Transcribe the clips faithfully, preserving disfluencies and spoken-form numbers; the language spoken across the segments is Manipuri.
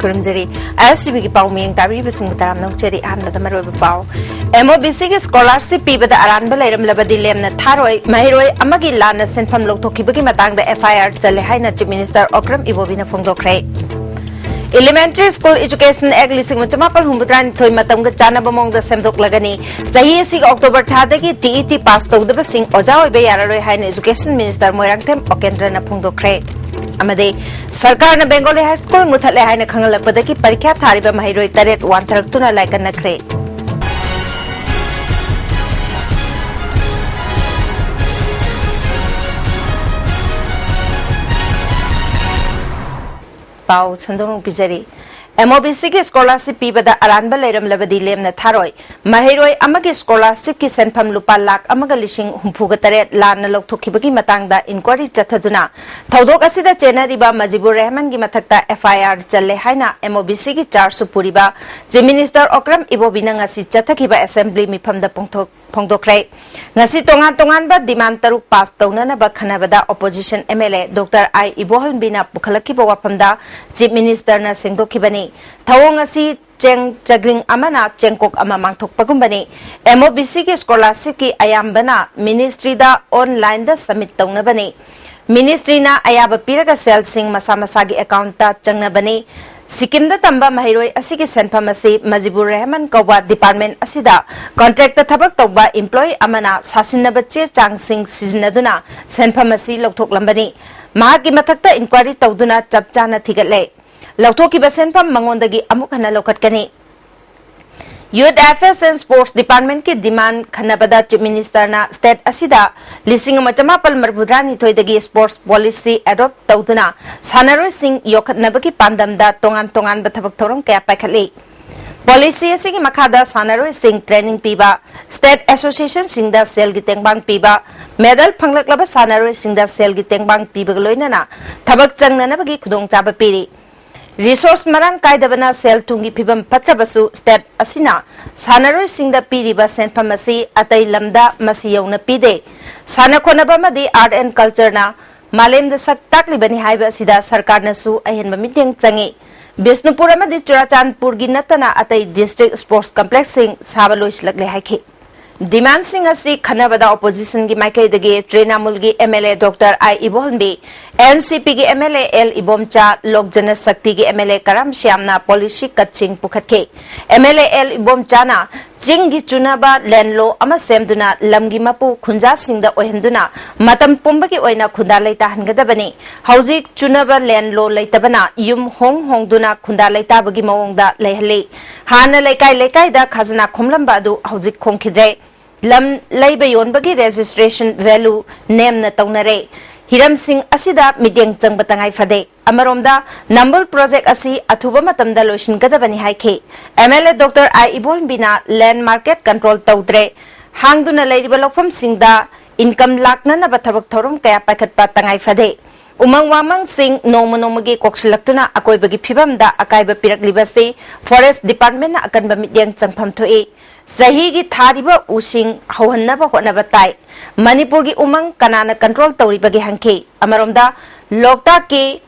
ꯈꯨꯔꯨꯝꯖꯔꯤ꯫ ꯑꯥꯏ ꯑꯦꯁ ꯇꯤ ꯚꯤꯒꯤ ꯄꯥꯎ ꯃꯤꯌꯦꯡ ꯇꯥꯕꯤꯔꯤꯕꯁꯤꯡꯕꯨ ꯇꯔꯥꯝꯅ ꯑꯣꯛꯆꯔꯤ꯫ ꯑꯍꯥꯟꯕꯗ ꯃꯔꯨꯑꯣꯏꯕ ꯄꯥꯎ꯫ ꯑꯦꯝ ꯑꯣ ꯕꯤ ꯁꯤꯒꯤ ꯁ꯭ꯀꯣꯂꯥꯔꯁꯤꯞ ꯄꯤꯕꯗ ꯑꯔꯥꯟꯕ ꯂꯩꯔꯝꯂꯕꯗꯤ ꯂꯦꯝꯅ ꯊꯥꯔꯣꯏ꯫ ꯃꯍꯩꯔꯣꯏ ꯑꯃꯒꯤ ꯂꯥꯟꯅ ꯁꯦꯟꯐꯝ ꯂꯧꯊꯣꯛꯈꯤꯕꯒꯤ ꯃꯇꯥꯡꯗ ꯑꯦꯐ ꯑꯥꯏ ꯑꯥꯔ ꯆꯜꯂꯦ ꯍꯥꯏꯅ ꯆꯤꯐ ꯃꯤꯅꯤꯁꯇꯔ ꯑꯣꯀ꯭ꯔꯝ ꯏꯕꯣꯕꯤꯅ ꯐꯣꯡꯗꯣꯛꯈ꯭ꯔꯦ꯫ ꯏꯂꯤꯃꯦꯟꯇꯔꯤ ꯁ꯭ꯀꯨꯜ ꯏꯖꯨꯀꯦꯁꯟ ꯑꯦꯛ ꯂꯤꯁꯤꯡ ꯑꯃ ꯆꯃꯥꯄꯜ ꯍꯨꯝꯐꯨꯇꯔꯥꯅꯤꯊꯣꯏ ꯃꯇꯝꯒ ꯆꯥꯟꯅꯕ ꯃꯑꯣꯡꯗ ꯁꯦꯝꯗꯣꯛꯂꯒꯅꯤ꯫ ꯆꯍꯤ ꯑꯁꯤꯒꯤ ꯑꯣꯛꯇꯣꯕꯔ ꯊꯥꯗꯒꯤ ꯇꯤ ꯏ ꯇꯤ ꯄꯥꯁ ꯇꯧꯗꯕꯁꯤꯡ ꯑꯣꯖꯥ ꯑꯣꯏꯕ ꯌꯥꯔꯔꯣꯏ ꯍꯥꯏꯅ ꯏꯖꯨꯀꯦꯁꯟ ꯃꯤꯅꯤꯁꯇꯔ ꯃꯣꯏꯔꯥꯡꯊꯦꯝ ꯑꯣꯀꯦꯟꯗ꯭ꯔꯅ ꯐꯣꯡꯗꯣꯛꯈ꯭ꯔꯦ꯫ ꯑꯃꯗꯤ ꯁꯔꯀꯥꯔꯅ ꯕꯦꯡꯒꯣꯂꯤ ꯍꯥꯏ ꯁ꯭ꯀꯨꯜ ꯃꯨꯠꯊꯠꯂꯦ ꯍꯥꯏꯅ ꯈꯪꯍꯜꯂꯛꯄꯗꯒꯤ ꯄꯔꯤꯈ꯭ꯌꯥ ꯊꯥꯔꯤꯕ ꯃꯍꯩꯔꯣꯏ ꯇꯔꯦꯠ ꯋꯥꯟꯊꯔꯛꯇꯨꯅ ꯂꯥꯏꯀꯠꯅꯈ꯭ꯔꯦ꯫ ꯄꯥꯎ ꯁꯟꯗꯣꯛꯅ ꯄꯤꯖꯔꯤ꯫ ꯑꯦꯝ ꯑꯣ ꯕꯤ ꯁꯤꯒꯤ ꯁ꯭ꯀꯣꯂꯥꯔꯁꯤꯞ ꯄꯤꯕꯗ ꯑꯔꯥꯟꯕ ꯂꯩꯔꯝꯂꯕꯗꯤ ꯂꯦꯝꯅ ꯊꯥꯔꯣꯏ꯫ ꯃꯍꯩꯔꯣꯏ ꯑꯃꯒꯤ ꯁ꯭ꯀꯣꯂꯥꯔꯁꯤꯞꯀꯤ ꯁꯦꯟꯐꯝ ꯂꯨꯄꯥ ꯂꯥꯈ ꯑꯃꯒ ꯂꯤꯁꯤꯡ ꯍꯨꯝꯐꯨꯒ ꯇꯔꯦꯠ ꯂꯥꯟꯅ ꯂꯧꯊꯣꯛꯈꯤꯕꯒꯤ ꯃꯇꯥꯡꯗ ꯏꯟꯀ꯭ꯋꯥꯔꯤ ꯆꯠꯊꯗꯨꯅ ꯊꯧꯗꯣꯛ ꯑꯁꯤꯗ ꯆꯦꯟꯅꯔꯤꯕ ꯃꯖꯤꯕꯨꯔ ꯔꯦꯍꯃꯟꯒꯤ ꯃꯊꯛꯇ ꯑꯦꯐ ꯑꯥꯏ ꯑꯥꯔ ꯆꯜꯂꯦ ꯍꯥꯏꯅ ꯑꯦꯝ ꯑꯣ ꯕꯤ ꯁꯤꯒꯤ ꯆꯥꯔꯖꯁꯨ ꯄꯨꯔꯤꯕ ꯆꯤꯐ ꯃꯤꯅꯤꯁꯇꯔ ꯑꯣꯀ꯭ꯔꯝ ꯏꯕꯣꯕꯤꯅ ꯉꯁꯤ ꯆꯠꯊꯈꯤꯕ ꯑꯦꯁꯦꯝꯕ꯭ꯂꯤ ꯃꯤꯐꯝꯗ ꯐꯣꯡꯗꯣꯛ-, ꯐꯣꯡꯗꯣꯛꯈ꯭ꯔꯦ꯫ ꯉꯁꯤ ꯇꯣꯉꯥꯟ ꯇꯣꯉꯥꯟꯕ ꯗꯤꯃꯥꯟ ꯇꯔꯨꯛ ꯄꯥꯁ ꯇꯧꯅꯅꯕ ꯈꯟꯅꯕꯗ opposition M L A doctor I ꯏꯕꯣꯍꯜꯕꯤꯅ ꯄꯨꯈꯠꯂꯛꯈꯤꯕ ꯋꯥꯐꯝꯗ ꯆꯤꯐ ꯃꯤꯅꯤꯁꯇꯔꯅ ꯁꯦꯡꯗꯣꯛꯈꯤꯕꯅꯤ꯫ ꯊꯧꯑꯣꯡ ꯑꯁꯤ ꯆꯦꯡ ꯆꯒ꯭ꯔꯤꯡ ꯑꯃꯅ ꯆꯦꯡꯀꯣꯛ ꯑꯃ ꯃꯥꯡꯊꯣꯛꯄꯒꯨꯝꯕꯅꯤ꯫ ꯑꯦꯝ ꯑꯣ ꯕꯤ ꯁꯤꯒꯤ ꯁ꯭ꯀꯣꯂꯥꯔꯁꯤꯞꯀꯤ ꯑꯌꯥꯝꯕꯅ ꯃꯤꯅꯤꯁꯇ꯭ꯔꯤꯗ ꯑꯣꯟꯂꯥꯏꯟꯗ ꯁꯕꯃꯤꯠ ꯇꯧꯅꯕꯅꯤ꯫ ꯃꯤꯅꯤꯁꯇ꯭ꯔꯤꯅ ꯑꯌꯥꯕ ꯄꯤꯔꯒ ꯁꯦꯜꯁꯤꯡ ꯃꯁꯥ ꯃꯁꯥꯒꯤ ꯑꯦꯀꯥꯎꯟꯠꯇ ꯆꯪꯅꯕꯅꯤ꯫ ꯁꯤꯛꯀꯤꯝꯗ ꯇꯝꯕ ꯃꯍꯩꯔꯣꯏ ꯑꯁꯤꯒꯤ ꯁꯦꯟꯐꯝ ꯑꯁꯤ ꯃꯖꯤꯕꯨꯔ ꯔꯦꯍꯃꯟ ꯀꯧꯕ ꯗꯤꯄꯥꯔꯠꯃꯦꯟꯠ ꯑꯁꯤꯗ ꯀꯣꯟꯇ꯭ꯔꯦꯛꯇ ꯊꯕꯛ ꯇꯧꯕ ꯏꯝꯄ꯭ꯂꯣꯌꯤ ꯑꯃꯅ ꯁꯥꯁꯤꯟꯅꯕ ꯆꯦ ꯆꯥꯡꯁꯤꯡ ꯁꯤꯖꯤꯟꯅꯗꯨꯅ ꯁꯦꯟꯐꯝ ꯑꯁꯤ ꯂꯧꯊꯣꯛꯂꯝꯕꯅꯤ꯫ ꯃꯍꯥꯛꯀꯤ ꯃꯊꯛꯇ ꯏꯟꯀ꯭ꯋꯥꯔꯤ ꯇꯧꯗꯨꯅ ꯆꯞ ꯆꯥꯅ ꯊꯤꯒꯠꯂꯦ꯫ ꯂꯧꯊꯣꯛꯈꯤꯕ ꯁꯦꯟꯐꯝ ꯃꯉꯣꯟꯗꯒꯤ ꯑꯃꯨꯛ ꯍꯟꯅ ꯂꯧꯈꯠꯀꯅꯤ꯫ Youth Affairs and Sports Department ꯀꯤ ꯗꯤꯃꯥꯟ ꯈꯟꯅꯕꯗ ꯆꯤꯐ ꯃꯤꯅꯤꯁꯇꯔꯅ ꯁ꯭ꯇꯦꯠ ꯑꯁꯤꯗ ꯂꯤꯁꯤꯡ ꯑꯃ ꯆꯃꯥꯄꯜ ꯃꯔꯤꯐꯨꯇꯔꯥꯅꯤꯊꯣꯏꯗꯒꯤ ꯁ꯭ꯄꯣꯔꯠꯁ ꯄꯣꯂꯤꯁꯤ ꯑꯦꯗꯣꯞ ꯇꯧꯗꯨꯅ ꯁꯥꯟꯅꯔꯣꯏꯁꯤꯡ ꯌꯣꯛꯈꯠꯅꯕꯒꯤ ꯄꯥꯟꯗꯝꯗ ꯇꯣꯉꯥꯟ ꯇꯣꯉꯥꯟꯕ ꯊꯕꯛ ꯊꯧꯔꯝ ꯀꯌꯥ ꯄꯥꯏꯈꯠꯂꯤ꯫ ꯄꯣꯂꯤꯁꯤ ꯑꯁꯤꯒꯤ ꯃꯈꯥꯗ ꯁꯥꯟꯅꯔꯣꯏꯁꯤꯡ ꯇ꯭ꯔꯦꯅꯤꯡ ꯄꯤꯕ, ꯁ꯭ꯇꯦꯠ ꯑꯦꯁꯣꯁꯤꯌꯦꯁꯟꯁꯤꯡꯗ ꯁꯦꯜꯒꯤ ꯇꯦꯡꯕꯥꯡ ꯄꯤꯕ, ꯃꯦꯗꯜ ꯐꯪꯂꯛꯂꯕ ꯁꯥꯟꯅꯔꯣꯏꯁꯤꯡꯗ ꯁꯦꯜꯒꯤ ꯇꯦꯡꯕꯥꯡ ꯄꯤꯕꯒ ꯂꯣꯏꯅꯅ ꯊꯕꯛ ꯆꯪꯅꯅꯕꯒꯤ ꯈꯨꯗꯣꯡꯆꯥꯕ ꯄꯤꯔꯤ꯫ ꯔꯤꯁꯣꯔꯁ ꯃꯔꯥꯡ ꯀꯥꯏꯗꯕꯅ ꯁꯦꯜ ꯊꯨꯝꯒꯤ ꯐꯤꯕꯝ ꯐꯠꯇ꯭ꯔꯕꯁꯨ, ꯁ꯭ꯇꯦꯠ ꯑꯁꯤꯅ ꯁꯥꯟꯅꯔꯣꯏꯁꯤꯡꯗ ꯄꯤꯔꯤꯕ ꯁꯦꯟꯐꯝ ꯑꯁꯤ ꯑꯇꯩ ꯂꯝꯗ ꯃꯁꯤ ꯌꯧꯅ ꯄꯤꯗꯦ꯫ ꯁꯥꯟꯅ ꯈꯣꯠꯅꯕ ꯑꯃꯗꯤ ꯑꯥꯔꯠ ꯑꯦꯟ ꯀꯜꯆꯔꯅ ꯃꯥꯂꯦꯝꯗ ꯁꯛ ꯇꯥꯛꯂꯤꯕꯅꯤ ꯍꯥꯏꯕ ꯑꯁꯤꯗ ꯁꯔꯀꯥꯔꯅꯁꯨ ꯑꯍꯦꯟꯕ ꯃꯤꯠꯌꯦꯡ ꯆꯪꯏ꯫ ꯕꯤꯁꯅꯨꯄꯨꯔ ꯑꯃꯗꯤ ꯆꯨꯔꯥꯆꯥꯟꯄꯨꯔꯒꯤ ꯅꯠꯇꯅ ꯑꯇꯩ district sports complexꯁꯤꯡ ꯁꯥꯕ ꯂꯣꯏꯁꯤꯜꯂꯛꯂꯦ ꯍꯥꯏꯈꯤ꯫ Demandꯁꯤꯡ ꯑꯁꯤ ꯈꯟꯅꯕꯗ oppositionꯒꯤ ꯃꯥꯏꯀꯩꯗꯒꯤ ꯇ꯭ꯔꯤꯅꯥꯃꯨꯜꯒꯤ MLA Doctor I Ibohanbi, NCPꯒꯤ MLA L Ibomcha, log ꯖꯅꯁꯛꯇꯤꯒꯤ MLA Karam ꯁ꯭ꯌꯥꯝꯅ policy cutꯁꯤꯡ ꯄꯨꯈꯠꯈꯤ꯫ MLA L ꯏꯕꯣꯝꯆꯥꯅ ꯆꯤꯡꯒꯤ ꯆꯨꯅꯕ land law ꯑꯃ ꯁꯦꯝꯗꯨꯅ ꯂꯝꯒꯤ ꯃꯄꯨ ꯈꯨꯟꯖꯥꯁꯤꯡꯗ ꯑꯣꯏꯍꯟꯗꯨꯅ ꯃꯇꯝ ꯄꯨꯝꯕꯒꯤ ꯑꯣꯏꯅ ꯈꯨꯟꯗꯥ ꯂꯩꯇꯥꯍꯟꯒꯗꯕꯅꯤ꯫ ꯍꯧꯖꯤꯛ ꯆꯨꯅꯕ land law ꯂꯩꯇꯕꯅ ꯌꯨꯝ ꯍꯣꯡ ꯍꯣꯡꯗꯨꯅ ꯈꯨꯟꯗꯥ ꯂꯩꯇꯥꯕꯒꯤ ꯃꯑꯣꯡꯗ ꯂꯩꯍꯜꯂꯤ꯫ ꯍꯥꯟꯅ ꯂꯩꯀꯥꯏ ꯂꯩꯀꯥꯏꯗ ꯈꯥꯖꯅꯥ ꯈꯣꯝꯂꯝꯕ ꯑꯗꯨ ꯍꯧꯖꯤꯛ ꯈꯣꯝꯈꯤꯗ꯭ꯔꯦ꯫ ꯂꯝ ꯂꯩꯕ ꯌꯣꯟꯕꯒꯤ registration value ꯅꯦꯝꯅ ꯇꯧꯅꯔꯦ꯫ ꯍꯤꯔꯝꯁꯤꯡ ꯑꯁꯤꯗ ꯃꯤꯠꯌꯦꯡ ꯆꯪꯕ ꯇꯉꯥꯏ ꯐꯗꯦ꯫ ꯑꯃꯔꯣꯝꯗ, ꯅꯝꯕꯨꯜ project ꯑꯁꯤ ꯑꯊꯨꯕ ꯃꯇꯝꯗ ꯂꯣꯏꯁꯤꯟꯒꯗꯕꯅꯤ ꯍꯥꯏꯈꯤ꯫ MLA Doctor I ꯏꯕꯣꯟꯕꯤꯅ land market control ꯇꯧꯗ꯭ꯔꯦ, ꯍꯥꯡꯗꯨꯅ ꯂꯩꯔꯤꯕ ꯂꯧꯐꯝꯁꯤꯡꯗ income ꯂꯥꯛꯅꯅꯕ ꯊꯕꯛ ꯊꯧꯔꯝ ꯀꯌꯥ ꯄꯥꯏꯈꯠꯄ ꯇꯉꯥꯏ ꯐꯗꯦ꯫ ꯎꯃꯪ ꯋꯥꯃꯪꯁꯤꯡ ꯅꯣꯡꯃ ꯅꯣꯡꯃꯒꯤ ꯀꯣꯛꯁꯤꯜꯂꯛꯇꯨꯅ ꯑꯀꯣꯏꯕꯒꯤ ꯐꯤꯕꯝꯗ ꯑꯀꯥꯏꯕ ꯄꯤꯔꯛꯂꯤꯕꯁꯤ Forest Departmentꯅ ꯑꯀꯟꯕ ꯃꯤꯠꯌꯦꯡ ꯆꯪꯐꯝ ꯊꯣꯛꯏ꯫ ꯆꯍꯤꯒꯤ ꯊꯥꯔꯤꯕ ꯎꯁꯤꯡ ꯍꯧꯍꯟꯅꯕ ꯍꯣꯠꯅꯕ ꯇꯥꯏ꯫ ꯃꯅꯤꯄꯨꯔꯒꯤ ꯎꯃꯪ ꯀꯅꯥꯅ control ꯇꯧꯔꯤꯕꯒꯦ ꯍꯪꯈꯤ꯫ ꯑꯃꯔꯣꯝꯗ, ꯂꯣꯛꯇꯥꯛꯀꯤ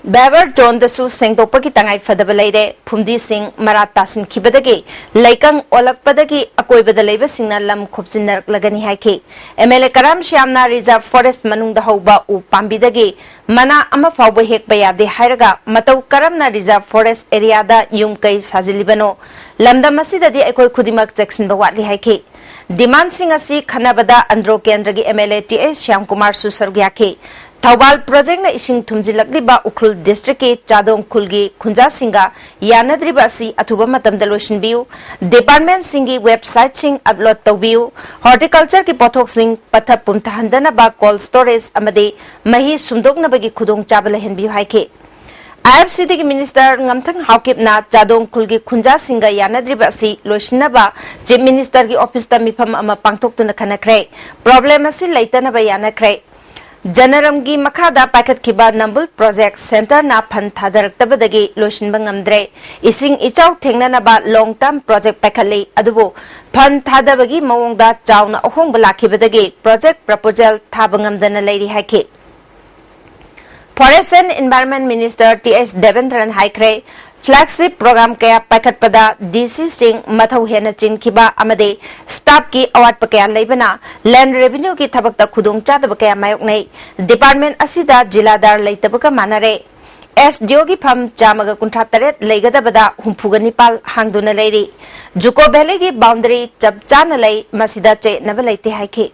buffer zoneꯗꯁꯨ ꯁꯦꯡꯗꯣꯛꯄꯒꯤ ꯇꯉꯥꯏ ꯐꯗꯕ ꯂꯩꯔꯦ꯫ ꯐꯨꯝꯗꯤꯁꯤꯡ ꯃꯔꯥ ꯇꯥꯁꯤꯟꯈꯤꯕꯗꯒꯤ ꯂꯩꯀꯪ ꯑꯣꯜꯂꯛꯄꯗꯒꯤ ꯑꯀꯣꯏꯕꯗ ꯂꯩꯕꯁꯤꯡꯅ ꯂꯝ ꯈꯣꯞꯆꯤꯟꯅꯔꯛꯂꯒꯅꯤ ꯍꯥꯏꯈꯤ꯫ MLA ꯀꯔꯥꯝ ꯁ꯭ꯌꯥꯝꯅ reserve forest ꯃꯅꯨꯡꯗ ꯍꯧꯕ ꯎ ꯄꯥꯝꯕꯤꯗꯒꯤ ꯃꯅꯥ ꯑꯃ ꯐꯥꯎꯕ ꯍꯦꯛꯄ ꯌꯥꯗꯦ ꯍꯥꯏꯔꯒ ꯃꯇꯧ ꯀꯔꯝꯅ reserve forest areaꯗ ꯌꯨꯝ ꯀꯩ ꯁꯥꯖꯤꯜꯂꯤꯕꯅꯣ? ꯂꯝꯗꯝ ꯑꯁꯤꯗꯗꯤ ꯑꯩꯈꯣꯏ ꯈꯨꯗꯤꯡꯃꯛ ꯆꯦꯛꯁꯤꯟꯕ ꯋꯥꯠꯂꯤ ꯍꯥꯏꯈꯤ꯫ Demandꯁꯤꯡ ꯑꯁꯤ ꯈꯟꯅꯕꯗ ꯑꯟꯗ꯭ꯔꯣ ꯀꯦꯟꯗ꯭ꯔꯒꯤ MLA T H ꯁ꯭ꯌꯥꯝꯀꯨꯃꯥꯔꯁꯨ ꯁꯔꯨꯛ ꯌꯥꯈꯤ꯫ ꯊꯧꯕꯥꯜ projectꯅ ꯏꯁꯤꯡ ꯊꯨꯝꯖꯤꯜꯂꯛꯂꯤꯕ ꯎꯈ꯭ꯔꯨꯜ districtꯀꯤ ꯆꯥꯗꯣꯡ ꯈꯨꯜꯒꯤ ꯈꯨꯟꯖꯥꯁꯤꯡꯒ ꯌꯥꯅꯗ꯭ꯔꯤꯕ ꯑꯁꯤ ꯑꯊꯨꯕ ꯃꯇꯝꯗ ꯂꯣꯏꯁꯤꯟꯕꯤꯌꯨ꯫ Departmentꯁꯤꯡꯒꯤ websiteꯁꯤꯡ upload ꯇꯧꯕꯤꯌꯨ꯫ Horticultureꯒꯤ ꯄꯣꯠꯊꯣꯛꯁꯤꯡ ꯄꯠꯊ ꯄꯨꯝꯊꯍꯟꯗꯅꯕ cold storage ꯑꯃꯗꯤ ꯃꯍꯤ ꯁꯨꯝꯗꯣꯛꯅꯕꯒꯤ ꯈꯨꯗꯣꯡꯆꯥꯕ ꯂꯩꯍꯟꯕꯤꯌꯨ ꯍꯥꯏꯈꯤ꯫ IFCDꯒꯤ minister ꯉꯝꯊꯪ ꯍꯥꯎꯀꯤꯞꯅ ꯆꯥꯗꯣꯡ ꯈꯨꯜꯒꯤ ꯈꯨꯟꯖꯥꯁꯤꯡꯒ ꯌꯥꯅꯗ꯭ꯔꯤꯕ ꯑꯁꯤ ꯂꯣꯏꯁꯤꯟꯅꯕ Chief Ministerꯒꯤ officeꯇ ꯃꯤꯐꯝ ꯑꯃ ꯄꯥꯡꯊꯣꯛꯇꯨꯅ ꯈꯟꯅꯈ꯭ꯔꯦ꯫ Problem ꯑꯁꯤ ꯂꯩꯇꯅꯕ ꯌꯥꯅꯈ꯭ꯔꯦ꯫ ꯖꯅꯔꯝꯒꯤ ꯃꯈꯥꯗ ꯄꯥꯏꯈꯠꯈꯤꯕ ꯅꯝꯕꯨꯜ project centreꯅ fund ꯊꯥꯗꯔꯛꯇꯕꯗꯒꯤ ꯂꯣꯏꯁꯤꯟꯕ ꯉꯝꯗ꯭ꯔꯦ꯫ ꯏꯁꯤꯡ ꯏꯆꯥꯎ ꯊꯦꯡꯅꯅꯕ long term project ꯄꯥꯏꯈꯠꯂꯤ, ꯑꯗꯨꯕꯨ fund ꯊꯥꯗꯕꯒꯤ ꯃꯑꯣꯡꯗ ꯆꯥꯎꯅ ꯑꯍꯣꯡꯕ ꯂꯥꯛꯈꯤꯕꯗꯒꯤ project proposal ꯊꯥꯕ ꯉꯝꯗꯅ ꯂꯩꯔꯤ ꯍꯥꯏꯈꯤ꯫ Forest and Environment Minister T H Devendran ꯍꯥꯏꯈ꯭ꯔꯦ, flagship program ꯀꯌꯥ ꯄꯥꯏꯈꯠꯄꯗ D C ꯁꯤꯡ ꯃꯊꯧ ꯍꯦꯟꯅ ꯆꯤꯟꯈꯤꯕ ꯑꯃꯗꯤ staff ꯀꯤ ꯑꯋꯥꯠꯄ ꯀꯌꯥ ꯂꯩꯕꯅ land revenue ꯒꯤ ꯊꯕꯛꯇ ꯈꯨꯗꯣꯡꯆꯥꯗꯕ ꯀꯌꯥ ꯃꯥꯌꯣꯛꯅꯩ꯫ Department ꯑꯁꯤꯗ ꯖꯤꯂꯥꯗꯥꯔ ꯂꯩꯇꯕꯒ ꯃꯥꯟꯅꯔꯦ꯫ S D O ꯒꯤ ꯐꯝ ꯆꯥꯝꯃꯒ ꯀꯨꯟꯊ꯭ꯔꯥ ꯇꯔꯦꯠ ꯂꯩꯒꯗꯕꯗ ꯍꯨꯝꯐꯨꯒ ꯅꯤꯄꯥꯜ ꯍꯥꯡꯗꯨꯅ ꯂꯩꯔꯤ꯫ Juko Valley ꯒꯤ boundary ꯆꯞ ꯆꯥꯅ ꯂꯩ, ꯃꯁꯤꯗ ꯆꯌꯦꯠꯅꯕ ꯂꯩꯇꯦ ꯍꯥꯏꯈꯤ꯫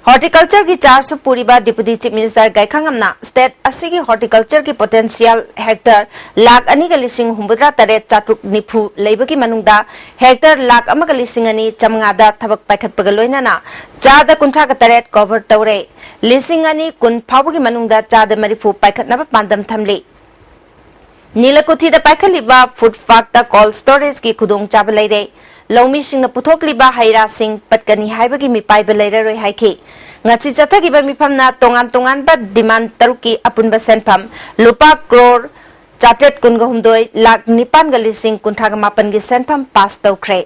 Horticulture ꯒꯤ charge ꯁꯨ ꯄꯨꯔꯤꯕ Deputy Chief Minister ꯒꯥꯏꯈꯥꯉꯝꯅ state ꯑꯁꯤꯒꯤ horticulture ꯒꯤ potential hectare ꯂꯥꯈ ꯑꯅꯤꯒ ꯂꯤꯁꯤꯡ ꯍꯨꯝꯐꯨꯇꯔꯥ ꯇꯔꯦꯠ ꯆꯥꯇ꯭ꯔꯨꯛ ꯅꯤꯐꯨ ꯂꯩꯕꯒꯤ ꯃꯅꯨꯡꯗ hectare ꯂꯥꯈ ꯑꯃꯒ ꯂꯤꯁꯤꯡ ꯑꯅꯤ ꯆꯥꯃꯉꯥꯗ ꯊꯕꯛ ꯄꯥꯏꯈꯠꯄꯒ ꯂꯣꯏꯅꯅ ꯆꯥꯗ ꯀꯨꯟꯊ꯭ꯔꯥꯒ ꯇꯔꯦꯠ cover ꯇꯧꯔꯦ꯫ ꯂꯤꯁꯤꯡ ꯑꯅꯤ ꯀꯨꯟ ꯐꯥꯎꯕꯒꯤ ꯃꯅꯨꯡꯗ ꯆꯥꯗ ꯃꯔꯤꯐꯨ ꯄꯥꯏꯈꯠꯅꯕ ꯄꯥꯟꯗꯝ ꯊꯝꯂꯤ꯫ ꯅꯤꯂꯀꯨꯊꯤꯗ ꯄꯥꯏꯈꯠꯂꯤꯕ food park ꯇ cold storage ꯀꯤ ꯈꯨꯗꯣꯡꯆꯥꯕ ꯂꯩꯔꯦ꯫ ꯂꯧꯃꯤꯁꯤꯡꯅ ꯄꯨꯊꯣꯛꯂꯤꯕ ꯍꯩ ꯔꯥꯁꯤꯡ ꯄꯠꯀꯅꯤ ꯍꯥꯏꯕꯒꯤ ꯃꯤꯄꯥꯏꯕ ꯂꯩꯔꯔꯣꯏ ꯍꯥꯏꯈꯤ꯫ ꯉꯁꯤ ꯆꯠꯊꯈꯤꯕ ꯃꯤꯐꯝꯅ ꯇꯣꯉꯥꯟ ꯇꯣꯉꯥꯟꯕ demand ꯇꯔꯨꯛꯀꯤ ꯑꯄꯨꯟꯕ ꯁꯦꯟꯐꯝ ꯂꯨꯄꯥ ꯀ꯭ꯔꯣꯔ ꯆꯥꯇ꯭ꯔꯦꯠ ꯀꯨꯟꯒ ꯍꯨꯝꯗꯣꯏ ꯂꯥꯈ ꯅꯤꯄꯥꯟꯒ ꯂꯤꯁꯤꯡ ꯀꯨꯟꯊ꯭ꯔꯥꯒ ꯃꯥꯄꯟꯒꯤ ꯁꯦꯟꯐꯝ pass ꯇꯧꯈ꯭ꯔꯦ꯫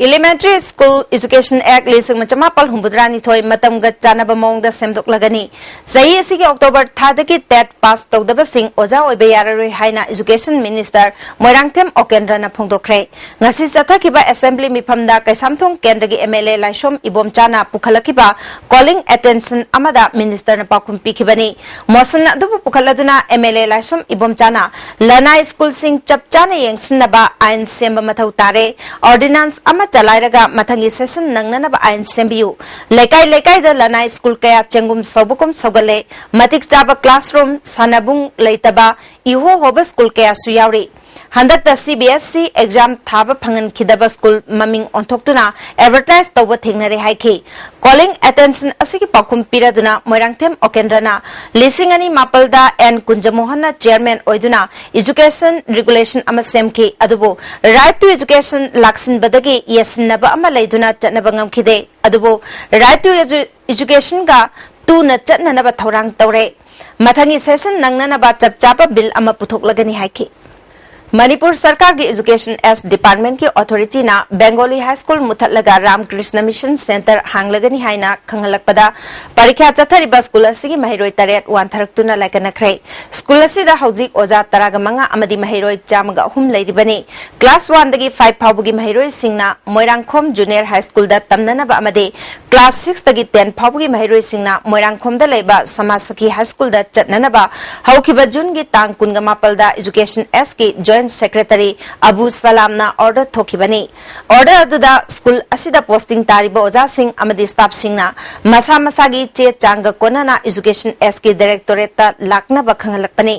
Elementary School Education Act ꯂꯤꯁꯤꯡ ꯑꯃ ꯆꯃꯥꯄꯜ ꯍꯨꯝꯐꯨꯇꯔꯥ ꯅꯤꯊꯣꯏ ꯃꯇꯝꯒ ꯆꯥꯟꯅꯕ ꯃꯑꯣꯡꯗ ꯁꯦꯝꯗꯣꯛꯂꯒꯅꯤ꯫ ꯆꯍꯤ ꯑꯁꯤꯒꯤ October ꯊꯥꯗꯒꯤ TET pass ꯇꯧꯗꯕꯁꯤꯡ ꯑꯣꯖꯥ ꯑꯣꯏꯕ ꯌꯥꯔꯔꯣꯏ ꯍꯥꯏꯅ Education Minister ꯃꯣꯏꯔꯥꯡꯊꯦꯝ ꯑꯣꯀꯦꯟꯗ꯭ꯔꯅ ꯐꯣꯡꯗꯣꯛꯈ꯭ꯔꯦ꯫ ꯉꯁꯤ ꯆꯠꯊꯈꯤꯕ Assembly ꯃꯤꯐꯝꯗ ꯀꯩꯁꯥꯝꯊꯣꯡ ꯀꯦꯟꯗ꯭ꯔꯒꯤ M L A ꯂꯥꯏꯁꯣꯝ ꯏꯕꯣꯝꯆꯥꯅ ꯄꯨꯈꯠꯂꯛꯈꯤꯕ calling attention ꯑꯃꯗ Minister ꯅ ꯄꯥꯎꯈꯨꯝ ꯄꯤꯈꯤꯕꯅꯤ꯫ Motion ꯑꯗꯨꯕꯨ ꯄꯨꯈꯠꯂꯗꯨꯅ M L A ꯂꯥꯏꯁꯣꯝ ꯏꯕꯣꯝꯆꯥꯅ ꯂꯅꯥꯏ school ꯁꯤꯡ ꯆꯞ ꯆꯥꯅ ꯌꯦꯡꯁꯤꯟꯅꯕ ꯑꯥꯏꯟ ꯁꯦꯝꯕ ꯃꯊꯧ ꯇꯥꯔꯦ꯫ Ordinance ꯑꯃ ꯆꯂꯥꯏꯔꯒ ꯃꯊꯪꯒꯤ session ꯅꯪꯅꯅꯕ ꯑꯥꯏꯟ ꯁꯦꯝꯕꯤꯌꯨ꯫ ꯂꯩꯀꯥꯏ ꯂꯩꯀꯥꯏꯗ ꯂꯅꯥꯏ school ꯀꯌꯥ ꯆꯦꯡꯒꯨꯝ ꯁꯧꯕꯒꯨꯝ ꯁꯧꯒꯠꯂꯦ꯫ ꯃꯇꯤꯛ ꯆꯥꯕ classroom, ꯁꯥꯟꯅꯕꯨꯡ ꯂꯩꯇꯕ, ꯏꯍꯣ ꯍꯣꯕ school ꯀꯌꯥꯁꯨ ꯌꯥꯎꯔꯤ꯫ ꯍꯟꯗꯛꯇ C B S E exam ꯊꯥꯕ ꯐꯪꯍꯟꯈꯤꯗꯕ school ꯃꯃꯤꯡ ꯑꯣꯟꯊꯣꯛꯇꯨꯅ advertise ꯇꯧꯕ ꯊꯦꯡꯅꯔꯦ ꯍꯥꯏꯈꯤ꯫ Calling attention ꯑꯁꯤꯒꯤ ꯄꯥꯎꯈꯨꯝ ꯄꯤꯔꯗꯨꯅ ꯃꯣꯏꯔꯥꯡꯊꯦꯝ ꯑꯣꯀꯦꯟꯗ꯭ꯔꯅ ꯂꯤꯁꯤꯡ ꯑꯅꯤ ꯃꯥꯄꯜꯗ N ꯀꯨꯟꯖꯃꯣꯍꯟꯅ chairman ꯑꯣꯏꯗꯨꯅ education regulation ꯑꯃ ꯁꯦꯝꯈꯤ꯫ ꯑꯗꯨꯕꯨ Right to Education ꯂꯥꯛꯁꯤꯟꯕꯗꯒꯤ ꯌꯦꯠꯁꯤꯟꯅꯕ ꯑꯃ ꯂꯩꯗꯨꯅ ꯆꯠꯅꯕ ꯉꯝꯈꯤꯗꯦ꯫ ꯑꯗꯨꯕꯨ Right to Edu-, Education ꯒ ꯇꯨꯅ ꯆꯠꯅꯅꯕ ꯊꯧꯔꯥꯡ ꯇꯧꯔꯦ꯫ ꯃꯊꯪꯒꯤ session ꯅꯪꯅꯅꯕ ꯆꯞ ꯆꯥꯕ bill ꯑꯃ ꯄꯨꯊꯣꯛꯂꯒꯅꯤ ꯍꯥꯏꯈꯤ꯫ ꯃꯅꯤꯄꯨꯔ ꯁꯔꯀꯥꯔꯒꯤ Education S Department ꯀꯤ authority ꯅ Bengali High School ꯃꯨꯊꯠꯂꯒ ꯔꯥꯝꯀ꯭ꯔꯤꯁꯅ Mission Center ꯍꯥꯡꯂꯒꯅꯤ ꯍꯥꯏꯅ ꯈꯪꯍꯜꯂꯛꯄꯗ, ꯄꯔꯤꯈ꯭ꯌꯥ ꯆꯠꯊꯔꯤꯕ ꯁ꯭ꯀꯨꯜ ꯑꯁꯤꯒꯤ ꯃꯍꯩꯔꯣꯏ ꯇꯔꯦꯠ ꯋꯥꯟꯊꯔꯛꯇꯨꯅ ꯂꯥꯏꯀꯠꯅꯈ꯭ꯔꯦ꯫ ꯁ꯭ꯀꯨꯜ ꯑꯁꯤꯗ ꯍꯧꯖꯤꯛ ꯑꯣꯖꯥ ꯇꯔꯥꯒ ꯃꯉꯥ ꯑꯃꯗꯤ ꯃꯍꯩꯔꯣꯏ ꯆꯥꯝꯃꯒ ꯑꯍꯨꯝ ꯂꯩꯔꯤꯕꯅꯤ꯫ Class one ꯗꯒꯤ five ꯐꯥꯎꯕꯒꯤ ꯃꯍꯩꯔꯣꯏꯁꯤꯡꯅ ꯃꯣꯏꯔꯥꯡꯈꯣꯝ Junior High School ꯗ ꯇꯝꯅꯅꯕ ꯑꯃꯗꯤ class six ꯇꯒꯤ ten ꯐꯥꯎꯕꯒꯤ ꯃꯍꯩꯔꯣꯏꯁꯤꯡꯅ ꯃꯣꯏꯔꯥꯡꯈꯣꯝꯗ ꯂꯩꯕ ꯁꯃꯥꯖ ꯁꯈꯤ High School ꯗ ꯆꯠꯅꯅꯕ ꯍꯧꯈꯤꯕ June ꯒꯤ ꯇꯥꯡ ꯀꯨꯟꯒ ꯃꯥꯄꯜꯗ Education S ꯀꯤ Joint Secretary ꯑꯕꯨ ꯁꯂꯥꯝꯅ order ꯊꯣꯛꯈꯤꯕꯅꯤ꯫ Order ꯑꯗꯨꯗ ꯁ꯭ꯀꯨꯜ ꯑꯁꯤꯗ posting ꯇꯥꯔꯤꯕ ꯑꯣꯖꯥꯁꯤꯡ ꯑꯃꯗꯤ staff ꯁꯤꯡꯅ ꯃꯁꯥ ꯃꯁꯥꯒꯤ ꯆꯦ ꯆꯥꯡꯒ ꯀꯣꯟꯅꯅ Education S ꯀꯤ Directorate ꯇ ꯂꯥꯛꯅꯕ ꯈꯪꯍꯜꯂꯛꯄꯅꯤ꯫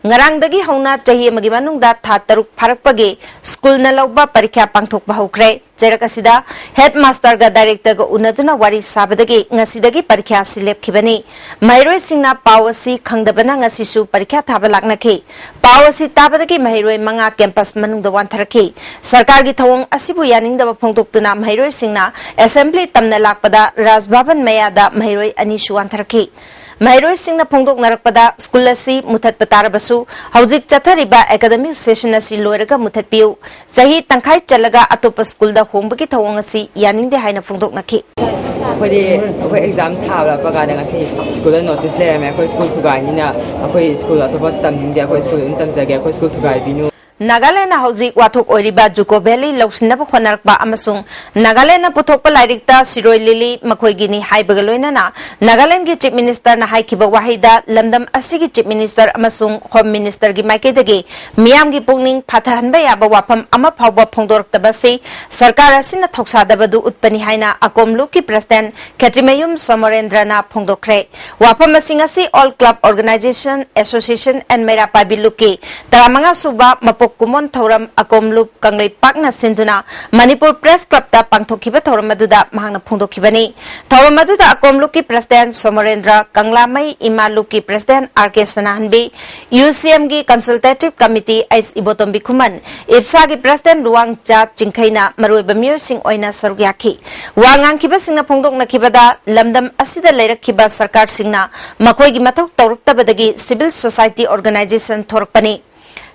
ꯉꯔꯥꯡꯗꯒꯤ ꯍꯧꯅ ꯆꯍꯤ ꯑꯃꯒꯤ ꯃꯅꯨꯡꯗ ꯊꯥ ꯇꯔꯨꯛ ꯐꯥꯔꯛꯄꯒꯤ ꯁ꯭ꯀꯨꯜꯅ ꯂꯧꯕ ꯄꯔꯤꯈ꯭ꯌꯥ ꯄꯥꯡꯊꯣꯛꯄ ꯍꯧꯈ꯭ꯔꯦ꯫ ꯆꯩꯔꯛ ꯑꯁꯤꯗ headmaster ꯒ director ꯒ ꯎꯅꯗꯨꯅ ꯋꯥꯔꯤ ꯁꯥꯕꯗꯒꯤ ꯉꯁꯤꯗꯒꯤ ꯄꯔꯤꯈ꯭ꯌꯥ ꯑꯁꯤ ꯂꯦꯞꯈꯤꯕꯅꯤ꯫ ꯃꯍꯩꯔꯣꯏꯁꯤꯡꯅ ꯄꯥꯎ ꯑꯁꯤ ꯈꯪꯗꯕꯅ ꯉꯁꯤꯁꯨ ꯄꯔꯤꯈ꯭ꯌꯥ ꯊꯥꯕ ꯂꯥꯛꯅꯈꯤ꯫ ꯄꯥꯎ ꯑꯁꯤ ꯇꯥꯕꯗꯒꯤ ꯃꯍꯩꯔꯣꯏ ꯃꯉꯥ campus ꯃꯅꯨꯡꯗ ꯋꯥꯟꯊꯔꯛꯈꯤ꯫ ꯁꯔꯀꯥꯔꯒꯤ ꯊꯧꯑꯣꯡ ꯑꯁꯤꯕꯨ ꯌꯥꯅꯤꯡꯗꯕ ꯐꯣꯡꯗꯣꯛꯇꯨꯅ ꯃꯍꯩꯔꯣꯏꯁꯤꯡꯅ assembly ꯇꯝꯅ ꯂꯥꯛꯄꯗ ꯔꯥꯖ ꯚꯕꯟ ꯃꯌꯥꯗ ꯃꯍꯩꯔꯣꯏ ꯑꯅꯤꯁꯨ ꯋꯥꯟꯊꯔꯛꯈꯤ꯫ ꯃꯍꯩꯔꯣꯏꯁꯤꯡꯅ ꯐꯣꯡꯗꯣꯛꯅꯔꯛꯄꯗ, ꯁ꯭ꯀꯨꯜ ꯑꯁꯤ ꯃꯨꯊꯠꯄ ꯇꯥꯔꯕꯁꯨ ꯍꯧꯖꯤꯛ ꯆꯠꯊꯔꯤꯕ academic session ꯑꯁꯤ ꯂꯣꯏꯔꯒ ꯃꯨꯊꯠꯄꯤꯌꯨ꯫ ꯆꯍꯤ ꯇꯪꯈꯥꯏ ꯆꯜꯂꯒ ꯑꯇꯣꯞꯄ ꯁ꯭ꯀꯨꯜꯗ ꯍꯣꯡꯕꯒꯤ ꯊꯧꯑꯣꯡ ꯑꯁꯤ ꯌꯥꯅꯤꯡꯗꯦ ꯍꯥꯏꯅ ꯐꯣꯡꯗꯣꯛꯅꯈꯤ꯫ ꯑꯩꯈꯣꯏꯗꯤ ꯑꯩꯈꯣꯏ exam ꯊꯥꯕ ꯂꯥꯛꯄ ꯀꯥꯟꯗ ꯉꯁꯤ ꯁ꯭ꯀꯨꯜꯗ notice ꯂꯩꯔꯝꯃꯦ꯫ ꯑꯩꯈꯣꯏ ꯁ꯭ꯀꯨꯜ ꯊꯨꯒꯥꯏꯅꯤꯅ, ꯑꯩꯈꯣꯏ ꯁ꯭ꯀꯨꯜ ꯑꯇꯣꯞꯄ ꯇꯝꯅꯤꯡꯗꯦ, ꯑꯩꯈꯣꯏ ꯁ꯭ꯀꯨꯜ ꯑꯗꯨꯝ ꯇꯝꯖꯒꯦ, ꯑꯩꯈꯣꯏ ꯁ꯭ꯀꯨꯜ ꯊꯨꯒꯥꯏꯕꯤꯅꯨ꯫ ꯅꯥꯒꯥꯂꯦꯟꯗ ꯍꯧꯖꯤꯛ ꯋꯥꯊꯣꯛ ꯑꯣꯏꯔꯤꯕ ꯖꯨꯀꯣ ꯚꯦꯂꯤ ꯂꯧꯁꯤꯟꯅꯕ ꯍꯣꯠꯅꯔꯛꯄ ꯑꯃꯁꯨꯡ ꯅꯥꯒꯥꯂꯦꯟꯗ ꯄꯨꯊꯣꯛꯄ ꯂꯥꯏꯔꯤꯛꯇ ꯁꯤꯔꯣꯏ ꯂꯤꯂꯤ ꯃꯈꯣꯏꯒꯤꯅꯤ ꯍꯥꯏꯕꯒ ꯂꯣꯏꯅꯅ ꯅꯥꯒꯥꯂꯦꯟꯗꯒꯤ Chief Minister ꯅ ꯍꯥꯏꯈꯤꯕ ꯋꯥꯍꯩꯗ ꯂꯝꯗꯝ ꯑꯁꯤꯒꯤ Chief Minister ꯑꯃꯁꯨꯡ Home Minister ꯒꯤ ꯃꯥꯏꯀꯩꯗꯒꯤ ꯃꯤꯌꯥꯝꯒꯤ ꯄꯨꯛꯅꯤꯡ ꯐꯥꯊꯍꯟꯕ ꯌꯥꯕ ꯋꯥꯐꯝ ꯑꯃ ꯐꯥꯎꯕ ꯐꯣꯡꯗꯣꯔꯛꯇꯕ ꯑꯁꯤ ꯁꯔꯀꯥꯔ ꯑꯁꯤꯅ ꯊꯧꯁꯥꯗꯕꯗꯨ ꯎꯠꯄꯅꯤ ꯍꯥꯏꯅ ꯑꯀꯣꯝ ꯂꯨꯞꯀꯤ President ꯈꯦꯇ꯭ꯔꯤꯃꯌꯨꯝ ꯁꯣꯃꯣꯔꯦꯟꯗ꯭ꯔꯅ ꯐꯣꯡꯗꯣꯛꯈ꯭ꯔꯦ꯫ ꯋꯥꯐꯝ ꯑꯁꯤꯡ ꯑꯁꯤ All Club Organisation Association and ꯃꯩꯔꯥ ꯄꯥꯏꯕꯤ ꯂꯨꯞꯀꯤ ꯇꯔꯥꯃꯉꯥ ꯁꯨꯕ ꯃꯄꯣꯛ ꯀꯨꯝꯑꯣꯟ ꯊꯧꯔꯝ ꯑꯀꯣꯝ ꯂꯨꯞ ꯀꯪꯂꯩꯄꯥꯛꯅ ꯁꯤꯟꯗꯨꯅ ꯃꯅꯤꯄꯨꯔ Press Club ꯇ ꯄꯥꯡꯊꯣꯛꯈꯤꯕ ꯊꯧꯔꯝ ꯑꯗꯨꯗ ꯃꯍꯥꯛꯅ ꯐꯣꯡꯗꯣꯛꯈꯤꯕꯅꯤ꯫ ꯊꯧꯔꯝ ꯑꯗꯨꯗ ꯑꯀꯣꯝ ꯂꯨꯞꯀꯤ President ꯁꯣꯃꯣꯔꯦꯟꯗ꯭ꯔ, ꯀꯪꯂꯥꯃꯩ ꯏꯃꯥ ꯂꯨꯞꯀꯤ President ꯑꯥꯔ ꯀꯦ ꯁꯅꯥꯍꯟꯕꯤ, ꯌꯨ ꯁꯤ ꯑꯦꯝ ꯒꯤ Consultative Committee ꯑꯩꯆ ꯏꯕꯣꯇꯣꯝꯕꯤ ꯈꯨꯃꯟ, ꯏꯞꯁꯥꯒꯤ President ꯂꯨꯋꯥꯡꯆꯥ ꯆꯤꯡꯈꯩꯅ ꯃꯔꯨꯑꯣꯏꯕ ꯃꯤꯑꯣꯏꯁꯤꯡ ꯑꯣꯏꯅ ꯁꯔꯨꯛ ꯌꯥꯈꯤ꯫ ꯋꯥ ꯉꯥꯡꯈꯤꯕꯁꯤꯡꯅ ꯐꯣꯡꯗꯣꯛꯅꯈꯤꯕꯗ, ꯂꯝꯗꯝ ꯑꯁꯤꯗ ꯂꯩꯔꯛꯈꯤꯕ ꯁꯔꯀꯥꯔꯁꯤꯡꯅ ꯃꯈꯣꯏꯒꯤ ꯃꯊꯧ ꯇꯧꯔꯛꯇꯕꯗꯒꯤ civil society organisation ꯊꯣꯔꯛꯄꯅꯤ꯫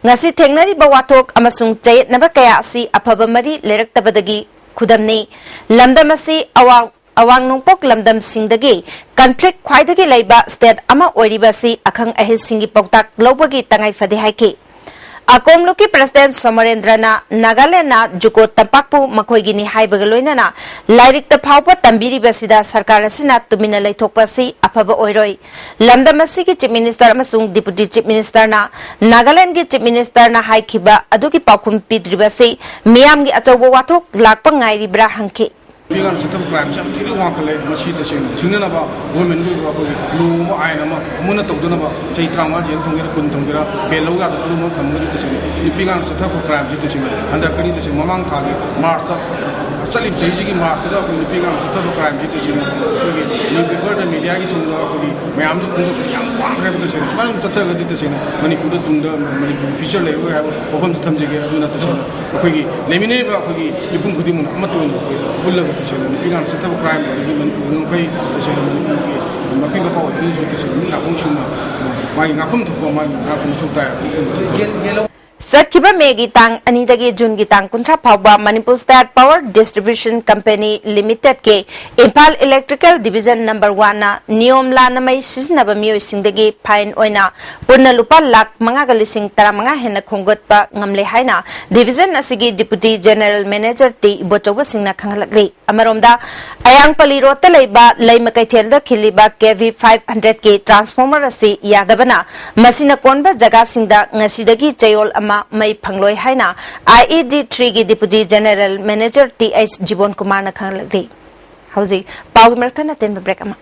ꯉꯁꯤ ꯊꯦꯡꯅꯔꯤꯕ ꯋꯥꯊꯣꯛ ꯑꯃꯁꯨꯡ ꯆꯌꯦꯠꯅꯕ ꯀꯌꯥ ꯑꯁꯤ ꯑꯐꯕ ꯃꯔꯤ ꯂꯩꯔꯛꯇꯕꯗꯒꯤ ꯈꯨꯗꯝꯅꯤ꯫ ꯂꯝꯗꯝ ꯑꯁꯤ ꯑꯋꯥꯡ, ꯑꯋꯥꯡ ꯅꯣꯡꯄꯣꯛ ꯂꯝꯗꯝꯁꯤꯡꯗꯒꯤ conflict ꯈ꯭ꯋꯥꯏꯗꯒꯤ ꯂꯩꯕ state ꯑꯃ ꯑꯣꯏꯔꯤꯕ ꯑꯁꯤ ꯑꯈꯪ ꯑꯍꯩꯁꯤꯡꯒꯤ ꯄꯥꯎꯇꯥꯛ ꯂꯧꯕꯒꯤ ꯇꯉꯥꯏ ꯐꯗꯦ ꯍꯥꯏꯈꯤ꯫ ꯑꯀꯣꯝꯂꯨꯞꯀꯤ President ꯁꯣꯃꯣꯔꯦꯟꯗ꯭ꯔꯅ ꯅꯥꯒꯥꯂꯦꯟꯗꯅ ꯖꯨꯀꯣ ꯇꯝꯄꯥꯛꯄꯨ ꯃꯈꯣꯏꯒꯤꯅꯤ ꯍꯥꯏꯕꯒ ꯂꯣꯏꯅꯅ ꯂꯥꯏꯔꯤꯛꯇ ꯐꯥꯎꯕ ꯇꯝꯕꯤꯔꯤꯕ ꯑꯁꯤꯗ ꯁꯔꯀꯥꯔ ꯑꯁꯤꯅ ꯇꯨꯃꯤꯟꯅ ꯂꯩꯊꯣꯛꯄ ꯑꯁꯤ ꯑꯐꯕ ꯑꯣꯏꯔꯣꯏ꯫ ꯂꯝꯗꯝ ꯑꯁꯤꯒꯤ Chief Minister ꯑꯃꯁꯨꯡ Deputy Chief Ministerꯅ ꯅꯥꯒꯥꯂꯦꯟꯗꯒꯤ Chief Ministerꯅ ꯍꯥꯏꯈꯤꯕ ꯑꯗꯨꯒꯤ ꯄꯥꯎꯈꯨꯝ ꯄꯤꯗ꯭ꯔꯤꯕ ꯑꯁꯤ ꯃꯤꯌꯥꯝꯒꯤ ꯑꯆꯧꯕ ꯋꯥꯊꯣꯛ ꯂꯥꯛꯄ ꯉꯥꯏꯔꯤꯕ꯭ꯔꯥ ꯍꯪꯈꯤ꯫ ꯅꯨꯄꯤ ꯑꯉꯥꯡ ꯆꯠꯊꯕ crimeꯁꯦ ꯌꯥꯝ ꯊꯤꯅ ꯋꯥꯡꯈꯠꯂꯦ꯫ ꯃꯁꯤ ꯇꯁꯦꯡꯅ ꯊꯤꯡꯅꯅꯕ governmentꯒꯤ ꯑꯣꯏꯕ ꯑꯩꯈꯣꯏꯒꯤ ꯂꯨꯕ ꯑꯥꯏꯟ ꯑꯃ ꯑꯃꯨꯛ ꯍꯟꯅ ꯇꯧꯗꯅꯕ ꯆꯍꯤ ꯇꯔꯥꯃꯉꯥ ꯖꯦꯜ ꯊꯝꯒꯦꯔꯥ, ꯀꯨꯟ ꯊꯝꯒꯦꯔꯥ, ꯕꯦꯜ ꯂꯧ ꯌꯥꯗꯕ ꯑꯗꯨꯒꯨꯝꯕ ꯊꯝꯃꯒꯗꯤ ꯇꯁꯦꯡꯅ ꯅꯨꯄꯤ ꯑꯉꯥꯡ ꯆꯠꯊꯕ crimeꯁꯤ ꯇꯁꯦꯡꯅ ꯍꯟꯊꯔꯛꯀꯅꯤ꯫ ꯇꯁꯦꯡꯅ ꯃꯃꯥꯡ ꯊꯥꯒꯤ Marchꯇ ꯆꯠꯂꯤꯕ ꯆꯍꯤꯁꯤꯒꯤ Marchꯇꯒ ꯑꯩꯈꯣꯏ ꯅꯨꯄꯤ ꯑꯉꯥꯡ ꯆꯠꯊꯕ crimeꯁꯤ ꯇꯁꯦꯡꯅ ꯑꯩꯈꯣꯏꯒꯤ newspaperꯗ, mediaꯒꯤ ꯊꯣꯡꯗ ꯑꯩꯈꯣꯏꯒꯤ ꯃꯌꯥꯝꯁꯨ ꯐꯣꯡꯗꯣꯛꯄ ꯌꯥꯝ ꯋꯥꯡꯈ꯭ꯔꯦꯕ꯫ ꯇꯁꯦꯡꯅ ꯁꯨꯃꯥꯏꯅ ꯑꯗꯨꯝ ꯆꯠꯊꯔꯒꯗꯤ ꯇꯁꯦꯡꯅ ꯃꯅꯤꯄꯨꯔꯗ ꯇꯨꯡꯗ ꯃꯅꯤꯄꯨꯔꯒꯤ future ꯂꯩꯔꯣꯏ ꯍꯥꯏꯕ ꯋꯥꯐꯝꯁꯤ ꯊꯝꯖꯒꯦ꯫ ꯑꯗꯨꯅ ꯇꯁꯦꯡꯅ ꯑꯩꯈꯣꯏꯒꯤ ꯂꯩꯃꯤꯟꯅꯔꯤꯕ ꯑꯩꯈꯣꯏꯒꯤ ꯃꯤꯄꯨꯝ ꯈꯨꯗꯤꯡꯃꯛꯅ ꯑꯃꯠꯇ ꯑꯣꯏꯅ ꯑꯩꯈꯣꯏ ꯄꯨꯜꯂꯒ ꯇꯁꯦꯡꯅ ꯅꯨꯄꯤ ꯑꯉꯥꯡ ꯆꯠꯊꯕ crime ꯑꯗꯒꯤ ꯃꯅꯤꯄꯨꯔꯒꯤ ꯉꯝꯈꯩ ꯇꯁꯦꯡꯅ ꯃꯅꯤꯄꯨꯔꯒꯤ ꯃꯄꯤ ꯃꯄꯥ ꯑꯣꯏꯕꯅꯁꯨ ꯇꯁꯦꯡꯅ ꯃꯤ ꯅꯥꯀꯣꯡ ꯁꯤꯡꯅ ꯃꯥꯒꯤ ꯉꯥꯛꯐꯝ ꯊꯣꯛꯄ ꯃꯥꯒꯤ ꯉꯥꯛꯄ ꯃꯊꯧ ꯇꯥꯏ꯫ ꯆꯠꯈꯤꯕ Mayꯒꯤ ꯇꯥꯡ ꯑꯅꯤꯗꯒꯤ Juneꯒꯤ ꯇꯥꯡ ꯀꯨꯟꯊ꯭ꯔꯥ ꯐꯥꯎꯕ Manipur State Power Distribution Company Limitedꯀꯤ Imphal Electrical Division number oneꯅ ꯅꯤꯌꯣꯝ ꯂꯥꯟꯅ ꯃꯩ ꯁꯤꯖꯤꯟꯅꯕ ꯃꯤꯑꯣꯏꯁꯤꯡꯗꯒꯤ fine ꯑꯣꯏꯅ ꯄꯨꯟꯅ ꯂꯨꯄꯥ ꯂꯥꯈ ꯃꯉꯥꯒ ꯂꯤꯁꯤꯡ ꯇꯔꯥꯃꯉꯥ ꯍꯦꯟꯅ ꯈꯣꯝꯒꯠꯄ ꯉꯝꯂꯦ ꯍꯥꯏꯅ division ꯑꯁꯤꯒꯤ Deputy General Manager T Ibochouba ꯁꯤꯡꯅ ꯈꯪꯍꯜꯂꯛꯂꯤ꯫ ꯑꯃꯔꯣꯝꯗ, ꯑꯌꯥꯡꯄꯜꯂꯤ ꯔꯣꯗꯇ ꯂꯩꯕ ꯂꯩꯃ ꯀꯩꯊꯦꯜꯗ ꯈꯤꯜꯂꯤꯕ ꯀꯦ ꯚꯤ ꯐꯥꯏꯚ ꯍꯟꯗ꯭ꯔꯦꯠꯀꯤ transformer ꯑꯁꯤ ꯌꯥꯗꯕꯅ ꯃꯁꯤꯅ ꯀꯣꯟꯕ ꯖꯒꯥꯁꯤꯡꯗ ꯉꯁꯤꯗꯒꯤ ꯆꯌꯣꯜ ꯑꯃ ꯃꯩ ꯐꯪꯂꯣꯏ ꯍꯥꯏꯅ ꯑꯥꯏ ꯏ ꯗꯤ ꯊ꯭ꯔꯤꯒꯤ Deputy General Manager T H Jibon ꯀꯨꯃꯥꯔꯅ ꯈꯪꯍꯜꯂꯛꯂꯤ꯫ ꯍꯧꯖꯤꯛ ꯄꯥꯎꯒꯤ ꯃꯔꯛꯇ ꯑꯇꯦꯟꯕ break ꯑꯃ꯫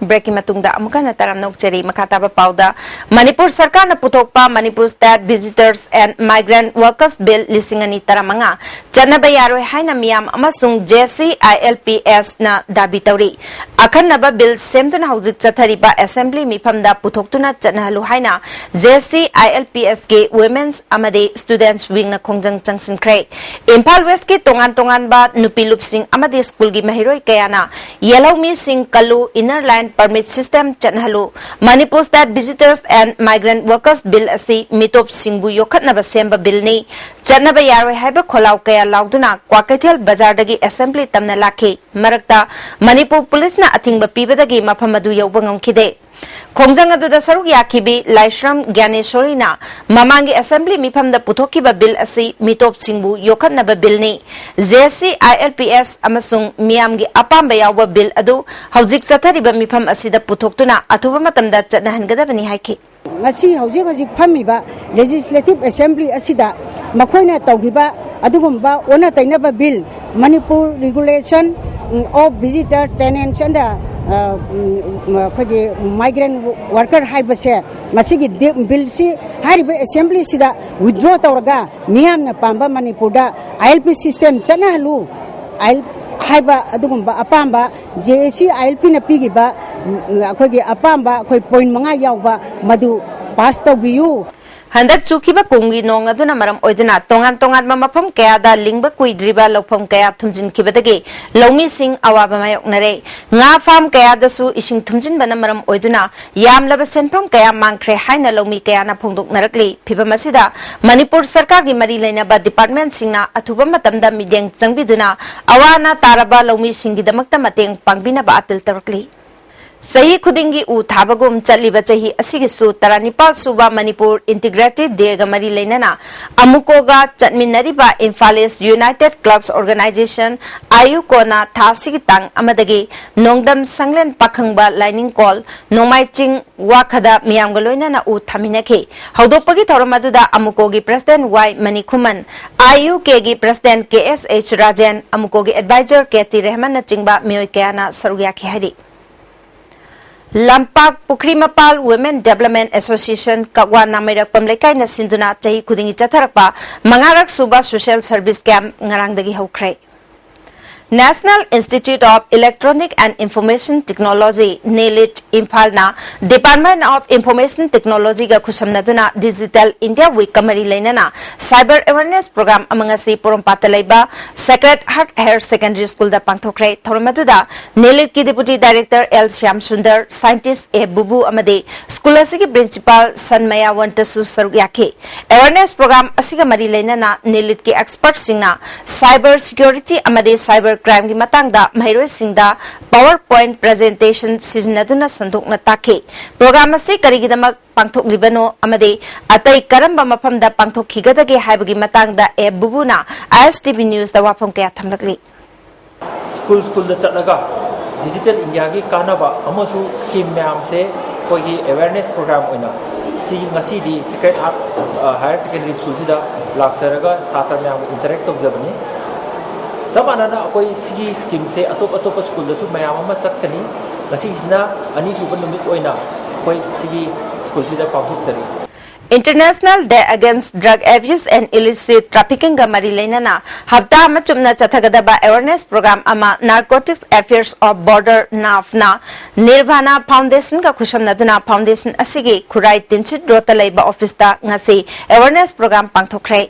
Breakꯀꯤ ꯃꯇꯨꯡꯗ ꯑꯃꯨꯛ ꯍꯟꯅ ꯇꯔꯥꯝꯅ ꯑꯣꯛꯆꯔꯤ꯫ ꯃꯈꯥ ꯇꯥꯕ ꯄꯥꯎꯗ, ꯃꯅꯤꯄꯨꯔ ꯁꯔꯀꯥꯔꯅ ꯄꯨꯊꯣꯛꯄ Manipur State Visitors and Migrant Workers Bill ꯂꯤꯁꯤꯡ ꯑꯅꯤ ꯇꯔꯥꯃꯉꯥ ꯆꯠꯅꯕ ꯌꯥꯔꯣꯏ ꯍꯥꯏꯅ ꯃꯤꯌꯥꯝ ꯑꯃꯁꯨꯡ J C I L P ꯑꯦꯁꯅ Dhabi ꯇꯧꯔꯤ꯫ ꯑꯈꯟꯅꯕ bill ꯁꯦꯝꯗꯨꯅ ꯍꯧꯖꯤꯛ ꯆꯠꯊꯔꯤꯕ assembly ꯃꯤꯐꯝꯗ ꯄꯨꯊꯣꯛꯇꯨꯅ ꯆꯠꯅꯍꯜꯂꯨ ꯍꯥꯏꯅ J C I L P ꯑꯦꯁꯀꯤ Women's ꯑꯃꯗꯤ Students Wingꯅ ꯈꯣꯡꯖꯪ ꯆꯪꯁꯤꯟꯈ꯭ꯔꯦ꯫ ꯏꯝꯐꯥꯜ Westꯀꯤ ꯇꯣꯉꯥꯟ ꯇꯣꯉꯥꯟꯕ ꯅꯨꯄꯤ ꯂꯨꯞꯁꯤꯡ ꯑꯃꯗꯤ ꯁ꯭ꯀꯨꯜꯒꯤ ꯃꯍꯩꯔꯣꯏ ꯀꯌꯥꯅ ꯌꯦꯜꯍꯧꯃꯤꯁꯤꯡ ꯀꯜꯂꯨ, Inner Line Permit system ꯆꯠꯅꯍꯜꯂꯨ꯫ Manipur State Visitors and Migrant Workers Bill ꯑꯁꯤ ꯃꯤꯇꯣꯞꯁꯤꯡꯕꯨ ꯌꯣꯛꯈꯠꯅꯕ ꯁꯦꯝꯕ ꯕꯤꯜꯅꯤ꯫ ꯆꯠꯅꯕ ꯌꯥꯔꯣꯏ ꯍꯥꯏꯕ ꯈꯣꯜꯂꯥꯎ ꯀꯌꯥ ꯂꯥꯎꯗꯨꯅ ꯀ꯭ꯋꯥꯀꯩꯊꯦꯜ ꯕꯖꯥꯔꯗꯒꯤ ꯑꯦꯁꯦꯝꯕ꯭ꯂꯤ ꯇꯝꯅ ꯂꯥꯛꯈꯤ꯫ ꯃꯔꯛꯇ ꯃꯅꯤꯄꯨꯔ ꯄꯨꯂꯤꯁꯅ ꯑꯊꯤꯡꯕ ꯄꯤꯕꯗꯒꯤ ꯃꯐꯝ ꯑꯗꯨ ꯌꯧꯕ ꯉꯝꯈꯤꯗꯦ꯫ ꯈꯣꯡꯖꯪ ꯑꯗꯨꯗ ꯁꯔꯨꯛ ꯌꯥꯈꯤꯕꯤ ꯂꯥꯏꯁ꯭ꯔꯝ ꯒ꯭ꯌꯥꯅꯦꯁꯣꯔꯤꯅ ꯃꯃꯥꯡꯒꯤ ꯑꯦꯁꯦꯝꯕ꯭ꯂꯤ ꯃꯤꯐꯝꯗ ꯄꯨꯊꯣꯛꯈꯤꯕ ꯕꯤꯜ ꯑꯁꯤ ꯃꯤꯇꯣꯞꯁꯤꯡꯕꯨ ꯌꯣꯛꯈꯠꯅꯕ ꯕꯤꯜꯅꯤ꯫ J C I L P S ꯑꯃꯁꯨꯡ ꯃꯤꯌꯥꯝꯒꯤ ꯑꯄꯥꯝꯕ ꯌꯥꯎꯕ ꯕꯤꯜ ꯑꯗꯨ ꯍꯧꯖꯤꯛ ꯆꯠꯊꯔꯤꯕ ꯃꯤꯐꯝ ꯑꯁꯤꯗ ꯄꯨꯊꯣꯛꯇꯨꯅ ꯑꯊꯨꯕ ꯃꯇꯝꯗ ꯆꯠꯅꯍꯟꯒꯗꯕꯅꯤ ꯍꯥꯏꯈꯤ꯫ ꯉꯁꯤ ꯍꯧꯖꯤꯛ ꯍꯧꯖꯤꯛ ꯐꯝꯃꯤꯕ Legislative Assembly ꯑꯁꯤꯗ ꯃꯈꯣꯏꯅ ꯇꯧꯈꯤꯕ ꯑꯗꯨꯒꯨꯝꯕ ꯑꯣꯟꯅ ꯇꯩꯅꯕ bill, Manipur Regulation of Visitor Tenants and, ꯑ, ꯎꯝ, ꯑꯩꯈꯣꯏꯒꯤ Migrant Worker ꯍꯥꯏꯕꯁꯦ, ꯃꯁꯤꯒꯤ ꯗꯤ-, ꯕꯤꯜꯁꯤ, ꯍꯥꯏꯔꯤꯕ ꯑꯦꯁꯦꯝꯕ꯭ꯂꯤꯁꯤꯗ withdraw ꯇꯧꯔꯒ ꯃꯤꯌꯥꯝꯅ ꯄꯥꯝꯕ ꯃꯅꯤꯄꯨꯔꯗ ꯑꯥꯏ ꯑꯦꯜ ꯄꯤ system ꯆꯠꯅꯍꯜꯂꯨ, ꯑꯥꯏ ꯑꯦꯜ ꯍꯥꯏꯕ ꯑꯗꯨꯒꯨꯝꯕ ꯑꯄꯥꯝꯕ J A C I L ꯄꯤꯅ ꯄꯤꯈꯤꯕ, ꯎꯝ, ꯑꯩꯈꯣꯏꯒꯤ ꯑꯄꯥꯝꯕ ꯑꯩꯈꯣꯏ point ꯃꯉꯥ ꯌꯥꯎꯕ ꯃꯗꯨ pass ꯇꯧꯕꯤꯌꯨ꯫ ꯍꯟꯗꯛ ꯆꯨꯈꯤꯕ ꯀꯨꯝꯒꯤ ꯅꯣꯡ ꯑꯗꯨꯅ ꯃꯔꯝ ꯑꯣꯏꯗꯨꯅ ꯇꯣꯉꯥꯟ ꯇꯣꯉꯥꯟꯕ ꯃꯐꯝ ꯀꯌꯥꯗ ꯂꯤꯡꯕ ꯀꯨꯏꯗ꯭ꯔꯤꯕ ꯂꯧꯐꯝ ꯀꯌꯥ ꯊꯨꯝꯖꯤꯟꯈꯤꯕꯗꯒꯤ ꯂꯧꯃꯤꯁꯤꯡ ꯑꯋꯥꯕ ꯃꯥꯌꯣꯛꯅꯔꯦ꯫ ꯉꯥ ꯐꯥꯔꯝ ꯀꯌꯥꯗꯁꯨ ꯏꯁꯤꯡ ꯊꯨꯝꯖꯤꯟꯕꯅ ꯃꯔꯝ ꯑꯣꯏꯗꯨꯅ ꯌꯥꯝꯂꯕ ꯁꯦꯟꯐꯝ ꯀꯌꯥ ꯃꯥꯡꯈ꯭ꯔꯦ ꯍꯥꯏꯅ ꯂꯧꯃꯤ ꯀꯌꯥꯅ ꯐꯣꯡꯗꯣꯛꯅꯔꯛꯂꯤ꯫ ꯐꯤꯚꯝ ꯑꯁꯤꯗ ꯃꯅꯤꯄꯨꯔ ꯁꯔꯀꯥꯔꯒꯤ ꯃꯔꯤ ꯂꯩꯅꯕ ꯗꯤꯄꯥꯔꯠꯃꯦꯟꯁꯤꯡꯅ ꯑꯊꯨꯕ ꯃꯇꯝꯗ ꯃꯤꯠꯌꯦꯡ ꯆꯪꯕꯤꯗꯨꯅ ꯑꯋꯥ ꯑꯅꯥ ꯇꯥꯔꯕ ꯂꯧꯃꯤꯁꯤꯡꯒꯤꯗꯃꯛꯇ ꯃꯇꯦꯡ ꯄꯥꯡꯕꯤꯅꯕ ꯑꯥꯄꯤꯜ ꯇꯧꯔꯛꯂꯤ꯫ ꯆꯍꯤ ꯈꯨꯗꯤꯡꯒꯤ ꯎ ꯊꯥꯕꯒꯨꯝ ꯆꯠꯂꯤꯕ ꯆꯍꯤ ꯑꯁꯤꯒꯤꯁꯨ ꯇꯔꯥꯅꯤꯄꯥꯜ ꯁꯨꯕ ꯃꯅꯤꯄꯨꯔ Integrated Dayꯒ ꯃꯔꯤ ꯂꯩꯅꯅ ꯑꯃꯨꯀꯣꯒ ꯆꯠꯃꯤꯟꯅꯔꯤꯕ Imphal East United Clubs Organization, ꯑꯥꯏꯌꯨꯀꯣꯅ ꯊꯥ ꯑꯁꯤꯒꯤ ꯇꯥꯡ ꯑꯃꯗꯒꯤ ꯅꯣꯡꯗꯝ ꯁꯪꯂꯦꯟ ꯄꯥꯈꯪꯕ ꯂꯥꯏꯅꯤꯡꯀꯣꯜ ꯅꯣꯡꯃꯥꯏ ꯆꯤꯡ ꯋꯥꯈꯗ ꯃꯤꯌꯥꯝꯒ ꯂꯣꯏꯅꯅ ꯎ ꯊꯥꯃꯤꯟꯅꯈꯤ꯫ ꯍꯧꯗꯣꯛꯄꯒꯤ ꯊꯧꯔꯝ ꯑꯗꯨꯗ ꯑꯃꯨꯀꯣꯒꯤ President ꯋꯥꯏ ꯃꯅꯤꯈꯨꯃꯟ, ꯑꯥꯏꯌꯨꯀꯦꯒꯤ President ꯀꯦ ꯑꯦꯁ ꯑꯩꯆ ꯔꯥꯖꯦꯟ, ꯑꯃꯨꯀꯣꯒꯤ Advisor ꯀꯦ ꯇꯤ ꯔꯦꯍꯃꯟꯅꯆꯤꯡꯕ ꯃꯤꯑꯣꯏ ꯀꯌꯥꯅ ꯁꯔꯨꯛ ꯌꯥꯈꯤ ꯍꯥꯏꯔꯤ꯫ ꯂꯝꯄꯥꯛ ꯄꯨꯈ꯭ꯔꯤ ꯃꯄꯥꯜ Women Development Association ꯀꯛꯋꯥ ꯅꯥꯃꯩꯔꯛꯄꯝ ꯂꯩꯀꯥꯏꯅ ꯁꯤꯟꯗꯨꯅ ꯆꯍꯤ ꯈꯨꯗꯤꯡꯒꯤ ꯆꯠꯊꯔꯛꯄ ꯃꯉꯥꯔꯛ ꯁꯨꯕ social service camp ꯉꯔꯥꯡꯗꯒꯤ ꯍꯧꯈ꯭ꯔꯦ꯫ National Institute of Electronic and Information Technology, NIELIT, ꯏꯝꯐꯥꯜꯅ Department of Information Technology ꯒ ꯈꯨꯠꯁꯝꯅꯗꯨꯅ Digital India Week ꯀ ꯃꯔꯤ ꯂꯩꯅꯅ Cyber Awareness Program ꯑꯃ ꯉꯁꯤ ꯄꯣꯔꯣꯝꯄꯥꯠꯇ ꯂꯩꯕ Sacred Heart Higher Secondary School ꯗ ꯄꯥꯡꯊꯣꯛꯈ꯭ꯔꯦ꯫ ꯊꯧꯔꯝ ꯑꯗꯨꯗ NIELIT ꯀꯤ Deputy Director L Shyam Sundar, Scientist A Bubu ꯑꯃꯗꯤ school ꯑꯁꯤꯒꯤ Principal ꯁꯟꯃꯌꯥ ꯋꯟꯇꯁꯨ ꯁꯔꯨꯛ ꯌꯥꯈꯤ꯫ Awareness Program ꯑꯁꯤꯒ ꯃꯔꯤ ꯂꯩꯅꯅ NIELIT ꯀꯤ expert ꯁꯤꯡꯅ cyber security ꯑꯃꯗꯤ cyber crime ꯒꯤ ꯃꯇꯥꯡꯗ ꯃꯍꯩꯔꯣꯏꯁꯤꯡꯗ PowerPoint presentation ꯁꯤꯖꯤꯟꯅꯗꯨꯅ ꯁꯟꯗꯣꯛꯅ ꯇꯥꯛꯈꯤ꯫ Program ꯑꯁꯤ ꯀꯔꯤꯒꯤꯗꯃꯛ ꯄꯥꯡꯊꯣꯛꯂꯤꯕꯅꯣ ꯑꯃꯗꯤ ꯑꯇꯩ ꯀꯔꯝꯕ ꯃꯐꯝꯗ ꯄꯥꯡꯊꯣꯛꯈꯤꯒꯗꯒꯦ ꯍꯥꯏꯕꯒꯤ ꯃꯇꯥꯡꯗ ꯑꯦ ꯕꯨꯕꯨꯅ ISTV News ꯗ ꯋꯥꯐꯝ ꯀꯌꯥ ꯊꯝꯂꯛꯂꯤ꯫ ꯁ꯭ꯀꯨꯜ ꯁ꯭ꯀꯨꯜꯗ ꯆꯠꯂꯒ Digital India ꯒꯤ ꯀꯥꯟꯅꯕ ꯑꯃꯁꯨꯡ scheme ꯃꯌꯥꯝꯁꯦ ꯑꯩꯈꯣꯏꯒꯤ awareness program ꯑꯣꯏꯅ ꯁꯤ ꯉꯁꯤꯗꯤ Sacred Heart Higher Secondary School ꯁꯤꯗ ꯂꯥꯛꯆꯔꯒ ꯁꯥꯇ꯭ꯔ ꯃꯌꯥꯝꯒ interact ꯇꯧꯖꯕꯅꯤ꯫ ꯆꯞ ꯃꯥꯟꯅꯅ ꯑꯩꯈꯣꯏ ꯁꯤꯒꯤ scheme ꯁꯦ ꯑꯇꯣꯞ ꯑꯇꯣꯞꯄ ꯁ꯭ꯀꯨꯜꯗꯁꯨ ꯃꯌꯥꯝ ꯑꯃ ꯆꯠꯀꯅꯤ꯫ ꯉꯁꯤꯁꯤꯅ ꯑꯅꯤꯁꯨꯕ ꯅꯨꯃꯤꯠ ꯑꯣꯏꯅ ꯑꯩꯈꯣꯏ ꯁꯤꯒꯤ ꯁ꯭ꯀꯨꯜꯁꯤꯗ ꯄꯥꯡꯊꯣꯛꯆꯔꯤ꯫ International Day Against Drug Abuse and Illicit Trafficking ꯒ ꯃꯔꯤ ꯂꯩꯅꯅ ꯍꯞꯇꯥ ꯑꯃ ꯆꯨꯞꯅ ꯆꯠꯊꯒꯗꯕ awareness program ꯑꯃ Narcotics Affairs of Border, NAFB ꯅ Nirvana Foundation ꯒ ꯈꯨꯠꯁꯝꯅꯗꯨꯅ foundation ꯑꯁꯤꯒꯤ ꯈꯨꯔꯥꯏ ꯇꯤꯟꯁꯤꯠ ꯔꯣꯗꯇ ꯂꯩꯕ office ꯇ ꯉꯁꯤ awareness program ꯄꯥꯡꯊꯣꯛꯈ꯭ꯔꯦ꯫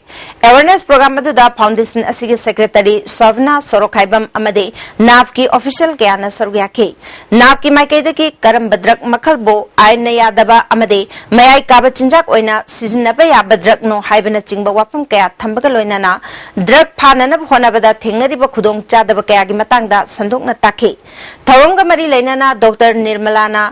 Awareness program ꯑꯗꯨꯗ foundation ꯑꯁꯤꯒꯤ secretary ꯁꯣꯚꯅꯥ ꯁꯣꯔꯣꯛꯈꯥꯏꯕꯝ ꯑꯃꯗꯤ NAFB ꯀꯤ official ꯀꯌꯥꯅ ꯁꯔꯨꯛ ꯌꯥꯈꯤ꯫ NAFB ꯀꯤ ꯃꯥꯏꯀꯩꯗꯒꯤ ꯀꯔꯝꯕ drug ꯃꯈꯜꯕꯨ ꯑꯥꯏꯟꯅ ꯌꯥꯗꯕ ꯑꯃꯗꯤ ꯃꯌꯥꯏ ꯀꯥꯕ ꯆꯤꯟꯖꯥꯛ ꯑꯣꯏꯅ ꯁꯤꯖꯤꯟꯅꯕ ꯌꯥꯕ drug ꯅꯣ ꯍꯥꯏꯕꯅꯆꯤꯡꯕ ꯋꯥꯐꯝ ꯀꯌꯥ ꯊꯝꯕꯒ ꯂꯣꯏꯅꯅ drug ꯐꯥꯅꯅꯕ ꯍꯣꯠꯅꯕꯗ ꯊꯦꯡꯅꯔꯤꯕ ꯈꯨꯗꯣꯡꯆꯥꯗꯕ ꯀꯌꯥꯒꯤ ꯃꯇꯥꯡꯗ ꯁꯟꯗꯣꯛꯅ ꯇꯥꯛꯈꯤ꯫ ꯊꯧꯔꯝꯒ ꯃꯔꯤ ꯂꯩꯅꯅ Doctor ꯅꯤꯔꯃꯂꯥꯅ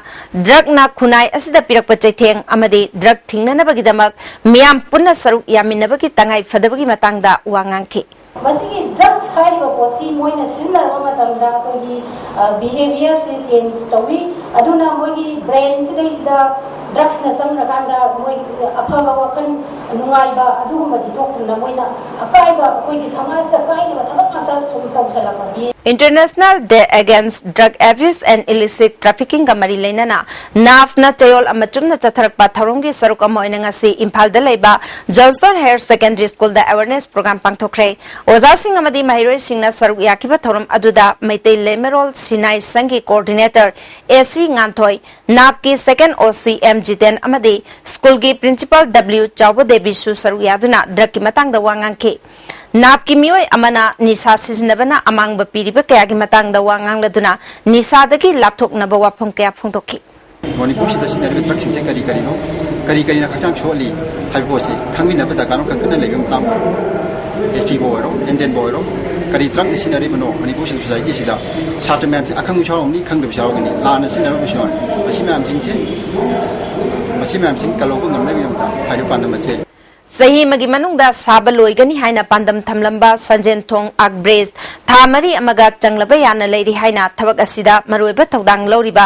drug ꯅ ꯈꯨꯟꯅꯥꯏ ꯑꯁꯤꯗ ꯄꯤꯔꯛꯄ ꯆꯩꯊꯦꯡ ꯑꯃꯗꯤ drug ꯊꯤꯡꯅꯅꯕꯒꯤꯗꯃꯛ ꯃꯤꯌꯥꯝ ꯄꯨꯟꯅ ꯁꯔꯨꯛ ꯌꯥꯃꯤꯟꯅꯕꯒꯤ ꯇꯉꯥꯏ ꯐꯗꯕꯒꯤ ꯃꯇꯥꯡꯗ ꯋꯥ ꯉꯥꯡꯈꯤ꯫ ꯃꯁꯤꯒꯤ drugs ꯍꯥꯏꯔꯤꯕ ꯄꯣꯠꯁꯤ ꯃꯣꯏꯅ ꯁꯤꯖꯤꯟꯅꯔꯕ ꯃꯇꯝꯗ ꯑꯩꯈꯣꯏꯒꯤ behaviour ꯁꯤ change ꯇꯧꯏ꯫ ꯑꯗꯨꯅ ꯃꯣꯏꯒꯤ brain ꯁꯤꯗꯩꯁꯤꯗ drugs ꯅ ꯆꯪꯈ꯭ꯔꯀꯥꯟꯗ ꯃꯣꯏ ꯑꯐꯕ ꯋꯥꯈꯜ ꯅꯨꯡꯉꯥꯏꯕ ꯑꯗꯨꯒꯨꯝꯕꯗꯤ ꯊꯣꯛꯇꯅ ꯃꯣꯏꯅ ꯑꯀꯥꯏꯕ ꯑꯩꯈꯣꯏꯒꯤ ꯁꯃꯥꯖꯇ ꯀꯥꯏꯅꯕ ꯊꯕꯛ ꯉꯥꯛꯇ ꯁꯨꯝ ꯇꯧꯁꯜꯂꯛꯄꯒꯤ International Day Against Drug Abuse and Illicit Traffickingꯒ ꯃꯔꯤ ꯂꯩꯅꯅ ꯅꯥꯐꯅ ꯆꯌꯣꯜ ꯑꯃ ꯆꯨꯞꯅ ꯆꯠꯊꯔꯛꯄ ꯊꯧꯔꯝꯒꯤ ꯁꯔꯨꯛ ꯑꯃ ꯑꯣꯏꯅ ꯉꯁꯤ ꯏꯝꯐꯥꯜꯗ ꯂꯩꯕ Johnston Higher Secondary Schoolꯗ awareness program ꯄꯥꯡꯊꯣꯛꯈ꯭ꯔꯦ꯫ ꯑꯣꯖꯥꯁꯤꯡ ꯑꯃꯗꯤ ꯃꯍꯩꯔꯣꯏꯁꯤꯡꯅ ꯁꯔꯨꯛ ꯌꯥꯈꯤꯕ ꯊꯧꯔꯝ ꯑꯗꯨꯗ ꯃꯩꯇꯩ ꯂꯩꯃꯔꯣꯜ ꯁꯤꯟꯅꯥꯏ ꯁꯪꯒꯤ coordinator ꯑꯦ ꯁꯤ ꯉꯥꯟꯊꯣꯏ, ꯅꯥꯞꯀꯤ second O C M Jiten ꯑꯃꯗꯤ ꯁ꯭ꯀꯨꯜꯒꯤ principal W ꯆꯥꯎꯕ ꯗꯦꯕꯤꯁꯨ ꯁꯔꯨꯛ ꯌꯥꯗꯨꯅ ꯗ꯭ꯔꯒꯀꯤ ꯃꯇꯥꯡꯗ ꯋꯥ ꯉꯥꯡꯈꯤ꯫ ꯅꯥꯞꯀꯤ ꯃꯤꯑꯣꯏ ꯑꯃꯅ ꯅꯤꯁꯥ ꯁꯤꯖꯤꯟꯅꯕꯅ ꯑꯃꯥꯡꯕ ꯄꯤꯔꯤꯕ ꯀꯌꯥꯒꯤ ꯃꯇꯥꯡꯗ ꯋꯥ ꯉꯥꯡꯂꯗꯨꯅ ꯅꯤꯁꯥꯗꯒꯤ ꯂꯥꯞꯊꯣꯛꯅꯕ ꯋꯥꯐꯝ ꯀꯌꯥ ꯐꯣꯡꯗꯣꯛꯈꯤ꯫ ꯃꯅꯤꯄꯨꯔꯁꯤꯗ ꯁꯤꯖꯤꯟꯅꯔꯤꯕ ꯗ꯭ꯔꯒꯁꯤꯡꯁꯦ ꯀꯔꯤ ꯀꯔꯤꯅꯣ, ꯀꯔꯤ ꯀꯔꯤꯅ ꯍꯛꯆꯥꯡ ꯁꯣꯛꯍꯜꯂꯤ ꯍꯥꯏꯕ ꯄꯣꯠꯁꯤ ꯈꯪꯃꯤꯟꯅꯕ ꯗꯔꯀꯥꯔ ꯑꯃ ꯀꯟꯅ ꯂꯩꯕ ꯃꯇꯥꯡ ꯑꯣꯏꯔꯦ꯫ ꯑꯦꯁ ꯄꯤꯕꯨ ꯑꯣꯏꯔꯣ, ꯑꯦꯟ ꯗꯦꯟꯕꯨ ꯑꯣꯏꯔꯣ, ꯀꯔꯤ ꯗ꯭ꯔꯒꯅ ꯁꯤꯖꯤꯟꯅꯔꯤꯕꯅꯣ ꯃꯅꯤꯄꯨꯔ ꯁꯣꯁꯥꯏꯇꯤꯁꯤꯗ? ꯁꯥꯇ꯭ꯔ ꯃꯌꯥꯝꯁꯦ ꯑꯈꯪꯕꯁꯨ ꯌꯥꯎꯔꯝꯅꯤ, ꯈꯪꯗꯕꯁꯨ ꯌꯥꯎꯔꯝꯒꯅꯤ, ꯂꯥꯟꯅ ꯁꯤꯖꯤꯟꯅꯔꯝꯕꯁꯨ ꯌꯥꯎꯔꯝꯅꯤ꯫ ꯃꯁꯤ ꯃꯌꯥꯝꯁꯤꯡꯁꯦ, ꯃꯁꯤ ꯃꯌꯥꯝꯁꯤꯡ ꯀꯜꯍꯧꯕ ꯉꯝꯅꯕꯒꯤꯗꯃꯛꯇ ꯍꯥꯏꯔꯤꯕ ꯄꯥꯟꯗꯝ ꯑꯁꯦ꯫ ꯆꯍꯤ ꯑꯃꯒꯤ ꯃꯅꯨꯡꯗ ꯁꯥꯕ ꯂꯣꯏꯒꯅꯤ ꯍꯥꯏꯅ ꯄꯥꯟꯗꯝ ꯊꯝꯂꯝꯕ ꯁꯟꯖꯦꯟ ꯊꯣꯡ ꯑꯥꯛ ꯕ꯭ꯔꯤꯖ ꯊꯥ ꯃꯔꯤ ꯑꯃꯒ ꯆꯪꯂꯕ ꯌꯥꯅ ꯂꯩꯔꯤ ꯍꯥꯏꯅ ꯊꯕꯛ ꯑꯁꯤꯗ ꯃꯔꯨꯑꯣꯏꯕ ꯊꯧꯗꯥꯡ ꯂꯧꯔꯤꯕ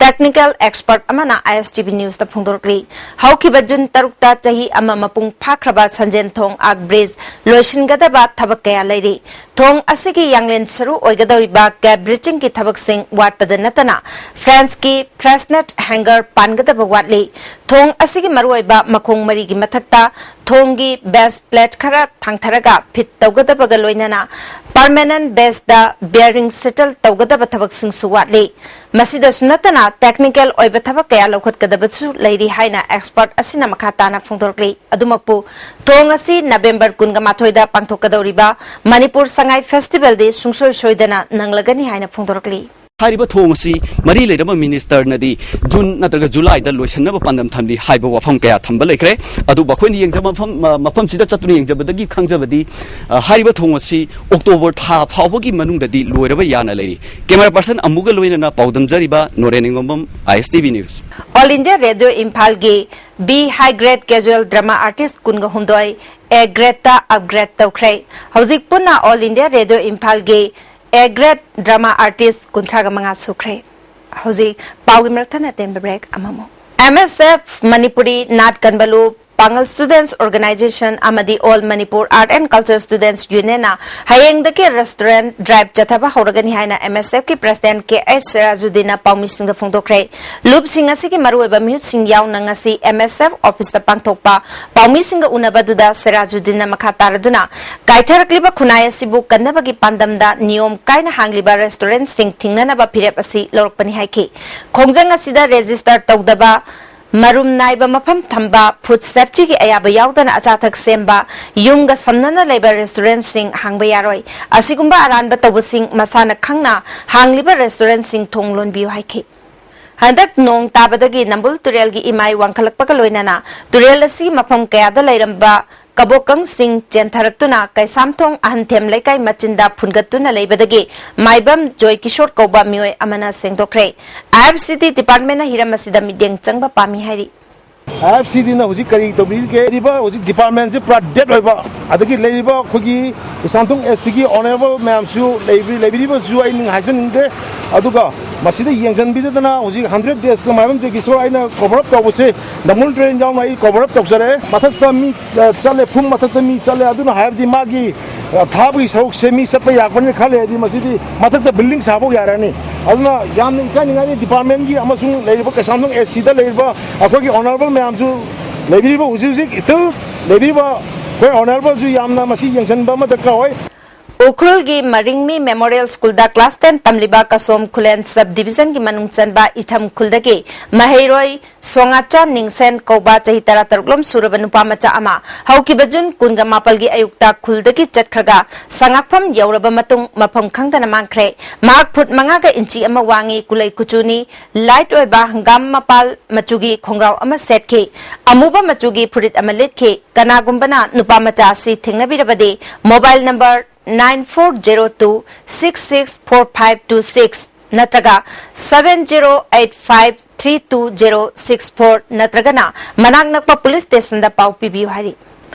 technical expert ꯑꯃꯅ I S T V Newsꯇ ꯐꯣꯡꯗꯣꯔꯛꯂꯤ꯫ ꯍꯧꯈꯤꯕ ꯖꯨꯟ ꯇꯔꯨꯛꯇ ꯆꯍꯤ ꯑꯃ ꯃꯄꯨꯡ ꯐꯥꯈ꯭ꯔꯕ ꯁꯟꯖꯦꯟ ꯊꯣꯡ ꯑꯥꯛ ꯕ꯭ꯔꯤꯖ ꯂꯣꯏꯁꯤꯟꯒꯗꯕ ꯊꯕꯛ ꯀꯌꯥ ꯂꯩꯔꯤ꯫ ꯊꯣꯡ ꯑꯁꯤꯒꯤ ꯌꯥꯡꯂꯦꯟ ꯁꯔꯨ ꯑꯣꯏꯒꯗꯧꯔꯤꯕ gap bridgingꯒꯤ ꯊꯕꯛꯁꯤꯡ ꯋꯥꯠꯄꯗ ꯅꯠꯇꯅ Franceꯀꯤ Fresnes hangar ꯄꯥꯟꯒꯗꯕ ꯋꯥꯠꯂꯤ꯫ ꯊꯣꯡ ꯑꯁꯤꯒꯤ ꯃꯔꯨꯑꯣꯏꯕ ꯃꯈꯣꯡ ꯃꯔꯤꯒꯤ ꯃꯊꯛꯇ ꯊꯣꯡꯒꯤ base plate ꯈꯔ ꯊꯥꯡꯊꯔꯒ fit ꯇꯧꯒꯗꯕꯒ ꯂꯣꯏꯅꯅ permanent baseꯇ bearing settle ꯇꯧꯒꯗꯕ ꯊꯕꯛꯁꯤꯡꯁꯨ ꯋꯥꯠꯂꯤ꯫ ꯃꯁꯤꯗꯁꯨ ꯅꯠꯇꯅ technical ꯑꯣꯏꯕ ꯊꯕꯛ ꯀꯌꯥ ꯂꯧꯈꯠꯀꯗꯕꯁꯨ ꯂꯩꯔꯤ ꯍꯥꯏꯅ expert ꯑꯁꯤꯅ ꯃꯈꯥ ꯇꯥꯅ ꯐꯣꯡꯗꯣꯔꯛꯂꯤ꯫ ꯑꯗꯨꯃꯛꯄꯨ ꯊꯣꯡ ꯑꯁꯤ November ꯀꯨꯟꯒ ꯃꯥꯊꯣꯏꯗ ꯄꯥꯡꯊꯣꯛꯀꯗꯧꯔꯤꯕ ꯃꯅꯤꯄꯨꯔ ꯁꯉꯥꯏ festivalꯗꯤ ꯁꯨꯡꯁꯣꯏ ꯁꯣꯏꯗꯅ ꯅꯪꯂꯒꯅꯤ ꯍꯥꯏꯅ ꯐꯣꯡꯗꯣꯔꯛꯂꯤ꯫ ꯍꯥꯏꯔꯤꯕ ꯊꯣꯡ ꯑꯁꯤ ꯃꯔꯤ ꯂꯩꯅꯕ ministerꯅꯗꯤ June ꯅꯠꯇ꯭ꯔꯒ Julyꯗ ꯂꯣꯏꯁꯤꯟꯅꯕ ꯄꯥꯟꯗꯝ ꯊꯝꯂꯤ ꯍꯥꯏꯕ ꯋꯥꯐꯝ ꯀꯌꯥ ꯊꯝꯕ ꯂꯩꯈ꯭ꯔꯦ꯫ ꯑꯗꯨꯕꯨ ꯑꯩꯈꯣꯏꯅ ꯌꯦꯡꯖꯕ ꯃꯐꯝ, ꯃ-, ꯃꯐꯝꯁꯤꯗ ꯆꯠꯇꯨꯅ ꯌꯦꯡꯖꯕꯗꯒꯤ ꯈꯪꯖꯕꯗꯤ, ꯑ, ꯍꯥꯏꯔꯤꯕ ꯊꯣꯡ ꯑꯁꯤ October ꯊꯥ ꯐꯥꯎꯕꯒꯤ ꯃꯅꯨꯡꯗꯗꯤ ꯂꯣꯏꯔꯕ ꯌꯥꯅ ꯂꯩꯔꯤ꯫ Camera person ꯑꯃꯨꯒ ꯂꯣꯏꯅꯅ ꯄꯥꯎꯗꯝꯖꯔꯤꯕ Noren ꯏꯉꯣꯝꯕꯝ, I S T V News꯫ All India Radio ꯏꯝꯐꯥꯜꯒꯤ B high grade casual drama artist ꯀꯨꯟꯒ ꯍꯨꯝꯗꯣꯏ A gradeꯇ upgrade ꯇꯧꯈ꯭ꯔꯦ꯫ ꯍꯧꯖꯤꯛ ꯄꯨꯟꯅ All India Radio ꯏꯝꯐꯥꯜꯒꯤ A grade drama artist ꯀꯨꯟꯊ꯭ꯔꯥꯒ ꯃꯉꯥ ꯁꯨꯈ꯭ꯔꯦ꯫ ꯍꯧꯖꯤꯛ ꯄꯥꯎꯒꯤ ꯃꯔꯛ ꯊꯠꯅ ꯑꯇꯦꯟꯕ break ꯑꯃꯃꯨꯛ꯫ M S F ꯃꯅꯤꯄꯨꯔꯤ ꯅꯥꯠ ꯀꯟꯕ ꯂꯨꯞ ꯄꯥꯡꯒꯜ Students Organisation ꯑꯃꯗꯤ All Manipur Art and Culture Students Union ꯅ ꯍꯌꯦꯡꯗꯒꯤ restaurant drive ꯆꯠꯊꯕ ꯍꯧꯔꯒꯅꯤ ꯍꯥꯏꯅ M S F ꯀꯤ President K H ꯁꯤꯔꯥꯖꯨꯗꯤꯟꯅ ꯄꯥꯎꯃꯤꯁꯤꯡꯗ ꯐꯣꯡꯗꯣꯛꯈ꯭ꯔꯦ꯫ ꯂꯨꯞꯁꯤꯡ ꯑꯁꯤꯒꯤ ꯃꯔꯨꯑꯣꯏꯕ ꯃꯤꯍꯨꯠꯁꯤꯡ ꯌꯥꯎꯅ ꯉꯁꯤ M S F office ꯇ ꯄꯥꯡꯊꯣꯛꯄ ꯄꯥꯎꯃꯤꯁꯤꯡꯒ ꯎꯅꯕꯗꯨꯗ ꯁꯤꯔꯥꯖꯨꯗꯤꯟꯅ ꯃꯈꯥ ꯇꯥꯔꯗꯨꯅ ꯀꯥꯏꯊꯔꯛꯂꯤꯕ ꯈꯨꯟꯅꯥꯏ ꯑꯁꯤꯕꯨ ꯀꯟꯅꯕꯒꯤ ꯄꯥꯟꯗꯝꯗ ꯅꯤꯌꯣꯝ ꯀꯥꯏꯅ ꯍꯥꯡꯂꯤꯕ restaurant ꯁꯤꯡ ꯊꯤꯡꯅꯅꯕ ꯐꯤꯔꯦꯞ ꯑꯁꯤ ꯂꯧꯔꯛꯄꯅꯤ ꯍꯥꯏꯈꯤ꯫ ꯈꯣꯡꯖꯪ ꯑꯁꯤꯗ register ꯇꯧꯗꯕ ꯃꯔꯨꯝ ꯅꯥꯏꯕ ꯃꯐꯝ ꯊꯝꯕ, food safety ꯒꯤ ꯑꯌꯥꯕ ꯌꯥꯎꯗꯅ ꯑꯆꯥ ꯑꯊꯛ ꯁꯦꯝꯕ, ꯌꯨꯝꯒ ꯁꯝꯅꯅ ꯂꯩꯕ restaurant ꯁꯤꯡ ꯍꯥꯡꯕ ꯌꯥꯔꯣꯏ꯫ ꯑꯁꯤꯒꯨꯝꯕ ꯑꯔꯥꯟꯕ ꯇꯧꯕꯁꯤꯡ ꯃꯁꯥꯅ ꯈꯪꯅ ꯍꯥꯡꯂꯤꯕ restaurant ꯁꯤꯡ ꯊꯣꯡ ꯂꯣꯟꯕꯤꯌꯨ ꯍꯥꯏꯈꯤ꯫ ꯍꯟꯗꯛ ꯅꯣꯡ ꯇꯥꯕꯗꯒꯤ ꯅꯝꯕꯨꯜ ꯇꯨꯔꯦꯜꯒꯤ ꯏꯃꯥꯏ ꯋꯥꯡꯈꯠꯂꯛꯄꯒ ꯂꯣꯏꯅꯅ ꯇꯨꯔꯦꯜ ꯑꯁꯤꯒꯤ ꯃꯐꯝ ꯀꯌꯥꯗ ꯂꯩꯔꯝꯕ ꯀꯕꯣꯀꯪꯁꯤꯡ ꯆꯦꯟꯊꯔꯛꯇꯨꯅ ꯀꯩꯁꯥꯝꯊꯣꯡ ꯑꯍꯟꯊꯦꯝ ꯂꯩꯀꯥꯏ ꯃꯆꯤꯟꯗ ꯐꯨꯟꯒꯠꯇꯨꯅ ꯂꯩꯕꯗꯒꯤ ꯃꯥꯏꯕꯝ ꯖꯣꯏ ꯀꯤꯁꯣꯔ ꯀꯧꯕ ꯃꯤꯑꯣꯏ ꯑꯃꯅ ꯁꯦꯡꯗꯣꯛꯈ꯭ꯔꯦ꯫ I F C D department ꯅ ꯍꯤꯔꯝ ꯑꯁꯤꯗ ꯃꯤꯠꯌꯦꯡ ꯆꯪꯕ ꯄꯥꯝꯃꯤ ꯍꯥꯏꯔꯤ꯫ I F C D ꯅ ꯍꯧꯖꯤꯛ ꯀꯔꯤ ꯇꯧꯕꯤꯔꯤꯒꯦ? ꯂꯩꯔꯤꯕ ꯍꯧꯖꯤꯛ department ꯁꯦ ꯄꯨꯔꯥ dead ꯑꯣꯏꯕ, ꯑꯗꯒꯤ ꯂꯩꯔꯤꯕ ꯑꯩꯈꯣꯏꯒꯤ ꯀꯩꯁꯥꯝꯊꯣꯡ S C ꯒꯤ honourable ꯃꯌꯥꯝꯁꯨ ꯂꯩꯕꯤ-, ꯂꯩꯕꯤꯔꯤꯕꯁꯨ ꯑꯩ ꯃꯤꯡ ꯍꯥꯏꯖꯅꯤꯡꯗꯦ꯫ ꯑꯗꯨꯒ ꯃꯁꯤꯗ ꯌꯦꯡꯁꯤꯟꯕꯤꯗꯗꯅ ꯍꯧꯖꯤꯛ hundred days ꯇ ꯃꯥꯏꯕꯝ ꯖꯣꯏ ꯀꯤꯁꯣꯔ ꯑꯩꯅ cover up ꯇꯧꯕꯁꯦ ꯅꯝꯕꯨꯜ ꯇꯨꯔꯦꯜ ꯌꯥꯎꯅ ꯑꯩ cover up ꯇꯧꯖꯔꯦ꯫ ꯃꯊꯛꯇ ꯃꯤ, ꯑ, ꯆꯠꯂꯦ, ꯐꯨꯝ ꯃꯊꯛꯇ ꯃꯤ ꯆꯠꯂꯦ, ꯑꯗꯨꯅ ꯍꯥꯏꯕꯗꯤ ꯃꯥꯒꯤ, ꯑ, ꯊꯥꯕꯒꯤ ꯁꯔꯨꯛꯁꯦ ꯃꯤ ꯆꯠꯄ ꯌꯥꯔꯛꯄꯅꯤꯅ ꯈꯜꯂꯦ, ꯍꯥꯏꯗꯤ ꯃꯁꯤꯗꯤ ꯃꯊꯛꯇ building ꯁꯥꯕꯐꯥꯎ ꯌꯥꯔꯅꯤ꯫ ꯑꯗꯨꯅ ꯌꯥꯝꯅ ꯏꯀꯥꯏꯅꯤꯡꯉꯥꯏꯅꯤ department ꯒꯤ ꯑꯃꯁꯨꯡ ꯂꯩꯔꯤꯕ ꯀꯩꯁꯥꯝꯊꯣꯡ S C ꯗ ꯂꯩꯔꯤꯕ ꯑꯩꯈꯣꯏꯒꯤ honourable ꯃꯌꯥꯝꯁꯨ, ꯂꯩꯕꯤꯔꯤꯕ ꯍꯧꯖꯤꯛ ꯍꯧꯖꯤꯛ still ꯂꯩꯕꯤꯔꯤꯕ ꯑꯩꯈꯣꯏ honourable ꯁꯨ ꯌꯥꯝꯅ ꯃꯁꯤ ꯌꯦꯡꯁꯤꯟꯕ ꯑꯃ ꯗꯔꯀꯥꯔ ꯑꯣꯏ꯫ ꯎꯈ꯭ꯔꯨꯜꯒꯤ ꯃꯔꯤꯡꯃꯤ Memorial School ꯗ class ten ꯇꯝꯂꯤꯕ ꯀꯁꯣꯝ ꯈꯨꯂꯦꯟ sub division ꯒꯤ ꯃꯅꯨꯡ ꯆꯟꯕ ꯏꯊꯝ ꯈꯨꯜꯗꯒꯤ ꯃꯍꯩꯔꯣꯏ ꯁꯣꯉꯥꯆꯥ ꯅꯤꯡꯁꯦꯟ ꯀꯧꯕ ꯆꯍꯤ ꯇꯔꯥꯇꯔꯨꯛ ꯂꯣꯝ ꯁꯨꯔꯕ ꯅꯨꯄꯥ ꯃꯆꯥ ꯑꯃ ꯍꯧꯈꯤꯕ June ꯀꯨꯟꯒ ꯃꯥꯄꯜꯒꯤ ꯑꯌꯨꯛꯇ ꯈꯨꯜꯗꯒꯤ ꯆꯠꯈ꯭ꯔꯒ ꯁꯉꯥꯛꯐꯝ ꯌꯧꯔꯕ ꯃꯇꯨꯡ ꯃꯐꯝ ꯈꯪꯗꯅ ꯃꯥꯡꯈ꯭ꯔꯦ꯫ ꯃꯍꯥꯛ ꯐꯨꯠ ꯃꯉꯥꯒ ꯏꯟꯆꯤ ꯑꯃ ꯋꯥꯡꯉꯤ, ꯀꯨꯂꯩ ꯀꯨꯆꯨꯅꯤ, light ꯑꯣꯏꯕ ꯍꯪꯒꯥꯝ ꯃꯄꯥꯜ ꯃꯆꯨꯒꯤ ꯈꯣꯡꯒ꯭ꯔꯥꯎ ꯑꯃ ꯁꯦꯠꯈꯤ꯫ ꯑꯃꯨꯕ ꯃꯆꯨꯒꯤ ꯐꯨꯔꯤꯠ ꯑꯃ ꯂꯤꯠꯈꯤ꯫ ꯀꯅꯥꯒꯨꯝꯕꯅ ꯅꯨꯄꯥ ꯃꯆꯥ ꯑꯁꯤ ꯊꯦꯡꯅꯕꯤꯔꯕꯗꯤ mobile number nine four zero two six six four five two six ꯅꯠꯇ꯭ꯔꯒ seven zero eight five three two zero six four ꯅꯠꯇ꯭ꯔꯒꯅ ꯃꯅꯥꯛ ꯅꯛꯄ police station ꯗ ꯄꯥꯎ ꯄꯤꯕꯤꯌꯨ ꯍꯥꯏꯔꯤ꯫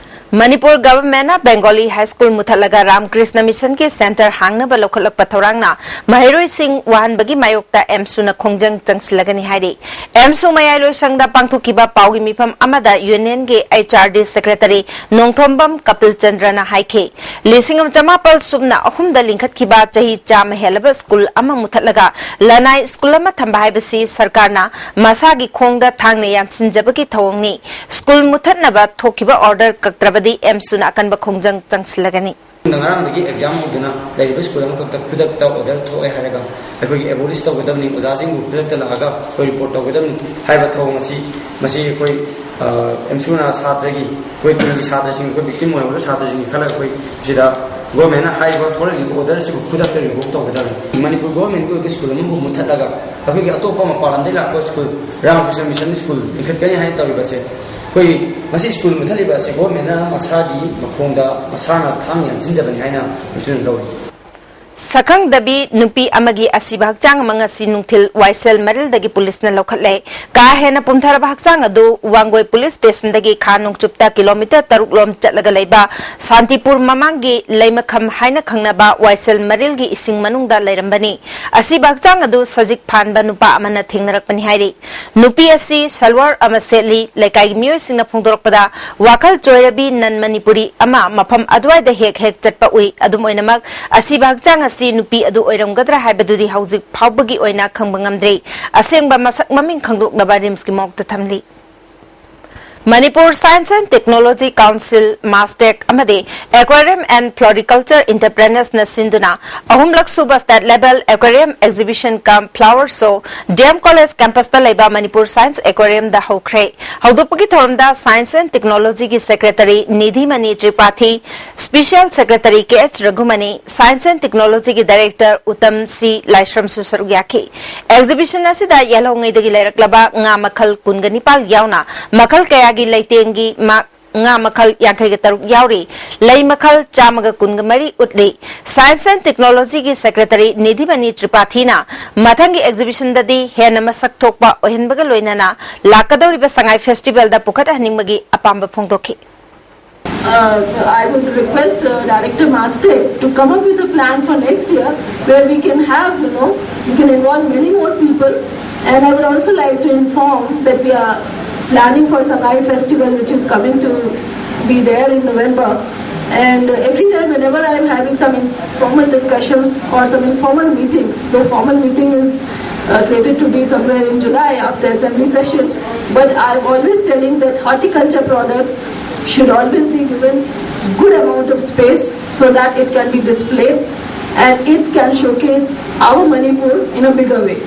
ꯃꯅꯤꯄꯨꯔ ꯒꯚꯔꯟꯃꯦꯟꯠꯅ ꯕꯦꯡꯒꯣꯂꯤ ꯍꯥꯏ ꯁ꯭ꯀꯨꯜ ꯃꯨꯊꯠꯂꯒ ꯔꯥꯃꯀ꯭ꯔꯤꯁꯅ ꯃꯤꯁꯟꯒꯤ ꯁꯦꯟꯇꯔ ꯍꯥꯡꯅꯕ ꯂꯧꯈꯠꯂꯛꯄ ꯊꯧꯔꯥꯡꯅ ꯃꯍꯩꯔꯣꯏꯁꯤꯡ ꯋꯥꯍꯟꯕꯒꯤ ꯃꯥꯌꯣꯛꯇ ꯑꯦꯝꯁꯨꯅ ꯈꯣꯡꯖꯪ ꯆꯪꯁꯤꯜꯂꯒꯅꯤ ꯍꯥꯏꯔꯤ꯫ ꯑꯦꯝꯁꯨ ꯃꯌꯥꯏ ꯂꯣꯏꯁꯪꯗ ꯄꯥꯡꯊꯣꯛꯈꯤꯕ ꯄꯥꯎꯒꯤ ꯃꯤꯐꯝ ꯑꯃꯗ ꯌꯨꯅꯤꯌꯟꯒꯤ H R D secretary Nongthombam Kapil ꯆꯟꯗ꯭ꯔꯅ ꯍꯥꯏꯈꯤ, ꯂꯤꯁꯤꯡ ꯑꯃ ꯆꯃꯥꯄꯜ ꯁꯨꯞꯅ ꯑꯍꯨꯝꯗ ꯂꯤꯡꯈꯠꯈꯤꯕ ꯆꯍꯤ ꯆꯥꯝꯃ ꯍꯦꯜꯂꯕ ꯁ꯭ꯀꯨꯜ ꯑꯃ ꯃꯨꯊꯠꯂꯒ ꯂꯅꯥꯏ ꯁ꯭ꯀꯨꯜ ꯑꯃ ꯊꯝꯕ ꯍꯥꯏꯕꯁꯤ ꯁꯔꯀꯥꯔꯅ ꯃꯁꯥꯒꯤ ꯈꯣꯡꯗ ꯊꯥꯡꯅ ꯌꯥꯟꯁꯤꯟꯖꯕꯒꯤ ꯊꯧꯑꯣꯡꯅꯤ꯫ ꯁ꯭ꯀꯨꯜ ꯃꯨꯊꯠꯅꯕ ꯊꯣꯛꯈꯤꯕ ꯑꯣꯔꯗꯔ ꯀꯛꯇ꯭ꯔꯕꯗꯤ ꯑꯦꯝꯁꯨꯅ ꯑꯀꯟꯕ ꯈꯣꯡꯖꯪ ꯆꯪꯁꯤꯜꯂꯒꯅꯤ꯫ ꯉꯔꯥꯡꯗꯒꯤ ꯑꯦꯛꯖꯥꯝ ꯍꯧꯗꯨꯅ ꯂꯩꯔꯤꯕ ꯁ꯭ꯀꯨꯜ ꯑꯃꯈꯛꯇ ꯈꯨꯗꯛꯇ ꯑꯣꯔꯗꯔ ꯊꯣꯛꯑꯦ ꯍꯥꯏꯔꯒ ꯑꯩꯈꯣꯏꯒꯤ ꯑꯦꯕꯣꯂꯤꯁ ꯇꯧꯒꯗꯕꯅꯤ, ꯑꯣꯖꯥꯁꯤꯡꯕꯨ ꯈꯨꯗꯛꯇ ꯂꯥꯛꯑꯒ ꯑꯩꯈꯣꯏ ꯔꯤꯄꯣꯔꯠ ꯇꯧꯒꯗꯕꯅꯤ ꯍꯥꯏꯕ ꯊꯧꯑꯣꯡ ꯑꯁꯤ, ꯃꯁꯤ ꯑꯩꯈꯣꯏ, ꯑ, ꯑꯦꯝꯁꯨꯅ ꯁꯥꯇ꯭ꯔꯒꯤ, ꯑꯩꯈꯣꯏ ꯇꯨꯡꯒꯤ ꯁꯥꯇ꯭ꯔꯁꯤꯡ, ꯑꯩꯈꯣꯏ ꯚꯤꯛꯇꯤꯝ ꯑꯣꯏꯔꯕ ꯁꯥꯇ꯭ꯔꯁꯤꯡꯒꯤ ꯈꯜꯂꯒ ꯑꯩꯈꯣꯏ ꯁꯤꯗ ꯒꯣꯔꯃꯦꯟꯅ ꯍꯥꯏꯔꯤꯕ ꯊꯣꯛꯂꯛꯂꯤꯕ ꯑꯣꯔꯗꯔ ꯑꯁꯤꯕꯨ ꯈꯨꯗꯛꯇ ꯔꯤꯚꯣꯛ ꯇꯧꯒꯗꯕꯅꯤ꯫ ꯃꯅꯤꯄꯨꯔ ꯒꯣꯔꯃꯦꯟꯒꯤ ꯑꯣꯏꯕ ꯁ꯭ꯀꯨꯜ ꯑꯃꯕꯨ ꯃꯨꯠꯊꯠꯂꯒ ꯑꯩꯈꯣꯏꯒꯤ ꯑꯇꯣꯞꯄ ꯃꯄꯥꯟ ꯂꯝꯗꯒꯤ ꯂꯥꯛꯄ ꯁ꯭ꯀꯨꯜ, ꯔꯥꯃꯀ꯭ꯔꯤꯁꯅ ꯃꯤꯁꯟ ꯁ꯭ꯀꯨꯜ ꯂꯤꯡꯈꯠꯀꯅꯤ ꯍꯥꯏꯅ ꯇꯧꯔꯤꯕ ꯑꯁꯦ, ꯑꯩꯈꯣꯏ ꯃꯁꯤ ꯁ꯭ꯀꯨꯜ ꯃꯨꯠꯊꯠꯂꯤꯕ ꯑꯁꯤ ꯒꯣꯔꯃꯦꯟꯅ ꯃꯁꯥꯒꯤ ꯃꯈꯣꯡꯗ ꯃꯁꯥꯅ ꯊꯥꯡ ꯌꯥꯟꯁꯤꯟꯖꯕꯅꯤ ꯍꯥꯏꯅ ꯑꯩꯈꯣꯏꯅ ꯂꯧꯔꯤ꯫ ꯁꯛꯈꯪꯗꯕꯤ ꯅꯨꯄꯤ ꯑꯃꯒꯤ ꯑꯁꯤꯕ ꯍꯛꯆꯥꯡ ꯑꯃ ꯉꯁꯤ ꯅꯨꯡꯊꯤꯜ ꯋꯥꯏꯁꯦꯜ ꯃꯔꯤꯜꯗꯒꯤ ꯄꯨꯂꯤꯁꯅ ꯂꯧꯈꯠꯂꯦ꯫ ꯀꯥ ꯍꯦꯟꯅ ꯄꯨꯝꯊꯔꯕ ꯍꯛꯆꯥꯡ ꯑꯗꯨ ꯋꯥꯡꯒꯣꯏ ꯄꯨꯂꯤꯁ ꯁ꯭ꯇꯦꯁꯟꯗꯒꯤ ꯈꯥ ꯅꯣꯡꯆꯨꯞꯇ ꯀꯤꯂꯣꯃꯤꯇꯔ ꯇꯔꯨꯛ ꯂꯣꯝ ꯆꯠꯂꯒ ꯂꯩꯕ ꯁꯥꯟꯇꯤꯄꯨꯔ ꯃꯃꯥꯡꯒꯤ ꯂꯩꯃꯈꯝ ꯍꯥꯏꯅ ꯈꯪꯅꯕ ꯋꯥꯏꯁꯦꯜ ꯃꯔꯤꯜꯒꯤ ꯏꯁꯤꯡ ꯃꯅꯨꯡꯗ ꯂꯩꯔꯝꯕꯅꯤ꯫ ꯑꯁꯤꯕ ꯍꯛꯆꯥꯡ ꯑꯗꯨ ꯁꯖꯤꯛ ꯐꯥꯟꯕ ꯅꯨꯄꯥ ꯑꯃꯅ ꯊꯦꯡꯅꯔꯛꯄꯅꯤ ꯍꯥꯏꯔꯤ꯫ ꯅꯨꯄꯤ ꯑꯁꯤ ꯁꯜꯋꯥꯔ ꯑꯃ ꯁꯦꯠꯂꯤ꯫ ꯂꯩꯀꯥꯏꯒꯤ ꯃꯤꯑꯣꯏꯁꯤꯡꯅ ꯐꯣꯡꯗꯣꯔꯛꯄꯗ, ꯋꯥꯈꯜ ꯆꯣꯏꯔꯕꯤ ꯅꯟ ꯃꯅꯤꯄꯨꯔꯤ ꯑꯃ ꯃꯐꯝ ꯑꯗꯨꯋꯥꯏꯗ ꯍꯦꯛ ꯍꯦꯛ ꯆꯠꯄ ꯎꯏ꯫ ꯑꯗꯨꯝ ꯑꯣꯏꯅꯃꯛ, ꯑꯁꯤꯕ ꯍꯛꯆꯥꯡ ꯑꯁꯤ ꯅꯨꯄꯤ ꯑꯗꯨ ꯑꯣꯏꯔꯝꯒꯗ꯭ꯔꯥ ꯍꯥꯏꯕꯗꯨꯗꯤ ꯍꯧꯖꯤꯛ ꯐꯥꯎꯕꯒꯤ ꯑꯣꯏꯅ ꯈꯪꯕ ꯉꯝꯗ꯭ꯔꯤ꯫ ꯑꯁꯦꯡꯕ ꯃꯁꯛ ꯃꯃꯤꯡ ꯈꯪꯗꯣꯛꯅꯕ ꯔꯤꯝꯁꯀꯤ ꯃꯣꯔꯒꯇ ꯊꯝꯂꯤ꯫ Manipur Science and Technology Council, Mastek ꯑꯃꯗꯤ Aquarium and Floriculture Enterpriseꯅ ꯁꯤꯟꯗꯨꯅ ꯑꯍꯨꯝꯂꯛ ꯁꯨꯕ State Level Aquarium Exhibition cum Flower Show D M college ꯀꯦꯝꯄꯁꯇ ꯂꯩꯕ ꯃꯅꯤꯄꯨꯔ ꯁꯥꯏꯟꯁ ꯑꯦꯀ꯭ꯋꯥꯔꯤꯌꯝꯗ ꯍꯧꯈ꯭ꯔꯦ꯫ ꯍꯧꯗꯣꯛꯄꯒꯤ ꯊꯧꯔꯝꯗ Science and Technologyꯒꯤ secretary Nidhimani Tripathi, special secretary K H Raghumani, Science and Technologyꯒꯤ ꯗꯥꯏꯔꯦꯛꯇꯔ ꯎꯇꯝ ꯁꯤ ꯂꯥꯏꯁ꯭ꯔꯝꯁꯨ ꯁꯔꯨꯛ ꯌꯥꯈꯤ꯫ ꯑꯦꯛꯖꯤꯕꯤꯁꯟ ꯑꯁꯤꯗ ꯌꯦꯜꯍꯧꯉꯩꯗꯒꯤ ꯂꯩꯔꯛꯂꯕ ꯉꯥ ꯃꯈꯜ ꯀꯨꯟꯒ ꯅꯤꯄꯥꯜ ꯌꯥꯎꯅ ꯃꯈꯜ ꯀꯌꯥꯒꯤ ꯂꯩꯇꯦꯡꯒꯤ ꯃꯥ-, ꯉꯥ ꯃꯈꯜ ꯌꯥꯡꯈꯩꯒ ꯇꯔꯨꯛ ꯌꯥꯎꯔꯤ꯫ ꯂꯩ ꯃꯈꯜ ꯆꯥꯝꯃꯒ ꯀꯨꯟꯒ ꯃꯔꯤ ꯎꯠꯂꯤ꯫ Science and Technologyꯒꯤ ꯁꯦꯀ꯭ꯔꯦꯇꯔꯤ ꯅꯤꯙꯤꯃꯅꯤ ꯇ꯭ꯔꯤꯄꯥꯊꯤꯅ ꯃꯊꯪꯒꯤ ꯑꯦꯛꯖꯤꯕꯤꯁꯟꯗꯗꯤ ꯍꯦꯟꯅ ꯃꯁꯛ ꯊꯣꯛꯄ ꯑꯣꯏꯍꯟꯕꯒ ꯂꯣꯏꯅꯅ ꯂꯥꯛꯀꯗꯧꯔꯤꯕ ꯁꯉꯥꯏ ꯐꯦꯁꯇꯤꯚꯦꯜꯗ ꯄꯨꯈꯠꯍꯟꯅꯤꯡꯕꯒꯤ ꯑꯄꯥꯝꯕ ꯐꯣꯡꯗꯣꯛꯈꯤ꯫ Uh, I would request uh, Director Mastek to come up with a plan for next year where we can have, you know, we can involve many more people. And I would also like to inform that we are planning for Sangai Festival, which is coming to be there in November. And uh, every time, whenever I am having some informal discussions or some informal meetings, though formal meeting is uh, slated to be somewhere in July after assembly session, but I'm always telling that horticulture products should always be given good amount of space so that it can be displayed and it can showcase our Manipur in a bigger way.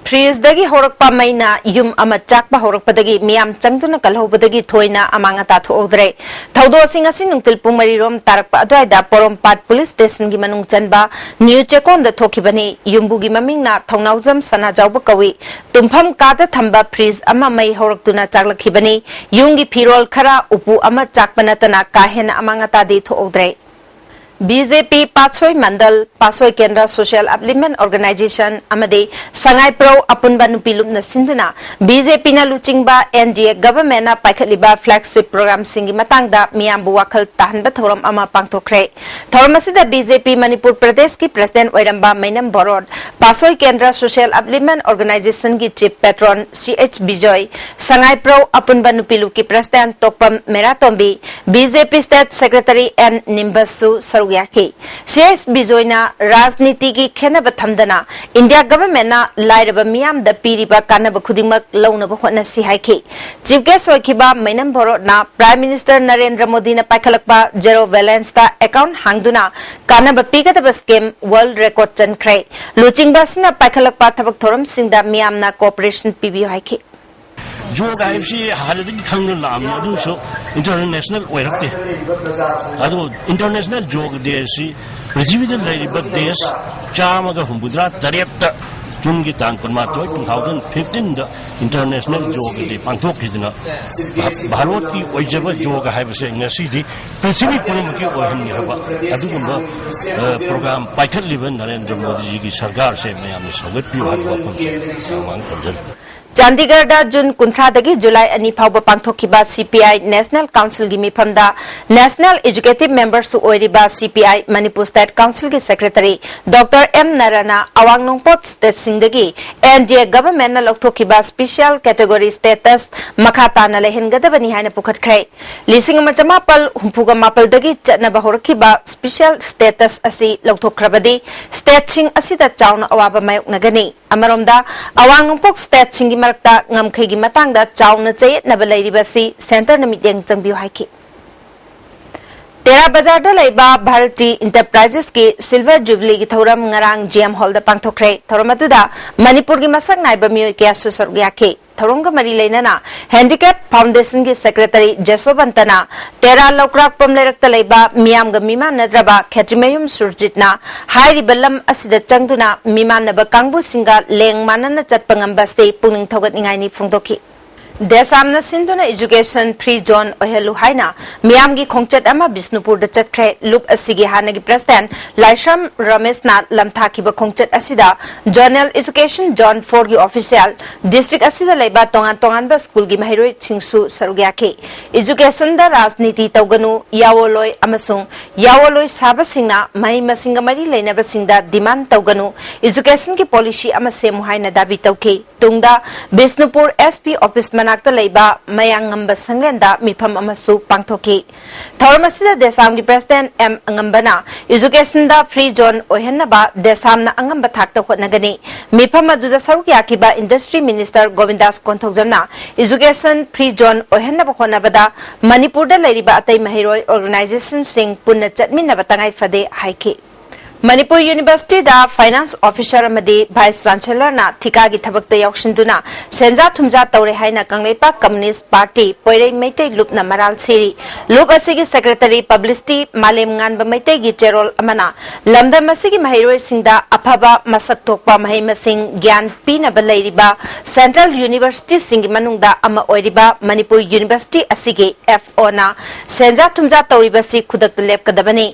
ꯐ꯭ꯔꯤꯖꯗꯒꯤ ꯍꯧꯔꯛꯄ ꯃꯩꯅ ꯌꯨꯝ ꯑꯃ ꯆꯥꯛꯄ ꯍꯧꯔꯛꯄꯗꯒꯤ ꯃꯤꯌꯥꯝ ꯆꯪꯗꯨꯅ ꯀꯜꯍꯧꯕꯗꯒꯤ ꯊꯣꯏꯅ ꯑꯃꯥꯡ ꯑꯇꯥ ꯊꯣꯛꯍꯧꯗ꯭ꯔꯦ꯫ ꯊꯧꯗꯣꯛ ꯑꯁꯤ ꯉꯁꯤ ꯅꯨꯡꯊꯤꯜ ꯄꯨꯡ ꯃꯔꯤ ꯔꯣꯝ ꯇꯥꯔꯛꯄ ꯑꯗꯨꯋꯥꯏꯗ ꯄꯣꯔꯣꯝꯄꯥꯠ ꯄꯨꯂꯤꯁ ꯁ꯭ꯇꯦꯁꯟꯒꯤ ꯃꯅꯨꯡ ꯆꯟꯕ ꯅ꯭ꯌꯨ ꯆꯦꯀꯣꯟꯗ ꯊꯣꯛꯈꯤꯕꯅꯤ꯫ ꯌꯨꯝꯕꯨꯒꯤ ꯃꯃꯤꯡꯅ ꯊꯧꯅꯥꯎꯖꯝ ꯁꯅꯥꯖꯥꯎꯕ ꯀꯧꯏ꯫ ꯇꯨꯝꯐꯝ ꯀꯥꯗ ꯊꯝꯕ ꯐ꯭ꯔꯤꯖ ꯑꯃ ꯃꯩ ꯍꯧꯔꯛꯇꯨꯅ ꯆꯥꯛꯂꯛꯈꯤꯕꯅꯤ꯫ ꯌꯨꯝꯒꯤ ꯐꯤꯔꯣꯜ ꯈꯔ, ꯎꯄꯨ ꯑꯃ ꯆꯥꯛꯄ ꯅꯠꯇꯅ ꯀꯥ ꯍꯦꯟꯅ ꯑꯃꯥꯡ ꯑꯇꯥꯗꯤ ꯊꯣꯛꯍꯧꯗ꯭ꯔꯦ꯫ ꯕꯤ ꯖꯦ ꯄꯤ ꯄꯥꯠꯁꯣꯏ ꯃꯟꯗꯜ, ꯄꯥꯠꯁꯣꯏ ꯀꯦꯟꯗ꯭ꯔ ꯁꯣꯁꯤꯌꯦꯜ ꯑꯞꯂꯤꯞꯃꯦꯟ ꯑꯣꯔꯒꯅꯥꯏꯖꯦꯁꯟ ꯑꯃꯗꯤ ꯁꯉꯥꯏꯄ꯭ꯔꯧ ꯑꯄꯨꯟꯕ ꯅꯨꯄꯤ ꯂꯨꯞꯅ ꯁꯤꯟꯗꯨꯅ ꯕꯤ ꯖꯦ ꯄꯤꯅ ꯂꯨꯆꯤꯡꯕ ꯑꯦꯟ ꯗꯤ ꯑꯦ ꯒꯚꯔꯟꯃꯦꯟꯠꯅ ꯄꯥꯏꯈꯠꯂꯤꯕ ꯐ꯭ꯂꯦꯒꯁꯤꯞ ꯄ꯭ꯔꯣꯒ꯭ꯔꯥꯝꯁꯤꯡꯒꯤ ꯃꯇꯥꯡꯗ ꯃꯤꯌꯥꯝꯕꯨ ꯋꯥꯈꯜ ꯇꯥꯍꯟꯕ ꯊꯧꯔꯝ ꯑꯃ ꯄꯥꯡꯊꯣꯛꯈ꯭ꯔꯦ꯫ ꯊꯧꯔꯝ ꯑꯁꯤꯗ ꯕꯤ ꯖꯦ ꯄꯤ ꯃꯅꯤꯄꯨꯔ ꯄ꯭ꯔꯗꯦꯁꯀꯤ ꯄ꯭ꯔꯁꯤꯗꯦꯟꯠ ꯑꯣꯏꯔꯝꯕ ꯃꯩꯅꯝ ꯕꯣꯔꯣꯠ, ꯄꯥꯠꯁꯣꯏ ꯀꯦꯟꯗ꯭ꯔ ꯁꯣꯁꯤꯌꯦꯜ ꯑꯞꯂꯤꯞꯃꯦꯟ ꯑꯣꯔꯒꯅꯥꯏꯖꯦꯁꯟꯒꯤ ꯆꯤꯐ ꯄꯦꯇ꯭ꯔꯣꯟ ꯁꯤ ꯑꯩꯆ ꯕꯤꯖꯣꯏ, ꯁꯉꯥꯏꯄ꯭ꯔꯧ ꯑꯄꯨꯟꯕ ꯅꯨꯄꯤ ꯂꯨꯞꯀꯤ ꯄ꯭ꯔꯁꯤꯗꯦꯟꯠ ꯇꯣꯛꯄꯝ Meratombi, B J P state secretary N ꯅꯤꯝꯕꯁꯁꯨ ꯁꯔꯨꯛ ꯌꯥꯈꯤ꯫ ꯁꯤ ꯑꯩꯆ ꯕꯤꯖꯣꯏꯅ ꯔꯥꯖꯅꯤꯇꯤꯒꯤ ꯈꯦꯟꯅꯕ ꯊꯝꯗꯅ ꯏꯟꯗꯤꯌꯥ ꯒꯚꯔꯟꯃꯦꯟꯠꯅ ꯂꯥꯏꯔꯕ ꯃꯤꯌꯥꯝꯗ ꯄꯤꯔꯤꯕ ꯀꯥꯟꯅꯕ ꯈꯨꯗꯤꯡꯃꯛ ꯂꯧꯅꯕ ꯍꯣꯠꯅꯁꯤ ꯍꯥꯏꯈꯤ꯫ ꯆꯤꯐ ꯒꯦꯁ ꯑꯣꯏꯈꯤꯕ ꯃꯩꯅꯝ ꯕꯣꯔꯣꯠꯅ ꯄ꯭ꯔꯥꯏꯝ ꯃꯤꯅꯤꯁꯇꯔ ꯅꯔꯦꯟꯗ꯭ꯔ ꯃꯣꯗꯤꯅ ꯄꯥꯏꯈꯠꯂꯛꯄ ꯖꯦꯔꯣ ꯕꯦꯂꯦꯟꯁꯇ ꯑꯦꯀꯥꯎꯟꯠ ꯍꯥꯡꯗꯨꯅ ꯀꯥꯟꯅꯕ ꯄꯤꯒꯗꯕ ꯁ꯭ꯀꯤꯝ ꯋꯥꯔꯜꯗ ꯔꯦꯀꯣꯔꯗ ꯆꯟꯈ꯭ꯔꯦ꯫ ꯂꯨꯆꯤꯡꯕ ꯑꯁꯤꯅ ꯄꯥꯏꯈꯠꯂꯛꯄ ꯊꯕꯛ ꯊꯧꯔꯝꯁꯤꯡꯗ ꯃꯤꯌꯥꯝꯅ ꯀꯣꯑꯣꯄꯔꯦꯁꯟ ꯄꯤꯕꯤꯌꯨ ꯍꯥꯏꯈꯤ꯫ ꯌꯣꯒ ꯍꯥꯏꯕꯁꯤ ꯍꯥꯟꯅꯗꯒꯤ ꯈꯪꯗꯨꯅ ꯂꯥꯛꯑꯝꯃꯤ, ꯑꯗꯨꯁꯨ ꯏꯟꯇꯔꯅꯦꯁꯅꯦꯜ ꯑꯣꯏꯔꯛꯇꯦ꯫ ꯑꯗꯨ ꯏꯟꯇꯔꯅꯦꯁꯅꯦꯜ ꯌꯣꯒ ꯗꯦ ꯑꯁꯤ ꯄ꯭ꯔꯤꯊꯤꯕꯤꯗ ꯂꯩꯔꯤꯕ ꯗꯦꯁ ꯆꯥꯝꯃꯒ ꯍꯨꯝꯐꯨꯇꯔꯥ ꯇꯔꯦꯠꯇ ꯖꯨꯟꯒꯤ ꯇꯥꯡ ꯀꯨꯟꯃꯥꯊꯣꯏ, ꯇꯨ ꯊꯥꯎꯖꯟ ꯐꯤꯐꯇꯤꯟꯗ ꯏꯟꯇꯔꯅꯦꯁꯅꯦꯜ ꯌꯣꯒ ꯗꯦ ꯄꯥꯡꯊꯣꯛꯈꯤꯗꯅ ꯚꯥ-, ꯚꯥꯔꯠꯀꯤ ꯑꯣꯏꯖꯕ ꯌꯣꯒ ꯍꯥꯏꯕꯁꯦ ꯉꯁꯤꯗꯤ ꯄ꯭ꯔꯤꯊꯤꯕꯤ ꯄꯨꯝꯅꯃꯛꯀꯤ ꯑꯣꯏꯍꯟꯒꯦ ꯍꯥꯏꯕ ꯑꯗꯨꯒꯨꯝꯕ, ꯑ, ꯄ꯭ꯔꯣꯒ꯭ꯔꯥꯝ ꯄꯥꯏꯈꯠꯂꯤꯕ ꯅꯔꯦꯟꯗ꯭ꯔ ꯃꯣꯗꯤꯖꯤꯒꯤ ꯁꯔꯀꯥꯔꯁꯦ ꯃꯌꯥꯝꯅ ꯁꯧꯒꯠꯄꯤꯌꯨ ꯍꯥꯏꯕ ꯋꯥꯐꯝꯁꯦ ꯃꯃꯥꯡ ꯊꯝꯖꯔꯤ꯫ ꯆꯥꯟꯗꯤꯒꯔꯗ ꯖꯨꯟ ꯀꯨꯟꯊ꯭ꯔꯥꯗꯒꯤ ꯖꯨꯂꯥꯏ ꯑꯅꯤ ꯐꯥꯎꯕ ꯄꯥꯡꯊꯣꯛꯈꯤꯕ CPI National Councilꯒꯤ ꯃꯤꯐꯝꯗ National Executive Memberꯁꯨ ꯑꯣꯏꯔꯤꯕ CPI Manipur State Councilꯒꯤ Secretary Doctor M ꯅꯔꯥꯅ ꯑꯋꯥꯡ ꯅꯣꯡꯄꯣꯛ stateꯁꯤꯡꯗꯒꯤ NDA governmentꯅ ꯂꯧꯊꯣꯛꯈꯤꯕ special category status ꯃꯈꯥ ꯇꯥꯅ ꯂꯩꯍꯟꯒꯗꯕꯅꯤ ꯍꯥꯏꯅ ꯄꯨꯈꯠꯈ꯭ꯔꯦ꯫ ꯂꯤꯁꯤꯡ ꯑꯃ ꯆꯃꯥꯄꯜ ꯍꯨꯝꯐꯨꯒ ꯃꯥꯄꯜꯗꯒꯤ ꯆꯠꯅꯕ ꯍꯧꯔꯛꯈꯤꯕ special status ꯑꯁꯤ ꯂꯧꯊꯣꯛꯈ꯭ꯔꯕꯗꯤ stateꯁꯤꯡ ꯑꯁꯤꯗ ꯆꯥꯎꯅ ꯑꯋꯥꯕ ꯃꯥꯌꯣꯛꯅꯒꯅꯤ꯫ ꯑꯃꯔꯣꯝꯗ, ꯑꯋꯥꯡ ꯅꯣꯡꯄꯣꯛ stateꯁꯤꯡꯒꯤ ꯃꯔꯛꯇ ꯉꯝꯈꯩꯒꯤ ꯃꯇꯥꯡꯗ ꯆꯥꯎꯅ ꯆꯌꯦꯠꯅꯕ ꯂꯩꯔꯤꯕ ꯑꯁꯤ centreꯅ ꯃꯤꯠꯌꯦꯡ ꯆꯪꯕꯤꯌꯨ ꯍꯥꯏꯈꯤ꯫ ꯇꯦꯔꯥ ꯕꯖꯥꯔꯗ ꯂꯩꯕ ꯚꯥꯔꯇꯤ Enterprisesꯀꯤ Silver Jubileeꯒꯤ ꯊꯧꯔꯝ ꯉꯔꯥꯡ GM Hallꯗ ꯄꯥꯡꯊꯣꯛꯈ꯭ꯔꯦ꯫ ꯊꯧꯔꯝ ꯑꯗꯨꯗ ꯃꯅꯤꯄꯨꯔꯒꯤ ꯃꯁꯛ ꯅꯥꯏꯕ ꯃꯤꯑꯣꯏ ꯀꯌꯥꯁꯨ ꯁꯔꯨꯛ ꯌꯥꯈꯤ꯫ ꯊꯧꯔꯝꯒ ꯃꯔꯤ ꯂꯩꯅꯅ Handicap Foundationꯒꯤ Secretary ꯖꯁꯣꯕꯟꯇꯅ ꯇꯦꯔꯥ ꯂꯧꯀ꯭ꯔꯥꯛꯄꯝ ꯂꯩꯔꯛꯇ ꯂꯩꯕ ꯃꯤꯌꯥꯝꯒ ꯃꯤꯃꯥꯟꯅꯗ꯭ꯔꯕ ꯈꯦꯇ꯭ꯔꯤꯃꯌꯨꯝ ꯁꯨꯔꯖꯤꯠꯅ ꯍꯥꯏꯔꯤꯕ ꯂꯝ ꯑꯁꯤꯗ ꯆꯪꯗꯨꯅ ꯃꯤꯃꯥꯟꯅꯕ ꯀꯥꯡꯕꯨꯁꯤꯡꯒ ꯂꯦꯡ ꯃꯥꯟꯅꯅ ꯆꯠꯄ ꯉꯝꯕ ꯑꯁꯤ ꯄꯨꯛꯅꯤꯡ ꯊꯧꯒꯠꯅꯤꯡꯉꯥꯏꯅꯤ ꯐꯣꯡꯗꯣꯛꯈꯤ꯫ ꯗꯦꯁꯥꯝꯅ ꯁꯤꯟꯗꯨꯅ Education Free Zone ꯑꯣꯏꯍꯜꯂꯨ ꯍꯥꯏꯅ ꯃꯤꯌꯥꯝꯒꯤ ꯈꯣꯡꯆꯠ ꯑꯃ ꯕꯤꯁꯅꯨꯄꯨꯔꯗ ꯆꯠꯈ꯭ꯔꯦ꯫ ꯂꯨꯞ ꯑꯁꯤꯒꯤ ꯍꯥꯟꯅꯒꯤ President ꯂꯥꯏꯁ꯭ꯔꯝ ꯔꯃꯦꯁꯅ ꯂꯝꯊꯥꯈꯤꯕ ꯈꯣꯡꯆꯠ ꯑꯁꯤꯗ Zonal Education Zone fourꯒꯤ official, district ꯑꯁꯤꯗ ꯂꯩꯕ ꯇꯣꯉꯥꯟ ꯇꯣꯉꯥꯟꯕ schoolꯒꯤ ꯃꯍꯩꯔꯣꯏꯁꯤꯡꯁꯨ ꯁꯔꯨꯛ ꯌꯥꯈꯤ꯫ Educationꯗ ꯔꯥꯖꯅꯤꯇꯤ ꯇꯧꯒꯅꯨ, ꯌꯥꯑꯣꯂꯣꯏ ꯑꯃꯁꯨꯡ ꯌꯥꯑꯣꯂꯣꯏ ꯁꯥꯕꯁꯤꯡꯅ ꯃꯍꯩ ꯃꯁꯤꯡꯒ ꯃꯔꯤ ꯂꯩꯅꯕꯁꯤꯡꯗ demand ꯇꯧꯒꯅꯨ, Educationꯒꯤ policy ꯑꯃ ꯁꯦꯝꯃꯨ ꯍꯥꯏꯅ ꯗꯥꯕꯤ ꯇꯧꯈꯤ꯫ ꯇꯨꯡꯗ ꯕꯤꯁꯅꯨꯄꯨꯔ SP office ꯃꯅꯥꯛꯇ ꯂꯩꯕ ꯃꯌꯥꯡꯉꯝꯕ ꯁꯪꯂꯦꯟꯗ ꯃꯤꯐꯝ ꯑꯃꯁꯨ ꯄꯥꯡꯊꯣꯛꯈꯤ꯫ ꯊꯧꯔꯝ ꯑꯁꯤꯗ ꯗꯦꯁꯥꯝꯒꯤ President ꯑꯦꯝ ꯑꯉꯝꯕꯅ Educationꯗ free zone ꯑꯣꯏꯍꯟꯅꯕ ꯗꯦꯁꯥꯝꯅ ꯑꯉꯝꯕ ꯊꯥꯛꯇ ꯍꯣꯠꯅꯒꯅꯤ꯫ ꯃꯤꯐꯝ ꯑꯗꯨꯗ ꯁꯔꯨꯛ ꯌꯥꯈꯤꯕ Industry Minister ꯒꯣꯕꯤꯟꯗꯥꯁ ꯀꯣꯟꯊꯧꯖꯝꯅ Education free zone ꯑꯣꯏꯍꯟꯅꯕ ꯍꯣꯠꯅꯕꯗ ꯃꯅꯤꯄꯨꯔꯗ ꯂꯩꯔꯤꯕ ꯑꯇꯩ ꯃꯍꯩꯔꯣꯏ organizationꯁꯤꯡ ꯄꯨꯟꯅ ꯆꯠꯃꯤꯟꯅꯕ ꯇꯉꯥꯏ ꯐꯗꯦ ꯍꯥꯏꯈꯤ꯫ ꯃꯅꯤꯄꯨꯔ Universityꯗ Finance Officer ꯑꯃꯗꯤ Vice Chancellorꯅ ꯊꯤꯀꯥꯒꯤ ꯊꯕꯛꯇ ꯌꯥꯎꯁꯤꯟꯗꯨꯅ ꯁꯦꯟꯖꯥ ꯊꯨꯝꯖꯥ ꯇꯧꯔꯦ ꯍꯥꯏꯅ ꯀꯪꯂꯩꯄꯥꯛ Communist Party ꯄꯣꯏꯔꯩ ꯃꯩꯇꯩ ꯂꯨꯞꯅ ꯃꯔꯥꯜ ꯁꯤꯔꯤ꯫ ꯂꯨꯞ ꯑꯁꯤꯒꯤ Secretary Publicity ꯃꯥꯂꯦꯝ ꯉꯥꯟꯕ ꯃꯩꯇꯩꯒꯤ ꯆꯦꯔꯣꯜ ꯑꯃꯅ ꯂꯝꯗꯝ ꯑꯁꯤꯒꯤ ꯃꯍꯩꯔꯣꯏꯁꯤꯡꯗ ꯑꯐꯕ ꯃꯁꯛ ꯊꯣꯛꯄ ꯃꯍꯩ ꯃꯁꯤꯡ ꯒ꯭ꯌꯥꯟ ꯄꯤꯅꯕ ꯂꯩꯔꯤꯕ Central Universityꯁꯤꯡꯒꯤ ꯃꯅꯨꯡꯗ ꯑꯃ ꯑꯣꯏꯔꯤꯕ ꯃꯅꯤꯄꯨꯔ University ꯑꯁꯤꯒꯤ FOꯅ ꯁꯦꯟꯖꯥ ꯊꯨꯝꯖꯥ ꯇꯧꯔꯤꯕꯁꯤ ꯈꯨꯗꯛꯇ ꯂꯦꯞꯀꯗꯕꯅꯤ꯫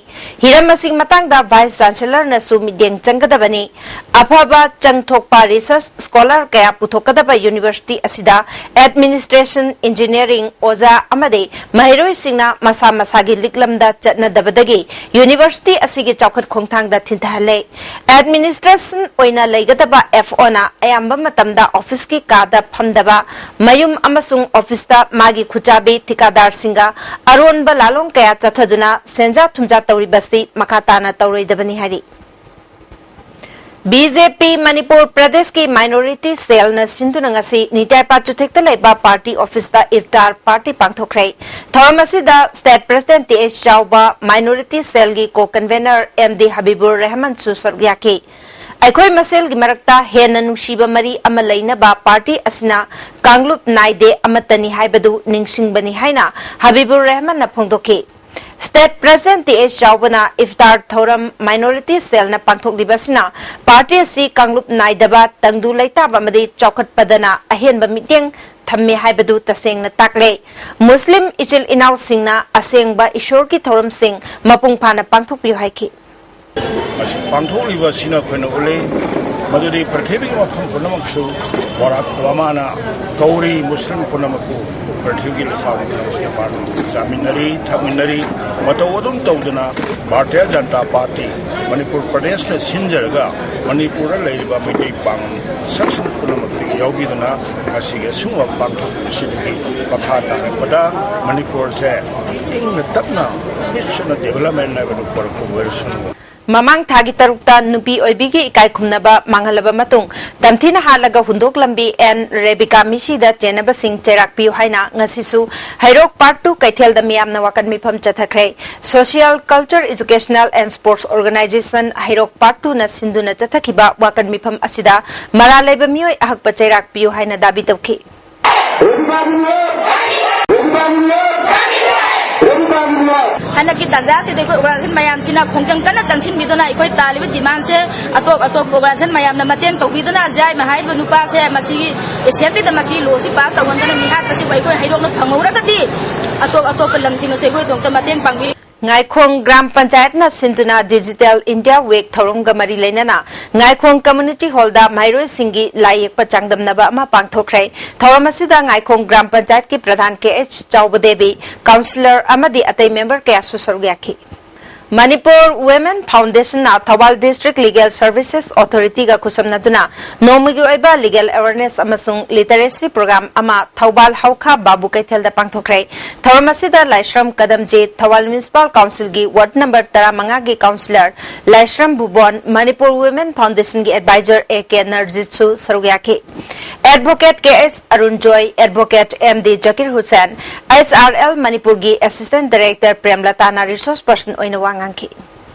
ꯍꯤꯔꯝ ꯑꯁꯤꯒꯤ ꯃꯇꯥꯡꯗ Vice ꯆꯥꯟꯁꯦꯂꯔꯅꯁꯨ ꯃꯤꯠꯌꯦꯡ ꯆꯪꯒꯗꯕꯅꯤ꯫ ꯑꯐꯕ ꯆꯪꯊꯣꯛꯄ research scholar ꯀꯌꯥ ꯄꯨꯊꯣꯛꯀꯗꯕ university ꯑꯁꯤꯗ administration, engineering, ꯑꯣꯖꯥ ꯑꯃꯗꯤ ꯃꯍꯩꯔꯣꯏꯁꯤꯡꯅ ꯃꯁꯥ ꯃꯁꯥꯒꯤ ꯂꯤꯛꯂꯝꯗ ꯆꯠꯅꯗꯕꯗꯒꯤ university ꯑꯁꯤꯒꯤ ꯆꯥꯎꯈꯠ ꯈꯣꯡꯊꯥꯡꯗ ꯊꯤꯟꯊꯍꯜꯂꯦ꯫ Administration ꯑꯣꯏꯅ ꯂꯩꯒꯗꯕ F O ꯅ ꯑꯌꯥꯝꯕ ꯃꯇꯝꯗ office ꯀꯤ ꯀꯥꯗ ꯐꯝꯗꯕ, ꯃꯌꯨꯝ ꯑꯃꯁꯨꯡ office ꯇ ꯃꯥꯒꯤ ꯈꯨꯠꯆꯥꯕꯤ ꯊꯤꯀꯥꯗꯥꯔꯁꯤꯡꯒ ꯑꯔꯣꯟꯕ ꯂꯥꯂꯣꯡ ꯀꯌꯥ ꯆꯠꯊꯗꯨꯅ ꯁꯦꯟꯖꯥ ꯊꯨꯝꯖꯥ ꯇꯧꯔꯤꯕꯁꯤ ꯃꯈꯥ ꯇꯥꯅ ꯇꯧꯔꯣꯏꯗꯕꯅꯤ ꯍꯥꯏꯔꯤ꯫ B J P ꯃꯅꯤꯄꯨꯔ ꯄ꯭ꯔꯗꯦꯁꯀꯤ minority cell ꯅ ꯁꯤꯟꯗꯨꯅ ꯉꯁꯤ ꯅꯤꯇꯥꯏꯄꯥ ꯆꯨꯊꯦꯛꯇ ꯂꯩꯕ party office ꯇ ꯏꯐꯇꯥꯔ party ꯄꯥꯡꯊꯣꯛꯈ꯭ꯔꯦ꯫ ꯊꯧꯔꯝ ꯑꯁꯤꯗ state president T H ꯆꯥꯎꯕ, minority cell ꯒꯤ co-convener M D ꯍꯕꯤꯕꯨꯔ ꯔꯦꯍꯃꯟꯁꯨ ꯁꯔꯨꯛ ꯌꯥꯈꯤ꯫ ꯑꯩꯈꯣꯏ ꯃꯁꯦꯜꯒꯤ ꯃꯔꯛꯇ ꯍꯦꯟꯅ ꯅꯨꯡꯁꯤꯕ ꯃꯔꯤ ꯑꯃ ꯂꯩꯅꯕ party ꯑꯁꯤꯅ ꯀꯥꯡꯂꯨꯞ ꯅꯥꯏꯗꯦ, ꯑꯃꯠꯇꯅꯤ ꯍꯥꯏꯕꯗꯨ ꯅꯤꯡꯁꯤꯡꯕꯅꯤ ꯍꯥꯏꯅ ꯍꯕꯤꯕꯨꯔ ꯔꯦꯍꯃꯟꯅ ꯐꯣꯡꯗꯣꯛꯈꯤ꯫ State President T H ꯆꯥꯎꯕꯅ ꯏꯐꯇꯥꯔ ꯊꯧꯔꯝ minority cell ꯅ ꯄꯥꯡꯊꯣꯛꯂꯤꯕ ꯑꯁꯤꯅ party ꯑꯁꯤ ꯀꯥꯡꯂꯨꯞ ꯅꯥꯏꯗꯕ, ꯇꯪꯗꯨ ꯂꯩꯇꯥꯕ ꯑꯃꯗꯤ ꯆꯥꯎꯈꯠꯄꯗꯅ ꯑꯍꯦꯟꯕ ꯃꯤꯠꯌꯦꯡ ꯊꯝꯃꯤ ꯍꯥꯏꯕꯗꯨ ꯇꯁꯦꯡꯅ ꯇꯥꯛꯂꯦ꯫ ꯃꯨꯁꯂꯤꯝ ꯏꯆꯤꯜ ꯏꯅꯥꯎꯁꯤꯡꯅ ꯑꯁꯦꯡꯕ ꯏꯁꯣꯔꯒꯤ ꯊꯧꯔꯝꯁꯤꯡ ꯃꯄꯨꯡ ꯐꯥꯅ ꯄꯥꯡꯊꯣꯛꯄꯤꯌꯨ ꯍꯥꯏꯈꯤ꯫ ꯃꯁꯤ ꯄꯥꯡꯊꯣꯛꯂꯤꯕ ꯑꯁꯤꯅ ꯑꯩꯈꯣꯏꯅ ꯎꯠꯂꯤ ꯃꯗꯨꯗꯤ ꯄ꯭ꯔꯤꯊꯤꯕꯤꯒꯤ ꯃꯐꯝ ꯄꯨꯝꯅꯃꯛꯁꯨ ꯕꯔꯥꯛ ꯑꯣꯕꯥꯃꯥꯅ ꯀꯧꯔꯤ, ꯃꯨꯁꯂꯤꯝ ꯄꯨꯝꯅꯃꯛꯄꯨ ꯄ꯭ꯔꯤꯊꯤꯕꯤꯒꯤ ꯂꯩꯄꯥꯛ ꯄꯨꯝꯅꯃꯛꯇ ꯄꯥꯟ ꯆꯥꯃꯤꯟꯅꯔꯤ, ꯊꯛꯃꯤꯟꯅꯔꯤ꯫ ꯃꯇꯧ ꯑꯗꯨꯝ ꯇꯧꯗꯨꯅ ꯚꯥꯔꯇꯤꯌ ꯖꯅꯇꯥ ꯄꯥꯔꯇꯤ ꯃꯅꯤꯄꯨꯔ ꯄ꯭ꯔꯗꯦꯁꯅ ꯁꯤꯟꯖꯔꯒ ꯃꯅꯤꯄꯨꯔꯗ ꯂꯩꯔꯤꯕ ꯃꯩꯇꯩ ꯄꯥꯡꯒꯜ ꯁꯛꯁꯤꯡ ꯄꯨꯝꯅꯃꯛꯇꯒꯤ ꯌꯥꯎꯕꯤꯗꯨꯅ ꯉꯁꯤꯒꯤ ꯑꯁꯤꯒꯨꯝꯕ ꯄꯥꯡꯊꯣꯛꯂꯤꯕꯁꯤꯗꯒꯤ ꯃꯈꯥ ꯇꯥꯔꯛꯄꯗ ꯃꯅꯤꯄꯨꯔꯁꯦ ꯏꯪꯅ ꯇꯞꯅ ꯃꯤꯠꯁꯤꯅ development ꯍꯥꯏꯕꯗꯨ ꯄꯨꯔꯛꯄ ꯑꯣꯏꯔꯁꯅꯨ꯫ ꯃꯃꯥꯡ ꯊꯥꯒꯤ ꯇꯔꯨꯛꯇ ꯅꯨꯄꯤ ꯑꯣꯏꯕꯤꯒꯤ ꯏꯀꯥꯏ ꯈꯨꯝꯅꯕ ꯃꯥꯡꯍꯜꯂꯕ ꯃꯇꯨꯡ, ꯇꯝꯊꯤꯅ ꯍꯥꯠꯂꯒ ꯍꯨꯟꯗꯣꯛꯂꯝꯕꯤ ꯑꯦꯟ ꯔꯦꯕꯤꯀꯥ ꯃꯤꯁꯤꯗ ꯆꯦꯟꯅꯕꯁꯤꯡ ꯆꯩꯔꯥꯛ ꯄꯤꯌꯨ ꯍꯥꯏꯅ ꯉꯁꯤꯁꯨ ꯍꯩꯔꯣꯛ Part Two ꯀꯩꯊꯦꯜꯗ ꯃꯤꯌꯥꯝꯅ ꯋꯥꯀꯠ ꯃꯤꯐꯝ ꯆꯠꯊꯈ꯭ꯔꯦ꯫ Social, Culture, Educational and Sports Organization Heirok Part Two ꯅ ꯁꯤꯟꯗꯨꯅ ꯆꯠꯊꯈꯤꯕ ꯋꯥꯀꯠ ꯃꯤꯐꯝ ꯑꯁꯤꯗ ꯃꯔꯥꯜ ꯂꯩꯕ ꯃꯤꯑꯣꯏ ꯑꯍꯛꯄ ꯆꯩꯔꯥꯛ ꯄꯤꯌꯨ ꯍꯥꯏꯅ ꯗꯥꯕꯤ ꯇꯧꯈꯤ꯫ ꯍꯟꯗꯛꯀꯤ ꯇꯥꯟꯖꯥꯁꯤꯗ ꯑꯩꯈꯣꯏ organization ꯃꯌꯥꯝꯁꯤꯅ ꯈꯣꯡꯖꯪ ꯀꯟꯅ ꯆꯪꯁꯤꯟꯕꯤꯗꯨꯅ ꯑꯩꯈꯣꯏ ꯇꯥꯜꯂꯤꯕ demandꯁꯦ ꯑꯇꯣꯞ ꯑꯇꯣꯞꯄ organization ꯃꯌꯥꯝꯅ ꯃꯇꯦꯡ ꯇꯧꯕꯤꯗꯨꯅ ꯖꯥꯏꯃ ꯍꯥꯏꯔꯤꯕ ꯅꯨꯄꯥꯁꯦ ꯃꯁꯤꯒꯤ assemblyꯗ ꯃꯁꯤ lawꯁꯤ pass ꯇꯧꯍꯟꯗꯅ ꯃꯤꯍꯥꯠꯄꯁꯤꯕꯨ ꯑꯩꯈꯣꯏ ꯍꯩꯔꯣꯛꯅ ꯐꯪꯍꯧꯔꯒꯗꯤ ꯑꯇꯣꯞ ꯑꯇꯣꯞꯄ ꯂꯝꯁꯤꯡ ꯑꯁꯤ ꯑꯩꯈꯣꯏꯗꯃꯛꯇ ꯃꯇꯦꯡ ꯄꯥꯡꯕꯤ ꯉꯥꯏꯈꯣꯡ ꯒ꯭ꯔꯥꯝ ꯄꯟꯆꯥꯌꯠꯅ ꯁꯤꯟꯗꯨꯅ Digital India Week ꯊꯧꯔꯝꯒ ꯃꯔꯤ ꯂꯩꯅꯅ ꯉꯥꯏꯈꯣꯡ Community Hallꯗ ꯃꯍꯩꯔꯣꯏꯁꯤꯡꯒꯤ ꯂꯥꯏ ꯌꯦꯛꯄ ꯆꯥꯡꯗꯝꯅꯕ ꯑꯃ ꯄꯥꯡꯊꯣꯛꯈ꯭ꯔꯦ꯫ ꯊꯧꯔꯝ ꯑꯁꯤꯗ ꯉꯥꯏꯈꯣꯡ ꯒ꯭ꯔꯥꯝ ꯄꯟꯆꯥꯌꯠꯀꯤ ꯄ꯭ꯔꯙꯥꯟ ꯀꯦ ꯑꯩꯆ ꯆꯥꯎꯕꯗꯦꯕꯤ, ꯀꯥꯎꯟꯁꯤꯂꯔ ꯑꯃꯗꯤ ꯑꯇꯩ ꯃꯦꯝꯕꯔ ꯀꯌꯥꯁꯨ ꯁꯔꯨꯛ ꯌꯥꯈꯤ꯫ Manipur Women Foundationꯅ Thoubal District Legal Services Authorityꯒ ꯈꯨꯠꯁꯝꯅꯗꯨꯅ ꯅꯣꯡꯃꯒꯤ ꯑꯣꯏꯕ Legal Awareness ꯑꯃꯁꯨꯡ Literacy Program ꯑꯃ ꯊꯧꯕꯥꯜ ꯍꯧꯈꯥ ꯕꯥꯕꯨ ꯀꯩꯊꯦꯜꯗ ꯄꯥꯡꯊꯣꯛꯈ꯭ꯔꯦ꯫ ꯊꯧꯔꯝ ꯑꯁꯤꯗ ꯂꯥꯏꯁ꯭ꯔꯝ ꯀꯗꯝꯖꯤꯠ, ꯊꯧꯕꯥꯜ Municipal Councilꯒꯤ Ward number ꯇꯔꯥꯃꯉꯥꯒꯤ ꯀꯥꯎꯟꯁꯤꯂꯔ ꯂꯥꯏꯁ꯭ꯔꯝ ꯚꯨꯕꯣꯟ, ꯃꯅꯤꯄꯨꯔ Women Foundationꯒꯤ advisor ꯑꯦ ꯀꯦ ꯅꯔꯖꯤꯠꯁꯨ ꯁꯔꯨꯛ ꯌꯥꯈꯤ꯫ Advocate K S Arunjoy, Advocate M D Zakir Hussain, S R L ꯃꯅꯤꯄꯨꯔꯒꯤ Assistant Director ꯄ꯭ꯔꯦꯝꯂꯇꯥꯅ resource person ꯑꯣꯏꯅ ꯋꯥ ꯉꯥꯡꯈꯤ꯫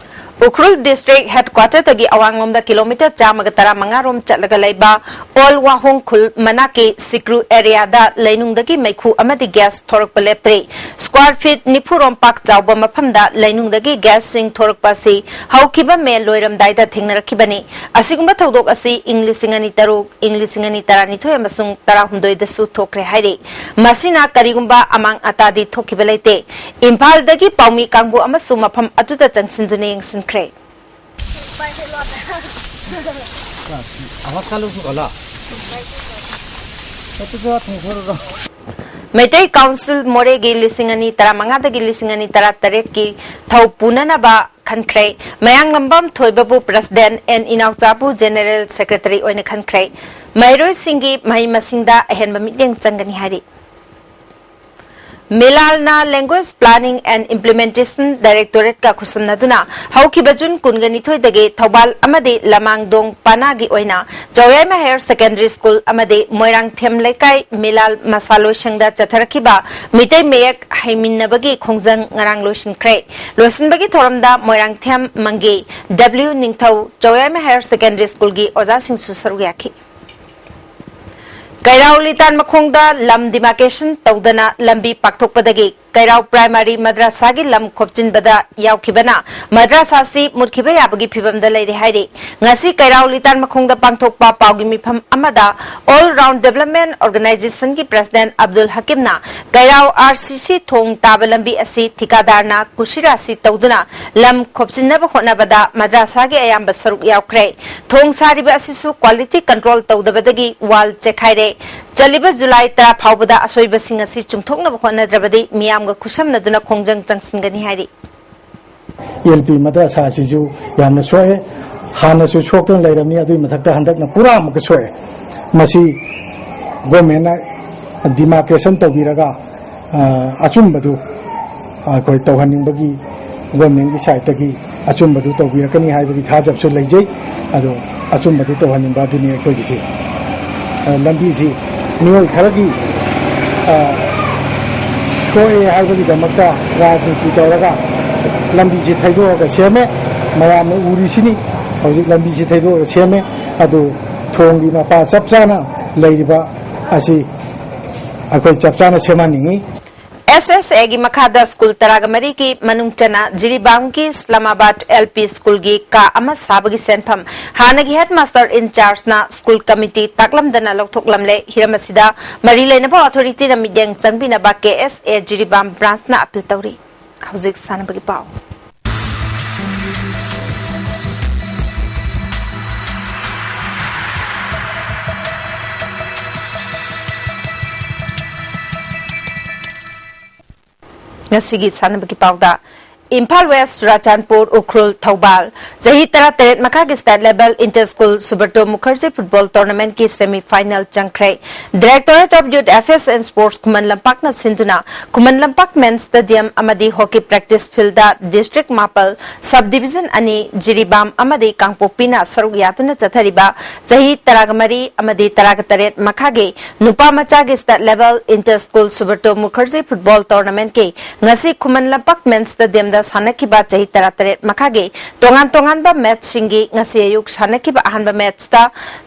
ꯎꯈ꯭ꯔꯨꯜ District Headquarterꯗꯒꯤ ꯑꯋꯥꯡꯂꯣꯝꯗ ꯀꯤꯂꯣꯃꯤꯇꯔ ꯆꯥꯝꯃꯒ ꯇꯔꯥꯃꯉꯥ ꯔꯣꯝ ꯆꯠꯂꯒ ꯂꯩꯕ ꯑꯣꯜ ꯋꯥꯍꯣꯡ ꯈꯨꯜ ꯃꯅꯥꯛꯀꯤ ꯁꯤꯀ꯭ꯔꯨ areaꯗ ꯂꯩꯅꯨꯡꯗꯒꯤ ꯃꯩꯈꯨ ꯑꯃꯗꯤ gas ꯊꯣꯔꯛꯄ ꯂꯦꯞꯇ꯭ꯔꯤ꯫ Square feet ꯅꯤꯐꯨ ꯔꯣꯝ ꯄꯥꯛ ꯆꯥꯎꯕ ꯃꯐꯝꯗ ꯂꯩꯅꯨꯡꯗꯒꯤ gasꯁꯤꯡ ꯊꯣꯔꯛꯄ ꯑꯁꯤ ꯍꯧꯈꯤꯕ ꯃꯦ ꯂꯣꯏꯔꯝꯗꯥꯏꯗ ꯊꯦꯡꯅꯔꯛꯈꯤꯕꯅꯤ꯫ ꯑꯁꯤꯒꯨꯝꯕ ꯊꯧꯗꯣꯛ ꯑꯁꯤ ꯏꯪ ꯂꯤꯁꯤꯡ ꯑꯅꯤ ꯇꯔꯨꯛ, ꯏꯪ ꯂꯤꯁꯤꯡ ꯑꯅꯤ ꯇꯔꯥꯅꯤꯊꯣꯏ ꯑꯃꯁꯨꯡ ꯇꯔꯥꯍꯨꯝꯗꯣꯏꯗꯁꯨ ꯊꯣꯛꯈ꯭ꯔꯦ ꯍꯥꯏꯔꯤ꯫ ꯃꯁꯤꯅ ꯀꯔꯤꯒꯨꯝꯕ ꯑꯃꯥꯡ ꯑꯇꯥꯗꯤ ꯊꯣꯛꯈꯤꯕ ꯂꯩꯇꯦ꯫ ꯏꯝꯐꯥꯜꯗꯒꯤ ꯄꯥꯎꯃꯤ ꯀꯥꯡꯕꯨ ꯑꯃꯁꯨ ꯃꯐꯝ ꯑꯗꯨꯗ ꯆꯪꯁꯤꯟꯗꯨꯅ ꯌꯦꯡꯁꯤꯟꯈ꯭ꯔꯦ꯫ ꯃꯩꯇꯩ ꯀꯥꯎꯟꯁꯤꯜ ꯃꯣꯔꯦꯒꯤ ꯂꯤꯁꯤꯡ ꯑꯅꯤ ꯇꯔꯥꯃꯉꯥꯗꯒꯤ ꯂꯤꯁꯤꯡ ꯑꯅꯤ ꯇꯔꯥꯇꯔꯦꯠꯀꯤ ꯊꯧ ꯄꯨꯅꯅꯕ ꯈꯟꯈ꯭ꯔꯦ꯫ ꯃꯌꯥꯡꯂꯝꯕꯝ ꯊꯣꯏꯕꯕꯨ President and ꯏꯅꯥꯎꯆꯥꯕꯨ General Secretary ꯑꯣꯏꯅ ꯈꯟꯈ꯭ꯔꯦ꯫ ꯃꯍꯩꯔꯣꯏꯁꯤꯡꯒꯤ ꯃꯍꯩ ꯃꯁꯤꯡꯗ ꯑꯍꯦꯟꯕ ꯃꯤꯠꯌꯦꯡ ꯆꯪꯒꯅꯤ ꯍꯥꯏꯔꯤ꯫ ꯃꯤꯂꯥꯜꯅ Language Planning and Implementation Directorateꯀ ꯈꯨꯠꯁꯝꯅꯗꯨꯅ ꯍꯧꯈꯤꯕ ꯖꯨꯟ ꯀꯨꯟꯒ ꯅꯤꯊꯣꯏꯗꯒꯤ ꯊꯧꯕꯥꯜ ꯑꯃꯗꯤ ꯂꯃꯥꯡꯗꯣꯡ ꯄꯅꯥꯒꯤ ꯑꯣꯏꯅ ꯆꯧꯌꯥꯏꯃ Higher Secondary School ꯑꯃꯗꯤ ꯃꯣꯏꯔꯥꯡꯊꯦꯝ ꯂꯩꯀꯥꯏ ꯃꯤꯂꯥꯜ ꯃꯁꯥꯂꯣꯏꯁꯪꯗ ꯆꯠꯊꯔꯛꯈꯤꯕ ꯃꯤꯇꯩ ꯃꯌꯦꯛ ꯍꯩꯃꯤꯟꯅꯕꯒꯤ ꯈꯣꯡꯖꯪ ꯉꯔꯥꯡ ꯂꯣꯏꯁꯤꯟꯈ꯭ꯔꯦ꯫ ꯂꯣꯏꯁꯤꯟꯕꯒꯤ ꯊꯧꯔꯝꯗ ꯃꯣꯏꯔꯥꯡꯊꯦꯝ ꯃꯪꯒꯤ, ꯗꯕ꯭ꯂꯤꯎ ꯅꯤꯡꯊꯧ, ꯆꯧꯌꯥꯏꯃ Higher Secondary Schoolꯒꯤ ꯑꯣꯖꯥꯁꯤꯡꯁꯨ ꯁꯔꯨꯛ ꯌꯥꯈꯤ꯫ ꯀꯩꯔꯥꯎ ꯂꯤꯇꯥꯟ ꯃꯈꯣꯡꯗ ꯂꯝ demarcation ꯇꯧꯗꯅ ꯂꯝꯕꯤ ꯄꯥꯛꯊꯣꯛꯄꯗꯒꯤ ꯀꯩꯔꯥꯎ ꯄ꯭ꯔꯥꯏꯃꯥꯔꯤ ꯃꯗ꯭ꯔꯁꯥꯒꯤ ꯂꯝ ꯈꯣꯞꯆꯤꯟꯕꯗ ꯌꯥꯎꯈꯤꯕꯅ ꯃꯗ꯭ꯔꯁꯥꯁꯤ ꯃꯨꯠꯈꯤꯕ ꯌꯥꯕꯒꯤ ꯐꯤꯕꯝꯗ ꯂꯩꯔꯦ ꯍꯥꯏꯔꯤ꯫ ꯉꯁꯤ ꯀꯩꯔꯥꯎ ꯂꯤꯇꯥꯟ ꯃꯈꯣꯡꯗ ꯄꯥꯡꯊꯣꯛꯄ ꯄꯥꯎꯒꯤ ꯃꯤꯐꯝ ꯑꯃꯗ All Round Development Organizationꯒꯤ President Abdul ꯍꯀꯤꯝꯅ ꯀꯩꯔꯥꯎ RCC ꯊꯣꯡ ꯇꯥꯕ ꯂꯝꯕꯤ ꯑꯁꯤ ꯊꯤꯀꯥꯗꯥꯔꯅ ꯀꯨꯁꯤꯔꯥꯁꯤ ꯇꯧꯗꯨꯅ ꯂꯝ ꯈꯣꯞꯆꯤꯟꯅꯕ ꯍꯣꯠꯅꯕꯗ ꯃꯗ꯭ꯔꯁꯥꯒꯤ ꯑꯌꯥꯝꯕ ꯁꯔꯨꯛ ꯌꯥꯎꯈ꯭ꯔꯦ꯫ ꯊꯣꯡ ꯁꯥꯔꯤꯕ ꯑꯁꯤꯁꯨ quality control ꯇꯧꯗꯕꯗꯒꯤ wall ꯆꯦꯛꯈꯥꯏꯔꯦ꯫ ꯆꯠꯂꯤꯕ ꯖꯨꯂꯥꯏ ꯇꯔꯥ ꯐꯥꯎꯕꯗ ꯑꯁꯣꯏꯕꯁꯤꯡ ꯑꯁꯤ ꯆꯨꯝꯊꯣꯛꯅꯕ ꯍꯣꯠꯅꯗ꯭ꯔꯕꯗꯤ ꯃꯤꯌꯥꯝꯒ ꯈꯨꯠꯁꯝꯅꯗꯨꯅ ꯈꯣꯡꯖꯪ ꯆꯪꯁꯤꯟꯒꯅꯤ ꯍꯥꯏꯔꯤ꯫ ꯑꯦꯜ ꯄꯤ ꯃꯗ꯭ꯔꯁꯥ ꯑꯁꯤꯁꯨ ꯌꯥꯝꯅ ꯁꯣꯛꯑꯦ꯫ ꯍꯥꯟꯅꯁꯨ ꯁꯣꯛꯇꯨꯅ ꯂꯩꯔꯝꯃꯤ, ꯑꯗꯨꯒꯤ ꯃꯊꯛꯇ ꯍꯟꯗꯛꯅ ꯄꯨꯔꯥ ꯑꯃꯨꯛꯀ ꯁꯣꯛꯑꯦ꯫ ꯃꯁꯤ ꯒꯣꯔꯃꯦꯟꯅ ꯗꯤꯃꯥꯔꯀꯦꯁꯟ ꯇꯧꯕꯤꯔꯒ, ꯑ, ꯑꯆꯨꯝꯕꯗꯨ ꯑꯩꯈꯣꯏ ꯇꯧꯍꯟꯅꯤꯡꯕꯒꯤ, ꯒꯣꯔꯃꯦꯟꯒꯤ ꯁꯥꯏꯠꯇꯒꯤ ꯑꯆꯨꯝꯕꯗꯨ ꯇꯧꯕꯤꯔꯛꯀꯅꯤ ꯍꯥꯏꯕꯒꯤ ꯊꯥꯖꯕꯁꯨ ꯂꯩꯖꯩ꯫ ꯑꯗꯣ ꯑꯆꯨꯝꯕꯗꯨ ꯇꯧꯍꯟꯅꯤꯡꯕ ꯑꯗꯨꯅꯤ ꯑꯩꯈꯣꯏꯒꯤꯁꯤ꯫ ꯑ, ꯂꯝꯕꯤꯁꯤ ꯃꯤꯑꯣꯏ ꯈꯔꯒꯤ, ꯑ, ꯁꯣꯛꯑꯦ ꯍꯥꯏꯕꯒꯤꯗꯃꯛꯇ ꯔꯥꯖꯅꯤꯇꯤ ꯇꯧꯔꯒ ꯂꯝꯕꯤꯁꯤ ꯊꯩꯗꯣꯛꯑꯒ ꯁꯦꯝꯃꯦ꯫ ꯃꯌꯥꯝꯅ ꯎꯔꯤꯁꯤꯅꯤ꯫ ꯍꯧꯖꯤꯛ ꯂꯝꯕꯤꯁꯤ ꯊꯩꯗꯣꯛꯑꯒ ꯁꯦꯝꯃꯦ꯫ ꯑꯗꯨ ꯊꯣꯡꯒꯤ ꯃꯄꯥ ꯆꯞ ꯆꯥꯅ ꯂꯩꯔꯤꯕ ꯑꯁꯤ ꯑꯩꯈꯣꯏ ꯆꯞ ꯆꯥꯅ ꯁꯦꯝꯍꯟꯅꯤꯡꯉꯤ꯫ SSAꯒꯤ ꯃꯈꯥꯗ ꯁ꯭ꯀꯨꯜ ꯇꯔꯥꯒ ꯃꯔꯤꯒꯤ ꯃꯅꯨꯡ ꯆꯟꯅ ꯖꯤꯔꯤꯕꯥꯝꯒꯤ ꯏꯁꯂꯥꯃꯥꯕꯥꯗ LP ꯁ꯭ꯀꯨꯜꯒꯤ ꯀꯥ ꯑꯃ ꯁꯥꯕꯒꯤ ꯁꯦꯟꯐꯝ ꯍꯥꯟꯅꯒꯤ headmaster in chargeꯅ ꯁ꯭ꯀꯨꯜ ꯀꯃꯤꯇꯤ ꯇꯥꯛꯂꯝꯗꯅ ꯂꯧꯊꯣꯛꯂꯝꯂꯦ꯫ ꯍꯤꯔꯝ ꯑꯁꯤꯗ ꯃꯔꯤ ꯂꯩꯅꯕ authorityꯅ ꯃꯤꯠꯌꯦꯡ ꯆꯪꯕꯤꯅꯕ KSA ꯖꯤꯔꯤꯕꯥꯝ branchꯅ appeal ꯇꯧꯔꯤ꯫ ꯍꯧꯖꯤꯛ ꯁꯥꯟꯅꯕꯒꯤ ꯄꯥꯎ꯫ ꯉꯁꯤꯒꯤ ꯁꯥꯟꯅꯕꯒꯤ ꯄꯥꯎꯗ, ꯏꯝꯐꯥꯜ West, ꯆꯨꯔꯥꯆꯥꯟꯄꯨꯔ, ꯎꯈ꯭ꯔꯨꯜ, ꯊꯧꯕꯥꯜ, ꯆꯍꯤ ꯇꯔꯥꯇꯔꯦꯠ ꯃꯈꯥꯒꯤ state level inter school Subrata Mukherjee football tournamentꯀꯤ semi final ꯆꯪꯈ꯭ꯔꯦ꯫ Directorate of Youth Affairs and Sports ꯈꯨꯃꯟ ꯂꯝꯄꯥꯛꯅ ꯁꯤꯟꯗꯨꯅ ꯈꯨꯃꯟ ꯂꯝꯄꯥꯛ men's stadium ꯑꯃꯗꯤ hockey practice fieldꯇ district ꯃꯥꯄꯜ, sub division ꯑꯅꯤ, ꯖꯤꯔꯤꯕꯥꯝ ꯑꯃꯗꯤ ꯀꯥꯡꯄꯣꯛꯄꯤꯅ ꯁꯔꯨꯛ ꯌꯥꯗꯨꯅ ꯆꯠꯊꯔꯤꯕ ꯆꯍꯤ ꯇꯔꯥꯒ ꯃꯔꯤ ꯑꯃꯗꯤ ꯇꯔꯥꯒ ꯇꯔꯦꯠ ꯃꯈꯥꯒꯤ ꯅꯨꯄꯥ ꯃꯆꯥꯒꯤ state level inter school Subrata Mukherjee football tournamentꯀꯤ ꯉꯁꯤ ꯈꯨꯃꯟ ꯂꯝꯄꯥꯛ men's stadiumꯗ ꯁꯥꯟꯅꯈꯤꯕ ꯆꯍꯤ ꯇꯔꯥꯇꯔꯦꯠ ꯃꯈꯥꯒꯤ ꯇꯣꯉꯥꯟ ꯇꯣꯉꯥꯟꯕ ꯃꯦꯠꯁꯁꯤꯡꯒꯤ ꯉꯁꯤ ꯑꯌꯨꯛ ꯁꯥꯟꯅꯈꯤꯕ ꯑꯍꯥꯟꯕ ꯃꯦꯠꯁꯇ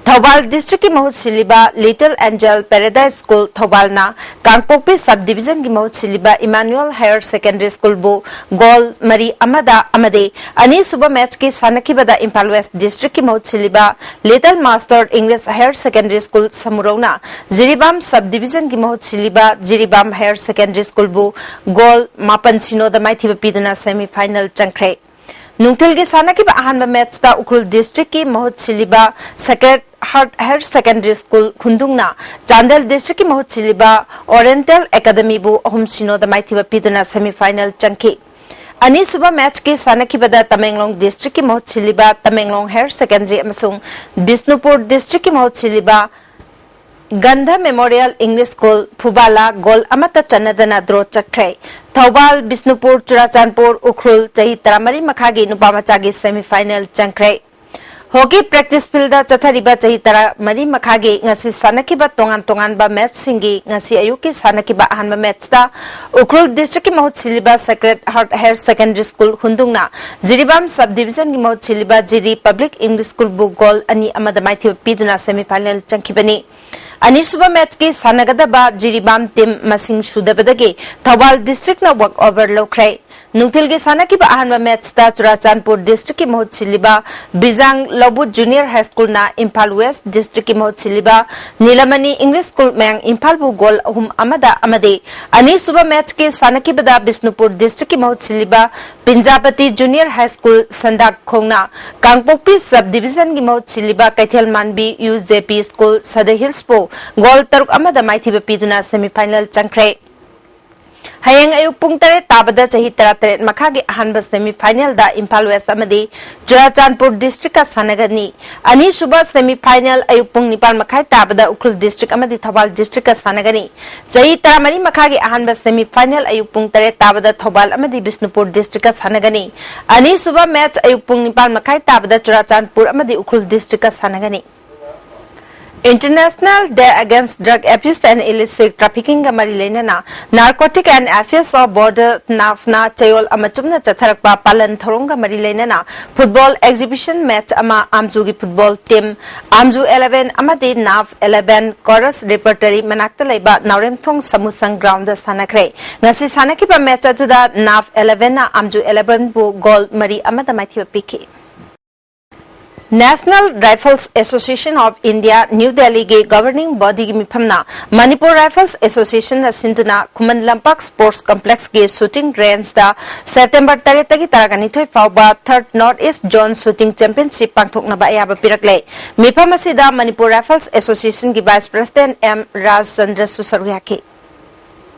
ꯊꯧꯕꯥꯜ ꯗꯤꯁꯇ꯭ꯔꯤꯛꯀꯤ ꯃꯍꯨꯠ ꯁꯤꯜꯂꯤꯕ ꯂꯤꯇꯜ ꯑꯦꯟꯖꯦꯜ ꯄꯦꯔꯥꯗꯥꯏꯁ ꯁ꯭ꯀꯨꯜ ꯊꯧꯕꯥꯜꯅ ꯀꯥꯡꯄꯣꯛꯄꯤ ꯁꯕ ꯗꯤꯕꯤꯖꯟꯒꯤ ꯃꯍꯨꯠ ꯁꯤꯜꯂꯤꯕ ꯏꯃꯥꯅꯨꯑꯦꯜ ꯍꯥꯌꯔ ꯁꯦꯀꯦꯟꯗꯔꯤ ꯁ꯭ꯀꯨꯜꯕꯨ ꯒꯣꯜ ꯃꯔꯤ ꯑꯃꯗ ꯑꯃꯗꯤ ꯑꯅꯤꯁꯨꯕ ꯃꯦꯠꯁꯀꯤ ꯁꯥꯟꯅꯈꯤꯕꯗ ꯏꯝꯐꯥꯜ ꯋꯦꯁ ꯗꯤꯁꯇ꯭ꯔꯤꯛꯀꯤ ꯃꯍꯨꯠ ꯁꯤꯜꯂꯤꯕ little master English higher secondary school ꯁꯃꯨꯔꯧꯅ ꯖꯤꯔꯤꯕꯥꯝ ꯁꯕ ꯗꯤꯕꯤꯖꯟꯒꯤ ꯃꯍꯨꯠ ꯁꯤꯜꯂꯤꯕ ꯖꯤꯔꯤꯕꯥꯝ ꯍꯥꯌꯔ ꯁꯦꯀꯦꯟꯗꯔꯤ ꯁ꯭ꯀꯨꯜꯕꯨ ꯒꯣꯜ ꯃꯥꯄꯟ ꯁꯤꯅꯣꯗ ꯃꯥꯏꯊꯤꯕ ꯄꯤꯗꯨꯅ ꯁꯦꯃꯤ ꯐꯥꯏꯅꯦꯜ ꯆꯪꯈ꯭ꯔꯦ꯫ ꯅꯨꯡꯊꯤꯜꯒꯤ ꯁꯥꯟꯅꯈꯤꯕ ꯑꯍꯥꯟꯕ ꯃꯦꯠꯁꯇ ꯎꯈ꯭ꯔꯨꯜ ꯗꯤꯁꯇ꯭ꯔꯤꯛꯀꯤ ꯃꯍꯨꯠ ꯁꯤꯜꯂꯤꯕ sacred heart higher secondary school ꯍꯨꯟꯗꯨꯡꯅ ꯆꯥꯟꯗꯦꯜ ꯗꯤꯁꯇ꯭ꯔꯤꯛꯀꯤ ꯃꯍꯨꯠ ꯁꯤꯜꯂꯤꯕ ꯑꯣꯔꯤꯌꯦꯟꯇꯦꯜ ꯑꯦꯀꯥꯗꯃꯤꯕꯨ ꯑꯍꯨꯝ ꯁꯤꯅꯣꯗ ꯃꯥꯏꯊꯤꯕ ꯄꯤꯗꯨꯅ ꯁꯦꯃꯤ ꯐꯥꯏꯅꯦꯜ ꯆꯪꯈꯤ꯫ ꯑꯅꯤꯁꯨꯕ ꯃꯦꯠꯁꯀꯤ ꯁꯥꯟꯅꯈꯤꯕꯗ ꯇꯃꯦꯡꯂꯣꯡ ꯗꯤꯁꯇ꯭ꯔꯤꯛꯀꯤ ꯃꯍꯨꯠ ꯁꯤꯜꯂꯤꯕ ꯇꯃꯦꯡꯂꯣꯡ ꯍꯥꯌꯔ ꯁꯦꯀꯦꯟꯗꯔꯤ ꯑꯃꯁꯨꯡ ꯕꯤꯁꯅꯨꯄꯨꯔ ꯗꯤꯁꯇ꯭ꯔꯤꯛꯀꯤ ꯃꯍꯨꯠ ꯁꯤꯜꯂꯤꯕ ꯒꯟꯙ ꯃꯦꯃꯣꯔꯤꯌꯦꯜ ꯏꯪꯂꯤꯁ ꯁ꯭ꯀꯨꯜ ꯐꯨꯕꯥꯂꯥ ꯒꯣꯜ ꯑꯃꯠꯇ ꯆꯟꯅꯗꯅ ꯗ꯭ꯔꯣ ꯆꯠꯈ꯭ꯔꯦ꯫ ꯊꯧꯕꯥꯜ, ꯕꯤꯁꯅꯨꯄꯨꯔ, ꯆꯨꯔꯥꯆꯥꯟꯄꯨꯔ, ꯎꯈ꯭ꯔꯨꯜ ꯆꯍꯤ ꯇꯔꯥꯃꯔꯤ ꯃꯈꯥꯒꯤ ꯅꯨꯄꯥ ꯃꯆꯥꯒꯤ ꯁꯦꯃꯤ ꯐꯥꯏꯅꯦꯜ ꯆꯪꯈ꯭ꯔꯦ꯫ ꯍꯣꯀꯤ ꯄ꯭ꯔꯦꯛꯇꯤꯁ ꯐꯤꯜꯗ ꯆꯠꯊꯔꯤꯕ ꯆꯍꯤ ꯇꯔꯥꯃꯔꯤ ꯃꯈꯥꯒꯤ ꯉꯁꯤ ꯁꯥꯟꯅꯈꯤꯕ ꯇꯣꯉꯥꯟ ꯇꯣꯉꯥꯟꯕ ꯃꯦꯠꯁꯁꯤꯡꯒꯤ ꯉꯁꯤ ꯑꯌꯨꯛꯀꯤ ꯁꯥꯟꯅꯈꯤꯕ ꯑꯍꯥꯟꯕ ꯃꯦꯠꯁꯇ ꯎꯈ꯭ꯔꯨꯜ ꯗꯤꯁꯇ꯭ꯔꯤꯛꯀꯤ ꯃꯍꯨꯠ ꯁꯤꯜꯂꯤꯕ sacred heart higher secondary school ꯍꯨꯟꯗꯨꯡꯅ ꯖꯤꯔꯤꯕꯥꯝ ꯁꯕ ꯗꯤꯕꯤꯖꯟꯒꯤ ꯃꯍꯨꯠ ꯁꯤꯜꯂꯤꯕ ꯖꯤꯔꯤ ꯄꯕ꯭ꯂꯤꯛ ꯏꯪꯂꯤꯁ ꯁ꯭ꯀꯨꯜꯕꯨ ꯒꯣꯜ ꯑꯅꯤ ꯑꯃꯗ ꯃꯥꯏꯊꯤꯕ ꯄꯤꯗꯨꯅ ꯁꯦꯃꯤ ꯐꯥꯏꯅꯦꯜ ꯆꯪꯈꯤꯕꯅꯤ꯫ ꯑꯅꯤꯁꯨꯕ ꯃꯦꯠꯁꯀꯤ ꯁꯥꯟꯅꯒꯗꯕ ꯖꯤꯔꯤꯕꯥꯝ ꯇꯤꯝ ꯃꯁꯤꯡ ꯁꯨꯗꯕꯗꯒꯤ ꯊꯧꯕꯥꯜ ꯗꯤꯁꯇ꯭ꯔꯤꯛꯅ ꯋꯥꯛ ꯑꯣꯚꯔ ꯂꯧꯈ꯭ꯔꯦ꯫ ꯅꯨꯡꯊꯤꯜꯒꯤ ꯁꯥꯟꯅꯈꯤꯕ ꯑꯍꯥꯟꯕ ꯃꯦꯠꯁꯇ ꯆꯨꯔꯥꯆꯥꯟꯄꯨꯔ ꯗꯤꯁꯇ꯭ꯔꯤꯛꯀꯤ ꯃꯍꯨꯠ ꯁꯤꯜꯂꯤꯕ ꯕꯤꯖꯥꯡ ꯂꯧꯕꯨ ꯖꯨꯅꯤꯌꯔ ꯍꯥꯏ ꯁ꯭ꯀꯨꯜꯅ ꯏꯝꯐꯥꯜ ꯋꯦꯁ ꯗꯤꯁꯇ꯭ꯔꯤꯛꯀꯤ ꯃꯍꯨꯠ ꯁꯤꯜꯂꯤꯕ ꯅꯤꯂꯃꯅꯤ ꯏꯪꯂꯤꯁ ꯁ꯭ꯀꯨꯜ ꯃꯌꯥꯡ ꯏꯝꯐꯥꯜꯕꯨ ꯒꯣꯜ ꯑꯍꯨꯝ ꯑꯃꯗ ꯑꯃꯗꯤ ꯑꯅꯤꯁꯨꯕ ꯃꯦꯠꯁꯀꯤ ꯁꯥꯟꯅꯈꯤꯕꯗ ꯕꯤꯁꯅꯨꯄꯨꯔ ꯗꯤꯁꯇ꯭ꯔꯤꯛꯀꯤ ꯃꯍꯨꯠ ꯁꯤꯜꯂꯤꯕ ꯄꯤꯟꯖꯥꯄꯇꯤ ꯖꯨꯅꯤꯌꯔ ꯍꯥꯏ ꯁ꯭ꯀꯨꯜ ꯁꯟꯗꯥꯛ ꯈꯣꯡꯅ ꯀꯥꯡꯄꯣꯛꯄꯤ ꯁꯕ ꯗꯤꯕꯤꯖꯟꯒꯤ ꯃꯍꯨꯠ ꯁꯤꯜꯂꯤꯕ ꯀꯩꯊꯦꯜ ꯃꯥꯟꯕꯤ ꯌꯨ ꯖꯦ ꯄꯤ ꯁ꯭ꯀꯨꯜ ꯁꯗ ꯍꯤꯜꯁꯄꯨ ꯒꯣꯜ ꯇꯔꯨꯛ ꯑꯃꯗ ꯃꯥꯏꯊꯤꯕ ꯄꯤꯗꯨꯅ ꯁꯦꯃꯤ ꯐꯥꯏꯅꯦꯜ ꯆꯪꯈ꯭ꯔꯦ꯫ ꯍꯌꯦꯡ ꯑꯌꯨꯛ ꯄꯨꯡ ꯇꯔꯦꯠ ꯇꯥꯕꯗ ꯆꯍꯤ ꯇꯔꯥꯇꯔꯦꯠ ꯃꯈꯥꯒꯤ ꯑꯍꯥꯟꯕ ꯁꯦꯃꯤ ꯐꯥꯏꯅꯦꯜꯗ ꯏꯝꯐꯥꯜ ꯋꯦꯁ ꯑꯃꯗꯤ ꯆꯨꯔꯥꯆꯥꯟꯄꯨꯔ ꯗꯤꯁꯇ꯭ꯔꯤꯛꯀ ꯁꯥꯟꯅꯒꯅꯤ꯫ ꯑꯅꯤꯁꯨꯕ ꯁꯦꯃꯤ ꯐꯥꯏꯅꯦꯜ ꯑꯌꯨꯛ ꯄꯨꯡ ꯅꯤꯄꯥꯟ ꯃꯈꯥꯏ ꯇꯥꯕꯗ ꯎꯈ꯭ꯔꯨꯜ ꯗꯤꯁꯇ꯭ꯔꯤꯛ ꯑꯃꯗꯤ ꯊꯧꯕꯥꯜ ꯗꯤꯁꯇ꯭ꯔꯤꯛꯀ ꯁꯥꯟꯅꯒꯅꯤ꯫ ꯆꯍꯤ ꯇꯔꯥꯃꯔꯤ ꯃꯈꯥꯒꯤ ꯑꯍꯥꯟꯕ ꯁꯦꯃꯤ ꯐꯥꯏꯅꯦꯜ ꯑꯌꯨꯛ ꯄꯨꯡ ꯇꯔꯦꯠ ꯇꯥꯕꯗ ꯊꯧꯕꯥꯜ ꯑꯃꯗꯤ ꯕꯤꯁꯅꯨꯄꯨꯔ ꯗꯤꯁꯇ꯭ꯔꯤꯛꯀ ꯁꯥꯟꯅꯒꯅꯤ꯫ ꯑꯅꯤꯁꯨꯕ ꯃꯦꯠꯆ ꯑꯌꯨꯛ ꯄꯨꯡ ꯅꯤꯄꯥꯟ ꯃꯈꯥꯏ ꯇꯥꯕꯗ ꯆꯨꯔꯥꯆꯥꯟꯄꯨꯔ ꯑꯃꯗꯤ ꯎꯈ꯭ꯔꯨꯜ ꯗꯤꯁꯇ꯭ꯔꯤꯛꯀ ꯁꯥꯟꯅꯒꯅꯤ꯫ International Day Against Drug Abuse and Illicit Traffickingꯒ ꯃꯔꯤ ꯂꯩꯅꯅ Narcotic and Affairs of Border, NAFNA ꯆꯌꯣꯜ ꯑꯃ ꯆꯨꯞꯅ ꯆꯠꯊꯔꯛꯄ ꯄꯥꯂꯟ ꯊꯧꯔꯝꯒ ꯃꯔꯤ ꯂꯩꯅꯅ football exhibition match ꯑꯃ ꯑꯥꯝꯖꯨꯒꯤ football team ꯑꯥꯝꯖꯨ eleven ꯑꯃꯗꯤ NAF eleven Chorus Repertory ꯃꯅꯥꯛꯇ ꯂꯩꯕ ꯅꯥꯎꯔꯦꯝꯊꯣꯡ ꯁꯃꯨꯁꯪ groundꯗ ꯁꯥꯟꯅꯈ꯭ꯔꯦ꯫ ꯉꯁꯤ ꯁꯥꯟꯅꯈꯤꯕ match ꯑꯗꯨꯗ NAF elevenꯅ ꯑꯥꯝꯖꯨ elevenꯕꯨ goal ꯃꯔꯤ ꯑꯃꯗ ꯃꯥꯏꯊꯤꯕ ꯄꯤꯈꯤ꯫ National Rifles Association of India, New Delhiꯒꯤ governing bodyꯒꯤ ꯃꯤꯐꯝꯅ Manipur Rifles Associationꯅ ꯁꯤꯟꯗꯨꯅ Khuman Lampak Sports Complexꯀꯤ shooting rangeꯗ September ꯇꯔꯦꯠꯇꯒꯤ ꯇꯔꯥꯅꯤꯊꯣꯏ ꯐꯥꯎꯕ Third North East Zone Shooting Championship ꯄꯥꯡꯊꯣꯛꯅꯕ ꯑꯌꯥꯕ ꯄꯤꯔꯛꯂꯦ꯫ ꯃꯤꯐꯝ ꯑꯁꯤꯗ Manipur Rifles Associationꯒꯤ Vice President M ꯔꯥꯖꯆꯟꯗ꯭ꯔꯁꯨ ꯁꯔꯨꯛ ꯌꯥꯈꯤ꯫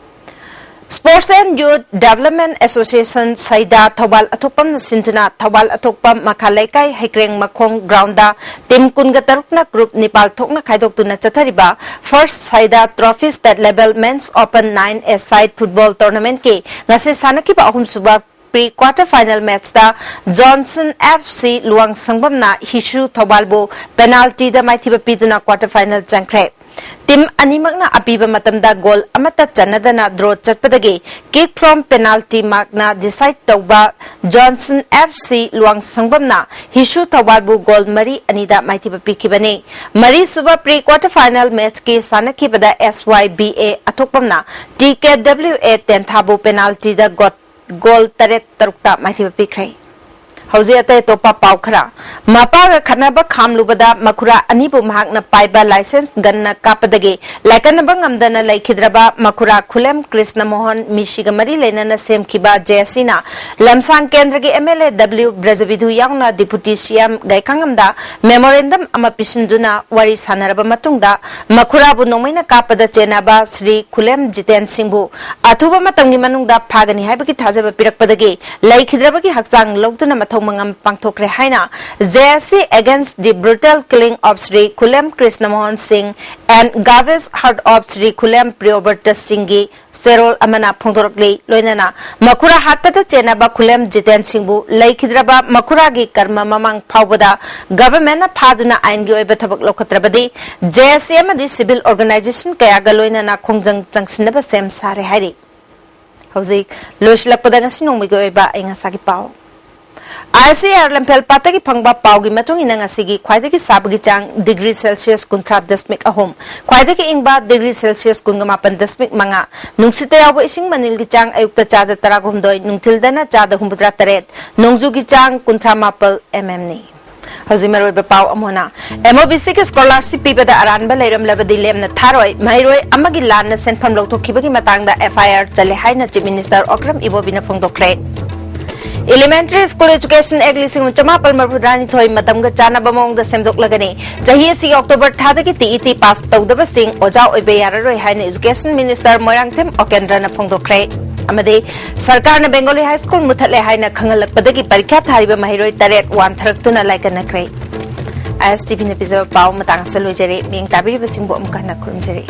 Sports and Youth Development Association, ꯁꯩꯗꯥ, Thoubal ꯑꯊꯣꯛꯄꯝꯅ ꯁꯤꯟꯗꯨꯅ ꯊꯧꯕꯥꯜ ꯑꯊꯣꯛꯄꯝ ꯃꯈꯥ ꯂꯩꯀꯥꯏ ꯍꯩꯀ꯭ꯔꯦꯡ ꯃꯈꯣꯡ groundꯗ team ꯀꯨꯟꯒ ꯇꯔꯨꯛꯅ group ꯅꯤꯄꯥꯜ ꯊꯣꯛꯅ ꯈꯥꯏꯗꯣꯛꯇꯨꯅ ꯆꯠꯊꯔꯤꯕ First ꯁꯩꯗꯥ Trophy State Level Men's Open nine-a-side football tournamentꯀꯤ ꯉꯁꯤ ꯁꯥꯟꯅꯈꯤꯕ ꯑꯍꯨꯝꯁꯨꯕ pre quarter final matchꯇ Johnson F C Luwang ꯁꯪꯕꯝꯅ ꯍꯤꯁꯨ ꯊꯧꯕꯥꯜꯕꯨ penaltyꯗ ꯃꯥꯏꯊꯤꯕ ꯄꯤꯗꯨꯅ quarter final ꯆꯪꯈ꯭ꯔꯦ꯫ Team ꯑꯅꯤꯃꯛꯅ ꯑꯄꯤꯕ ꯃꯇꯝꯗ goal ꯑꯃꯠꯇ ꯆꯟꯅꯗꯅ draw ꯆꯠꯄꯗꯒꯤ kick from penalty markꯅ decide ꯇꯧꯕ Johnson F C Luwang ꯁꯪꯕꯝꯅ ꯍꯤꯁꯨ ꯊꯧꯕꯥꯜꯕꯨ goal ꯃꯔꯤ ꯑꯅꯤꯗ ꯃꯥꯏꯊꯤꯕ ꯄꯤꯈꯤꯕꯅꯤ꯫ ꯃꯔꯤꯁꯨꯕ pre quarter final matchꯀꯤ ꯁꯥꯟꯅꯈꯤꯕꯗ S Y B A ꯑꯊꯣꯛꯄꯝꯅ T K W A ꯇꯦꯟꯊꯥꯕꯨ penaltyꯗ got goal ꯇꯔꯦꯠ ꯇꯔꯨꯛꯇ ꯃꯥꯏꯊꯤꯕ ꯄꯤꯈ꯭ꯔꯦ꯫ ꯍꯧꯖꯤꯛ ꯑꯇꯩ ꯑꯇꯣꯞꯄ ꯄꯥꯎ ꯈꯔ꯫ ꯃꯄꯥꯒ ꯈꯠꯅꯕ ꯈꯥꯝꯂꯨꯕꯗ ꯃꯈꯨꯔꯥ ꯑꯅꯤꯕꯨ ꯃꯍꯥꯛꯅ ꯄꯥꯏꯕ licence gunꯅ ꯀꯥꯞꯄꯗꯒꯤ ꯂꯥꯏꯀꯠꯅꯕ ꯉꯝꯗꯅ ꯂꯩꯈꯤꯗ꯭ꯔꯕ ꯃꯈꯨꯔꯥ ꯈꯨꯂꯦꯝ ꯀ꯭ꯔꯤꯁꯅ ꯃꯣꯍꯟ ꯃꯤꯁꯤꯒ ꯃꯔꯤ ꯂꯩꯅꯅ ꯁꯦꯝꯈꯤꯕ J C ꯅ ꯂꯝꯁꯥꯡ ꯀꯦꯟꯗ꯭ꯔꯒꯤ M L A W Brajabidhu ꯌꯥꯎꯅ Deputy C M ꯒꯩꯈꯥꯉꯝꯗ memorandum ꯑꯃ ꯄꯤꯁꯤꯟꯗꯨꯅ ꯋꯥꯔꯤ ꯁꯥꯟꯅꯔꯕ ꯃꯇꯨꯡꯗ ꯃꯈꯨꯔꯥꯕꯨ ꯅꯣꯡꯃꯩꯅ ꯀꯥꯞꯄꯗ ꯆꯦꯟꯅꯕ ꯁ꯭ꯔꯤ ꯈꯨꯂꯦꯝ ꯖꯤꯇꯦꯟ ꯁꯤꯡꯕꯨ ꯑꯊꯨꯕ ꯃꯇꯝꯒꯤ ꯃꯅꯨꯡꯗ ꯐꯥꯒꯅꯤ ꯍꯥꯏꯕꯒꯤ ꯊꯥꯖꯕ ꯄꯤꯔꯛꯄꯗꯒꯤ ꯂꯩꯈꯤꯗ꯭ꯔꯕꯒꯤ ꯍꯛꯆꯥꯡ ꯂꯧꯗꯨꯅ ꯃꯊꯪ ꯃꯉꯝ ꯄꯥꯡꯊꯣꯛꯈ꯭ꯔꯦ ꯍꯥꯏꯅ J S A Against the Brutal Killing of Shri Khulem Krishna Mohan Singh and Garbage Hurt of Shri Khulem Priyabrata Singhꯒꯤ ꯆꯦꯔꯣꯜ ꯑꯃꯅ ꯐꯣꯡꯗꯣꯔꯛꯂꯤ꯫ ꯂꯣꯏꯅꯅ ꯃꯈꯨꯔꯥ ꯍꯥꯠꯄꯗ ꯆꯦꯟꯅꯕ ꯈꯨꯂꯦꯝ ꯖꯤꯇꯦꯟ ꯁꯤꯡꯕꯨ ꯂꯩꯈꯤꯗ꯭ꯔꯕ ꯃꯈꯨꯔꯥꯒꯤ ꯀꯔꯃ ꯃꯃꯥꯡ ꯐꯥꯎꯕꯗ ꯒꯚꯔꯟꯃꯦꯟꯠꯅ ꯐꯥꯗꯨꯅ ꯑꯥꯏꯟꯒꯤ ꯑꯣꯏꯕ ꯊꯕꯛ ꯂꯧꯈꯠꯇ꯭ꯔꯕꯗꯤ J S A ꯑꯃꯗꯤ civil organisation ꯀꯌꯥꯒ ꯂꯣꯏꯅꯅ ꯈꯣꯡꯖꯪ ꯆꯪꯁꯤꯟꯅꯕ ꯁꯦꯝ ꯁꯥꯔꯦ ꯍꯥꯏꯔꯤ꯫ ꯍꯧꯖꯤꯛ ꯂꯣꯏꯁꯤꯜꯂꯛꯄꯗ ꯉꯁꯤ ꯅꯣꯡꯃꯒꯤ ꯑꯣꯏꯕ ꯑꯏꯪ ꯑꯁꯥꯒꯤ ꯄꯥꯎ꯫ I C R ꯂꯝꯐꯦꯜ ꯄꯥꯠꯇꯒꯤ ꯐꯪꯕ ꯄꯥꯎꯒꯤ ꯃꯇꯨꯡ ꯏꯟꯅ ꯉꯁꯤꯒꯤ ꯈ꯭ꯋꯥꯏꯗꯒꯤ ꯁꯥꯕꯒꯤ ꯆꯥꯡ ꯗꯤꯒ꯭ꯔꯤ ꯁꯦꯜꯁꯤꯌꯁ ꯀꯨꯟꯊ꯭ꯔꯥ ꯗꯁꯃꯤꯛ ꯑꯍꯨꯝ, ꯈ꯭ꯋꯥꯏꯗꯒꯤ ꯏꯪꯕ ꯗꯤꯒ꯭ꯔꯤ ꯁꯦꯜꯁꯤꯌꯁ ꯀꯨꯟꯒ ꯃꯥꯄꯟ ꯗꯁꯃꯤꯛ ꯃꯉꯥ, ꯅꯨꯡꯁꯤꯠꯇ ꯌꯥꯎꯕ ꯏꯁꯤꯡ ꯃꯅꯤꯜꯒꯤ ꯆꯥꯡ ꯑꯌꯨꯛꯇ ꯆꯥꯗ ꯇꯔꯥꯍꯨꯝꯗꯣꯏ, ꯅꯨꯡꯊꯤꯜꯗꯅ ꯆꯥꯗ ꯍꯨꯝꯐꯨꯇꯔꯥ ꯇꯔꯦꯠ, ꯅꯣꯡꯖꯨꯒꯤ ꯆꯥꯡ ꯀꯨꯟꯊ꯭ꯔꯥ ꯃꯥꯄꯜ mm ꯅꯤ꯫ ꯍꯧꯖꯤꯛ ꯃꯔꯨꯑꯣꯏꯕ ꯄꯥꯎ ꯑꯃꯨꯛ ꯍꯟꯅ꯫ M O B Cꯒꯤ scholarship ꯄꯤꯕꯗ ꯑꯔꯥꯟꯕ ꯂꯩꯔꯝꯂꯕꯗꯤ ꯂꯦꯝꯅ ꯊꯥꯔꯣꯏ, ꯃꯍꯩꯔꯣꯏ ꯑꯃꯒꯤ ꯂꯥꯟꯅ ꯁꯦꯟꯐꯝ ꯂꯧꯊꯣꯛꯈꯤꯕꯒꯤ ꯃꯇꯥꯡꯗ F I R ꯆꯜꯂꯦ ꯍꯥꯏꯅ Chief Minister ꯑꯣꯀ꯭ꯔꯝ ꯏꯕꯣꯕꯤꯅ ꯐꯣꯡꯗꯣꯛꯈ꯭ꯔꯦ꯫ Elementary School Education Act ꯂꯤꯁꯤꯡ ꯑꯃ ꯆꯃꯥꯄꯜ ꯃꯔꯤꯐꯨꯇꯔꯥꯅꯤꯊꯣꯏ ꯃꯇꯝꯒ ꯆꯥꯟꯅꯕ ꯃꯑꯣꯡꯗ ꯁꯦꯝꯗꯣꯛꯂꯒꯅꯤ꯫ ꯆꯍꯤ ꯑꯁꯤꯒꯤ October ꯊꯥꯗꯒꯤ T E T pass ꯇꯧꯗꯕꯁꯤꯡ ꯑꯣꯖꯥ ꯑꯣꯏꯕ ꯌꯥꯔꯔꯣꯏ ꯍꯥꯏꯅ Education Minister ꯃꯣꯏꯔꯥꯡꯊꯦꯝ ꯑꯣꯀꯦꯟꯗ꯭ꯔꯅ ꯐꯣꯡꯗꯣꯛꯈ꯭ꯔꯦ꯫ ꯑꯃꯗꯤ ꯁꯔꯀꯥꯔꯅ Bengali High School ꯃꯨꯊꯠꯂꯦ ꯍꯥꯏꯅ ꯈꯪꯍꯜꯂꯛꯄꯗꯒꯤ ꯄꯔꯤꯈ꯭ꯌꯥ ꯊꯥꯔꯤꯕ ꯃꯍꯩꯔꯣꯏ ꯇꯔꯦꯠ ꯋꯥꯟꯊꯔꯛꯇꯨꯅ ꯂꯥꯏꯀꯠꯅꯈ꯭ꯔꯦ꯫ I S T Vꯅ ꯄꯤꯖꯕ ꯄꯥꯎ ꯃꯇꯥꯡ ꯑꯁꯤꯗ ꯂꯣꯏꯖꯔꯦ꯫ ꯃꯤꯠꯌꯦꯡ ꯇꯥꯕꯤꯔꯤꯕꯁꯤꯡꯕꯨ ꯑꯃꯨꯛ ꯍꯟꯅ ꯈꯨꯔꯨꯝꯖꯔꯤ꯫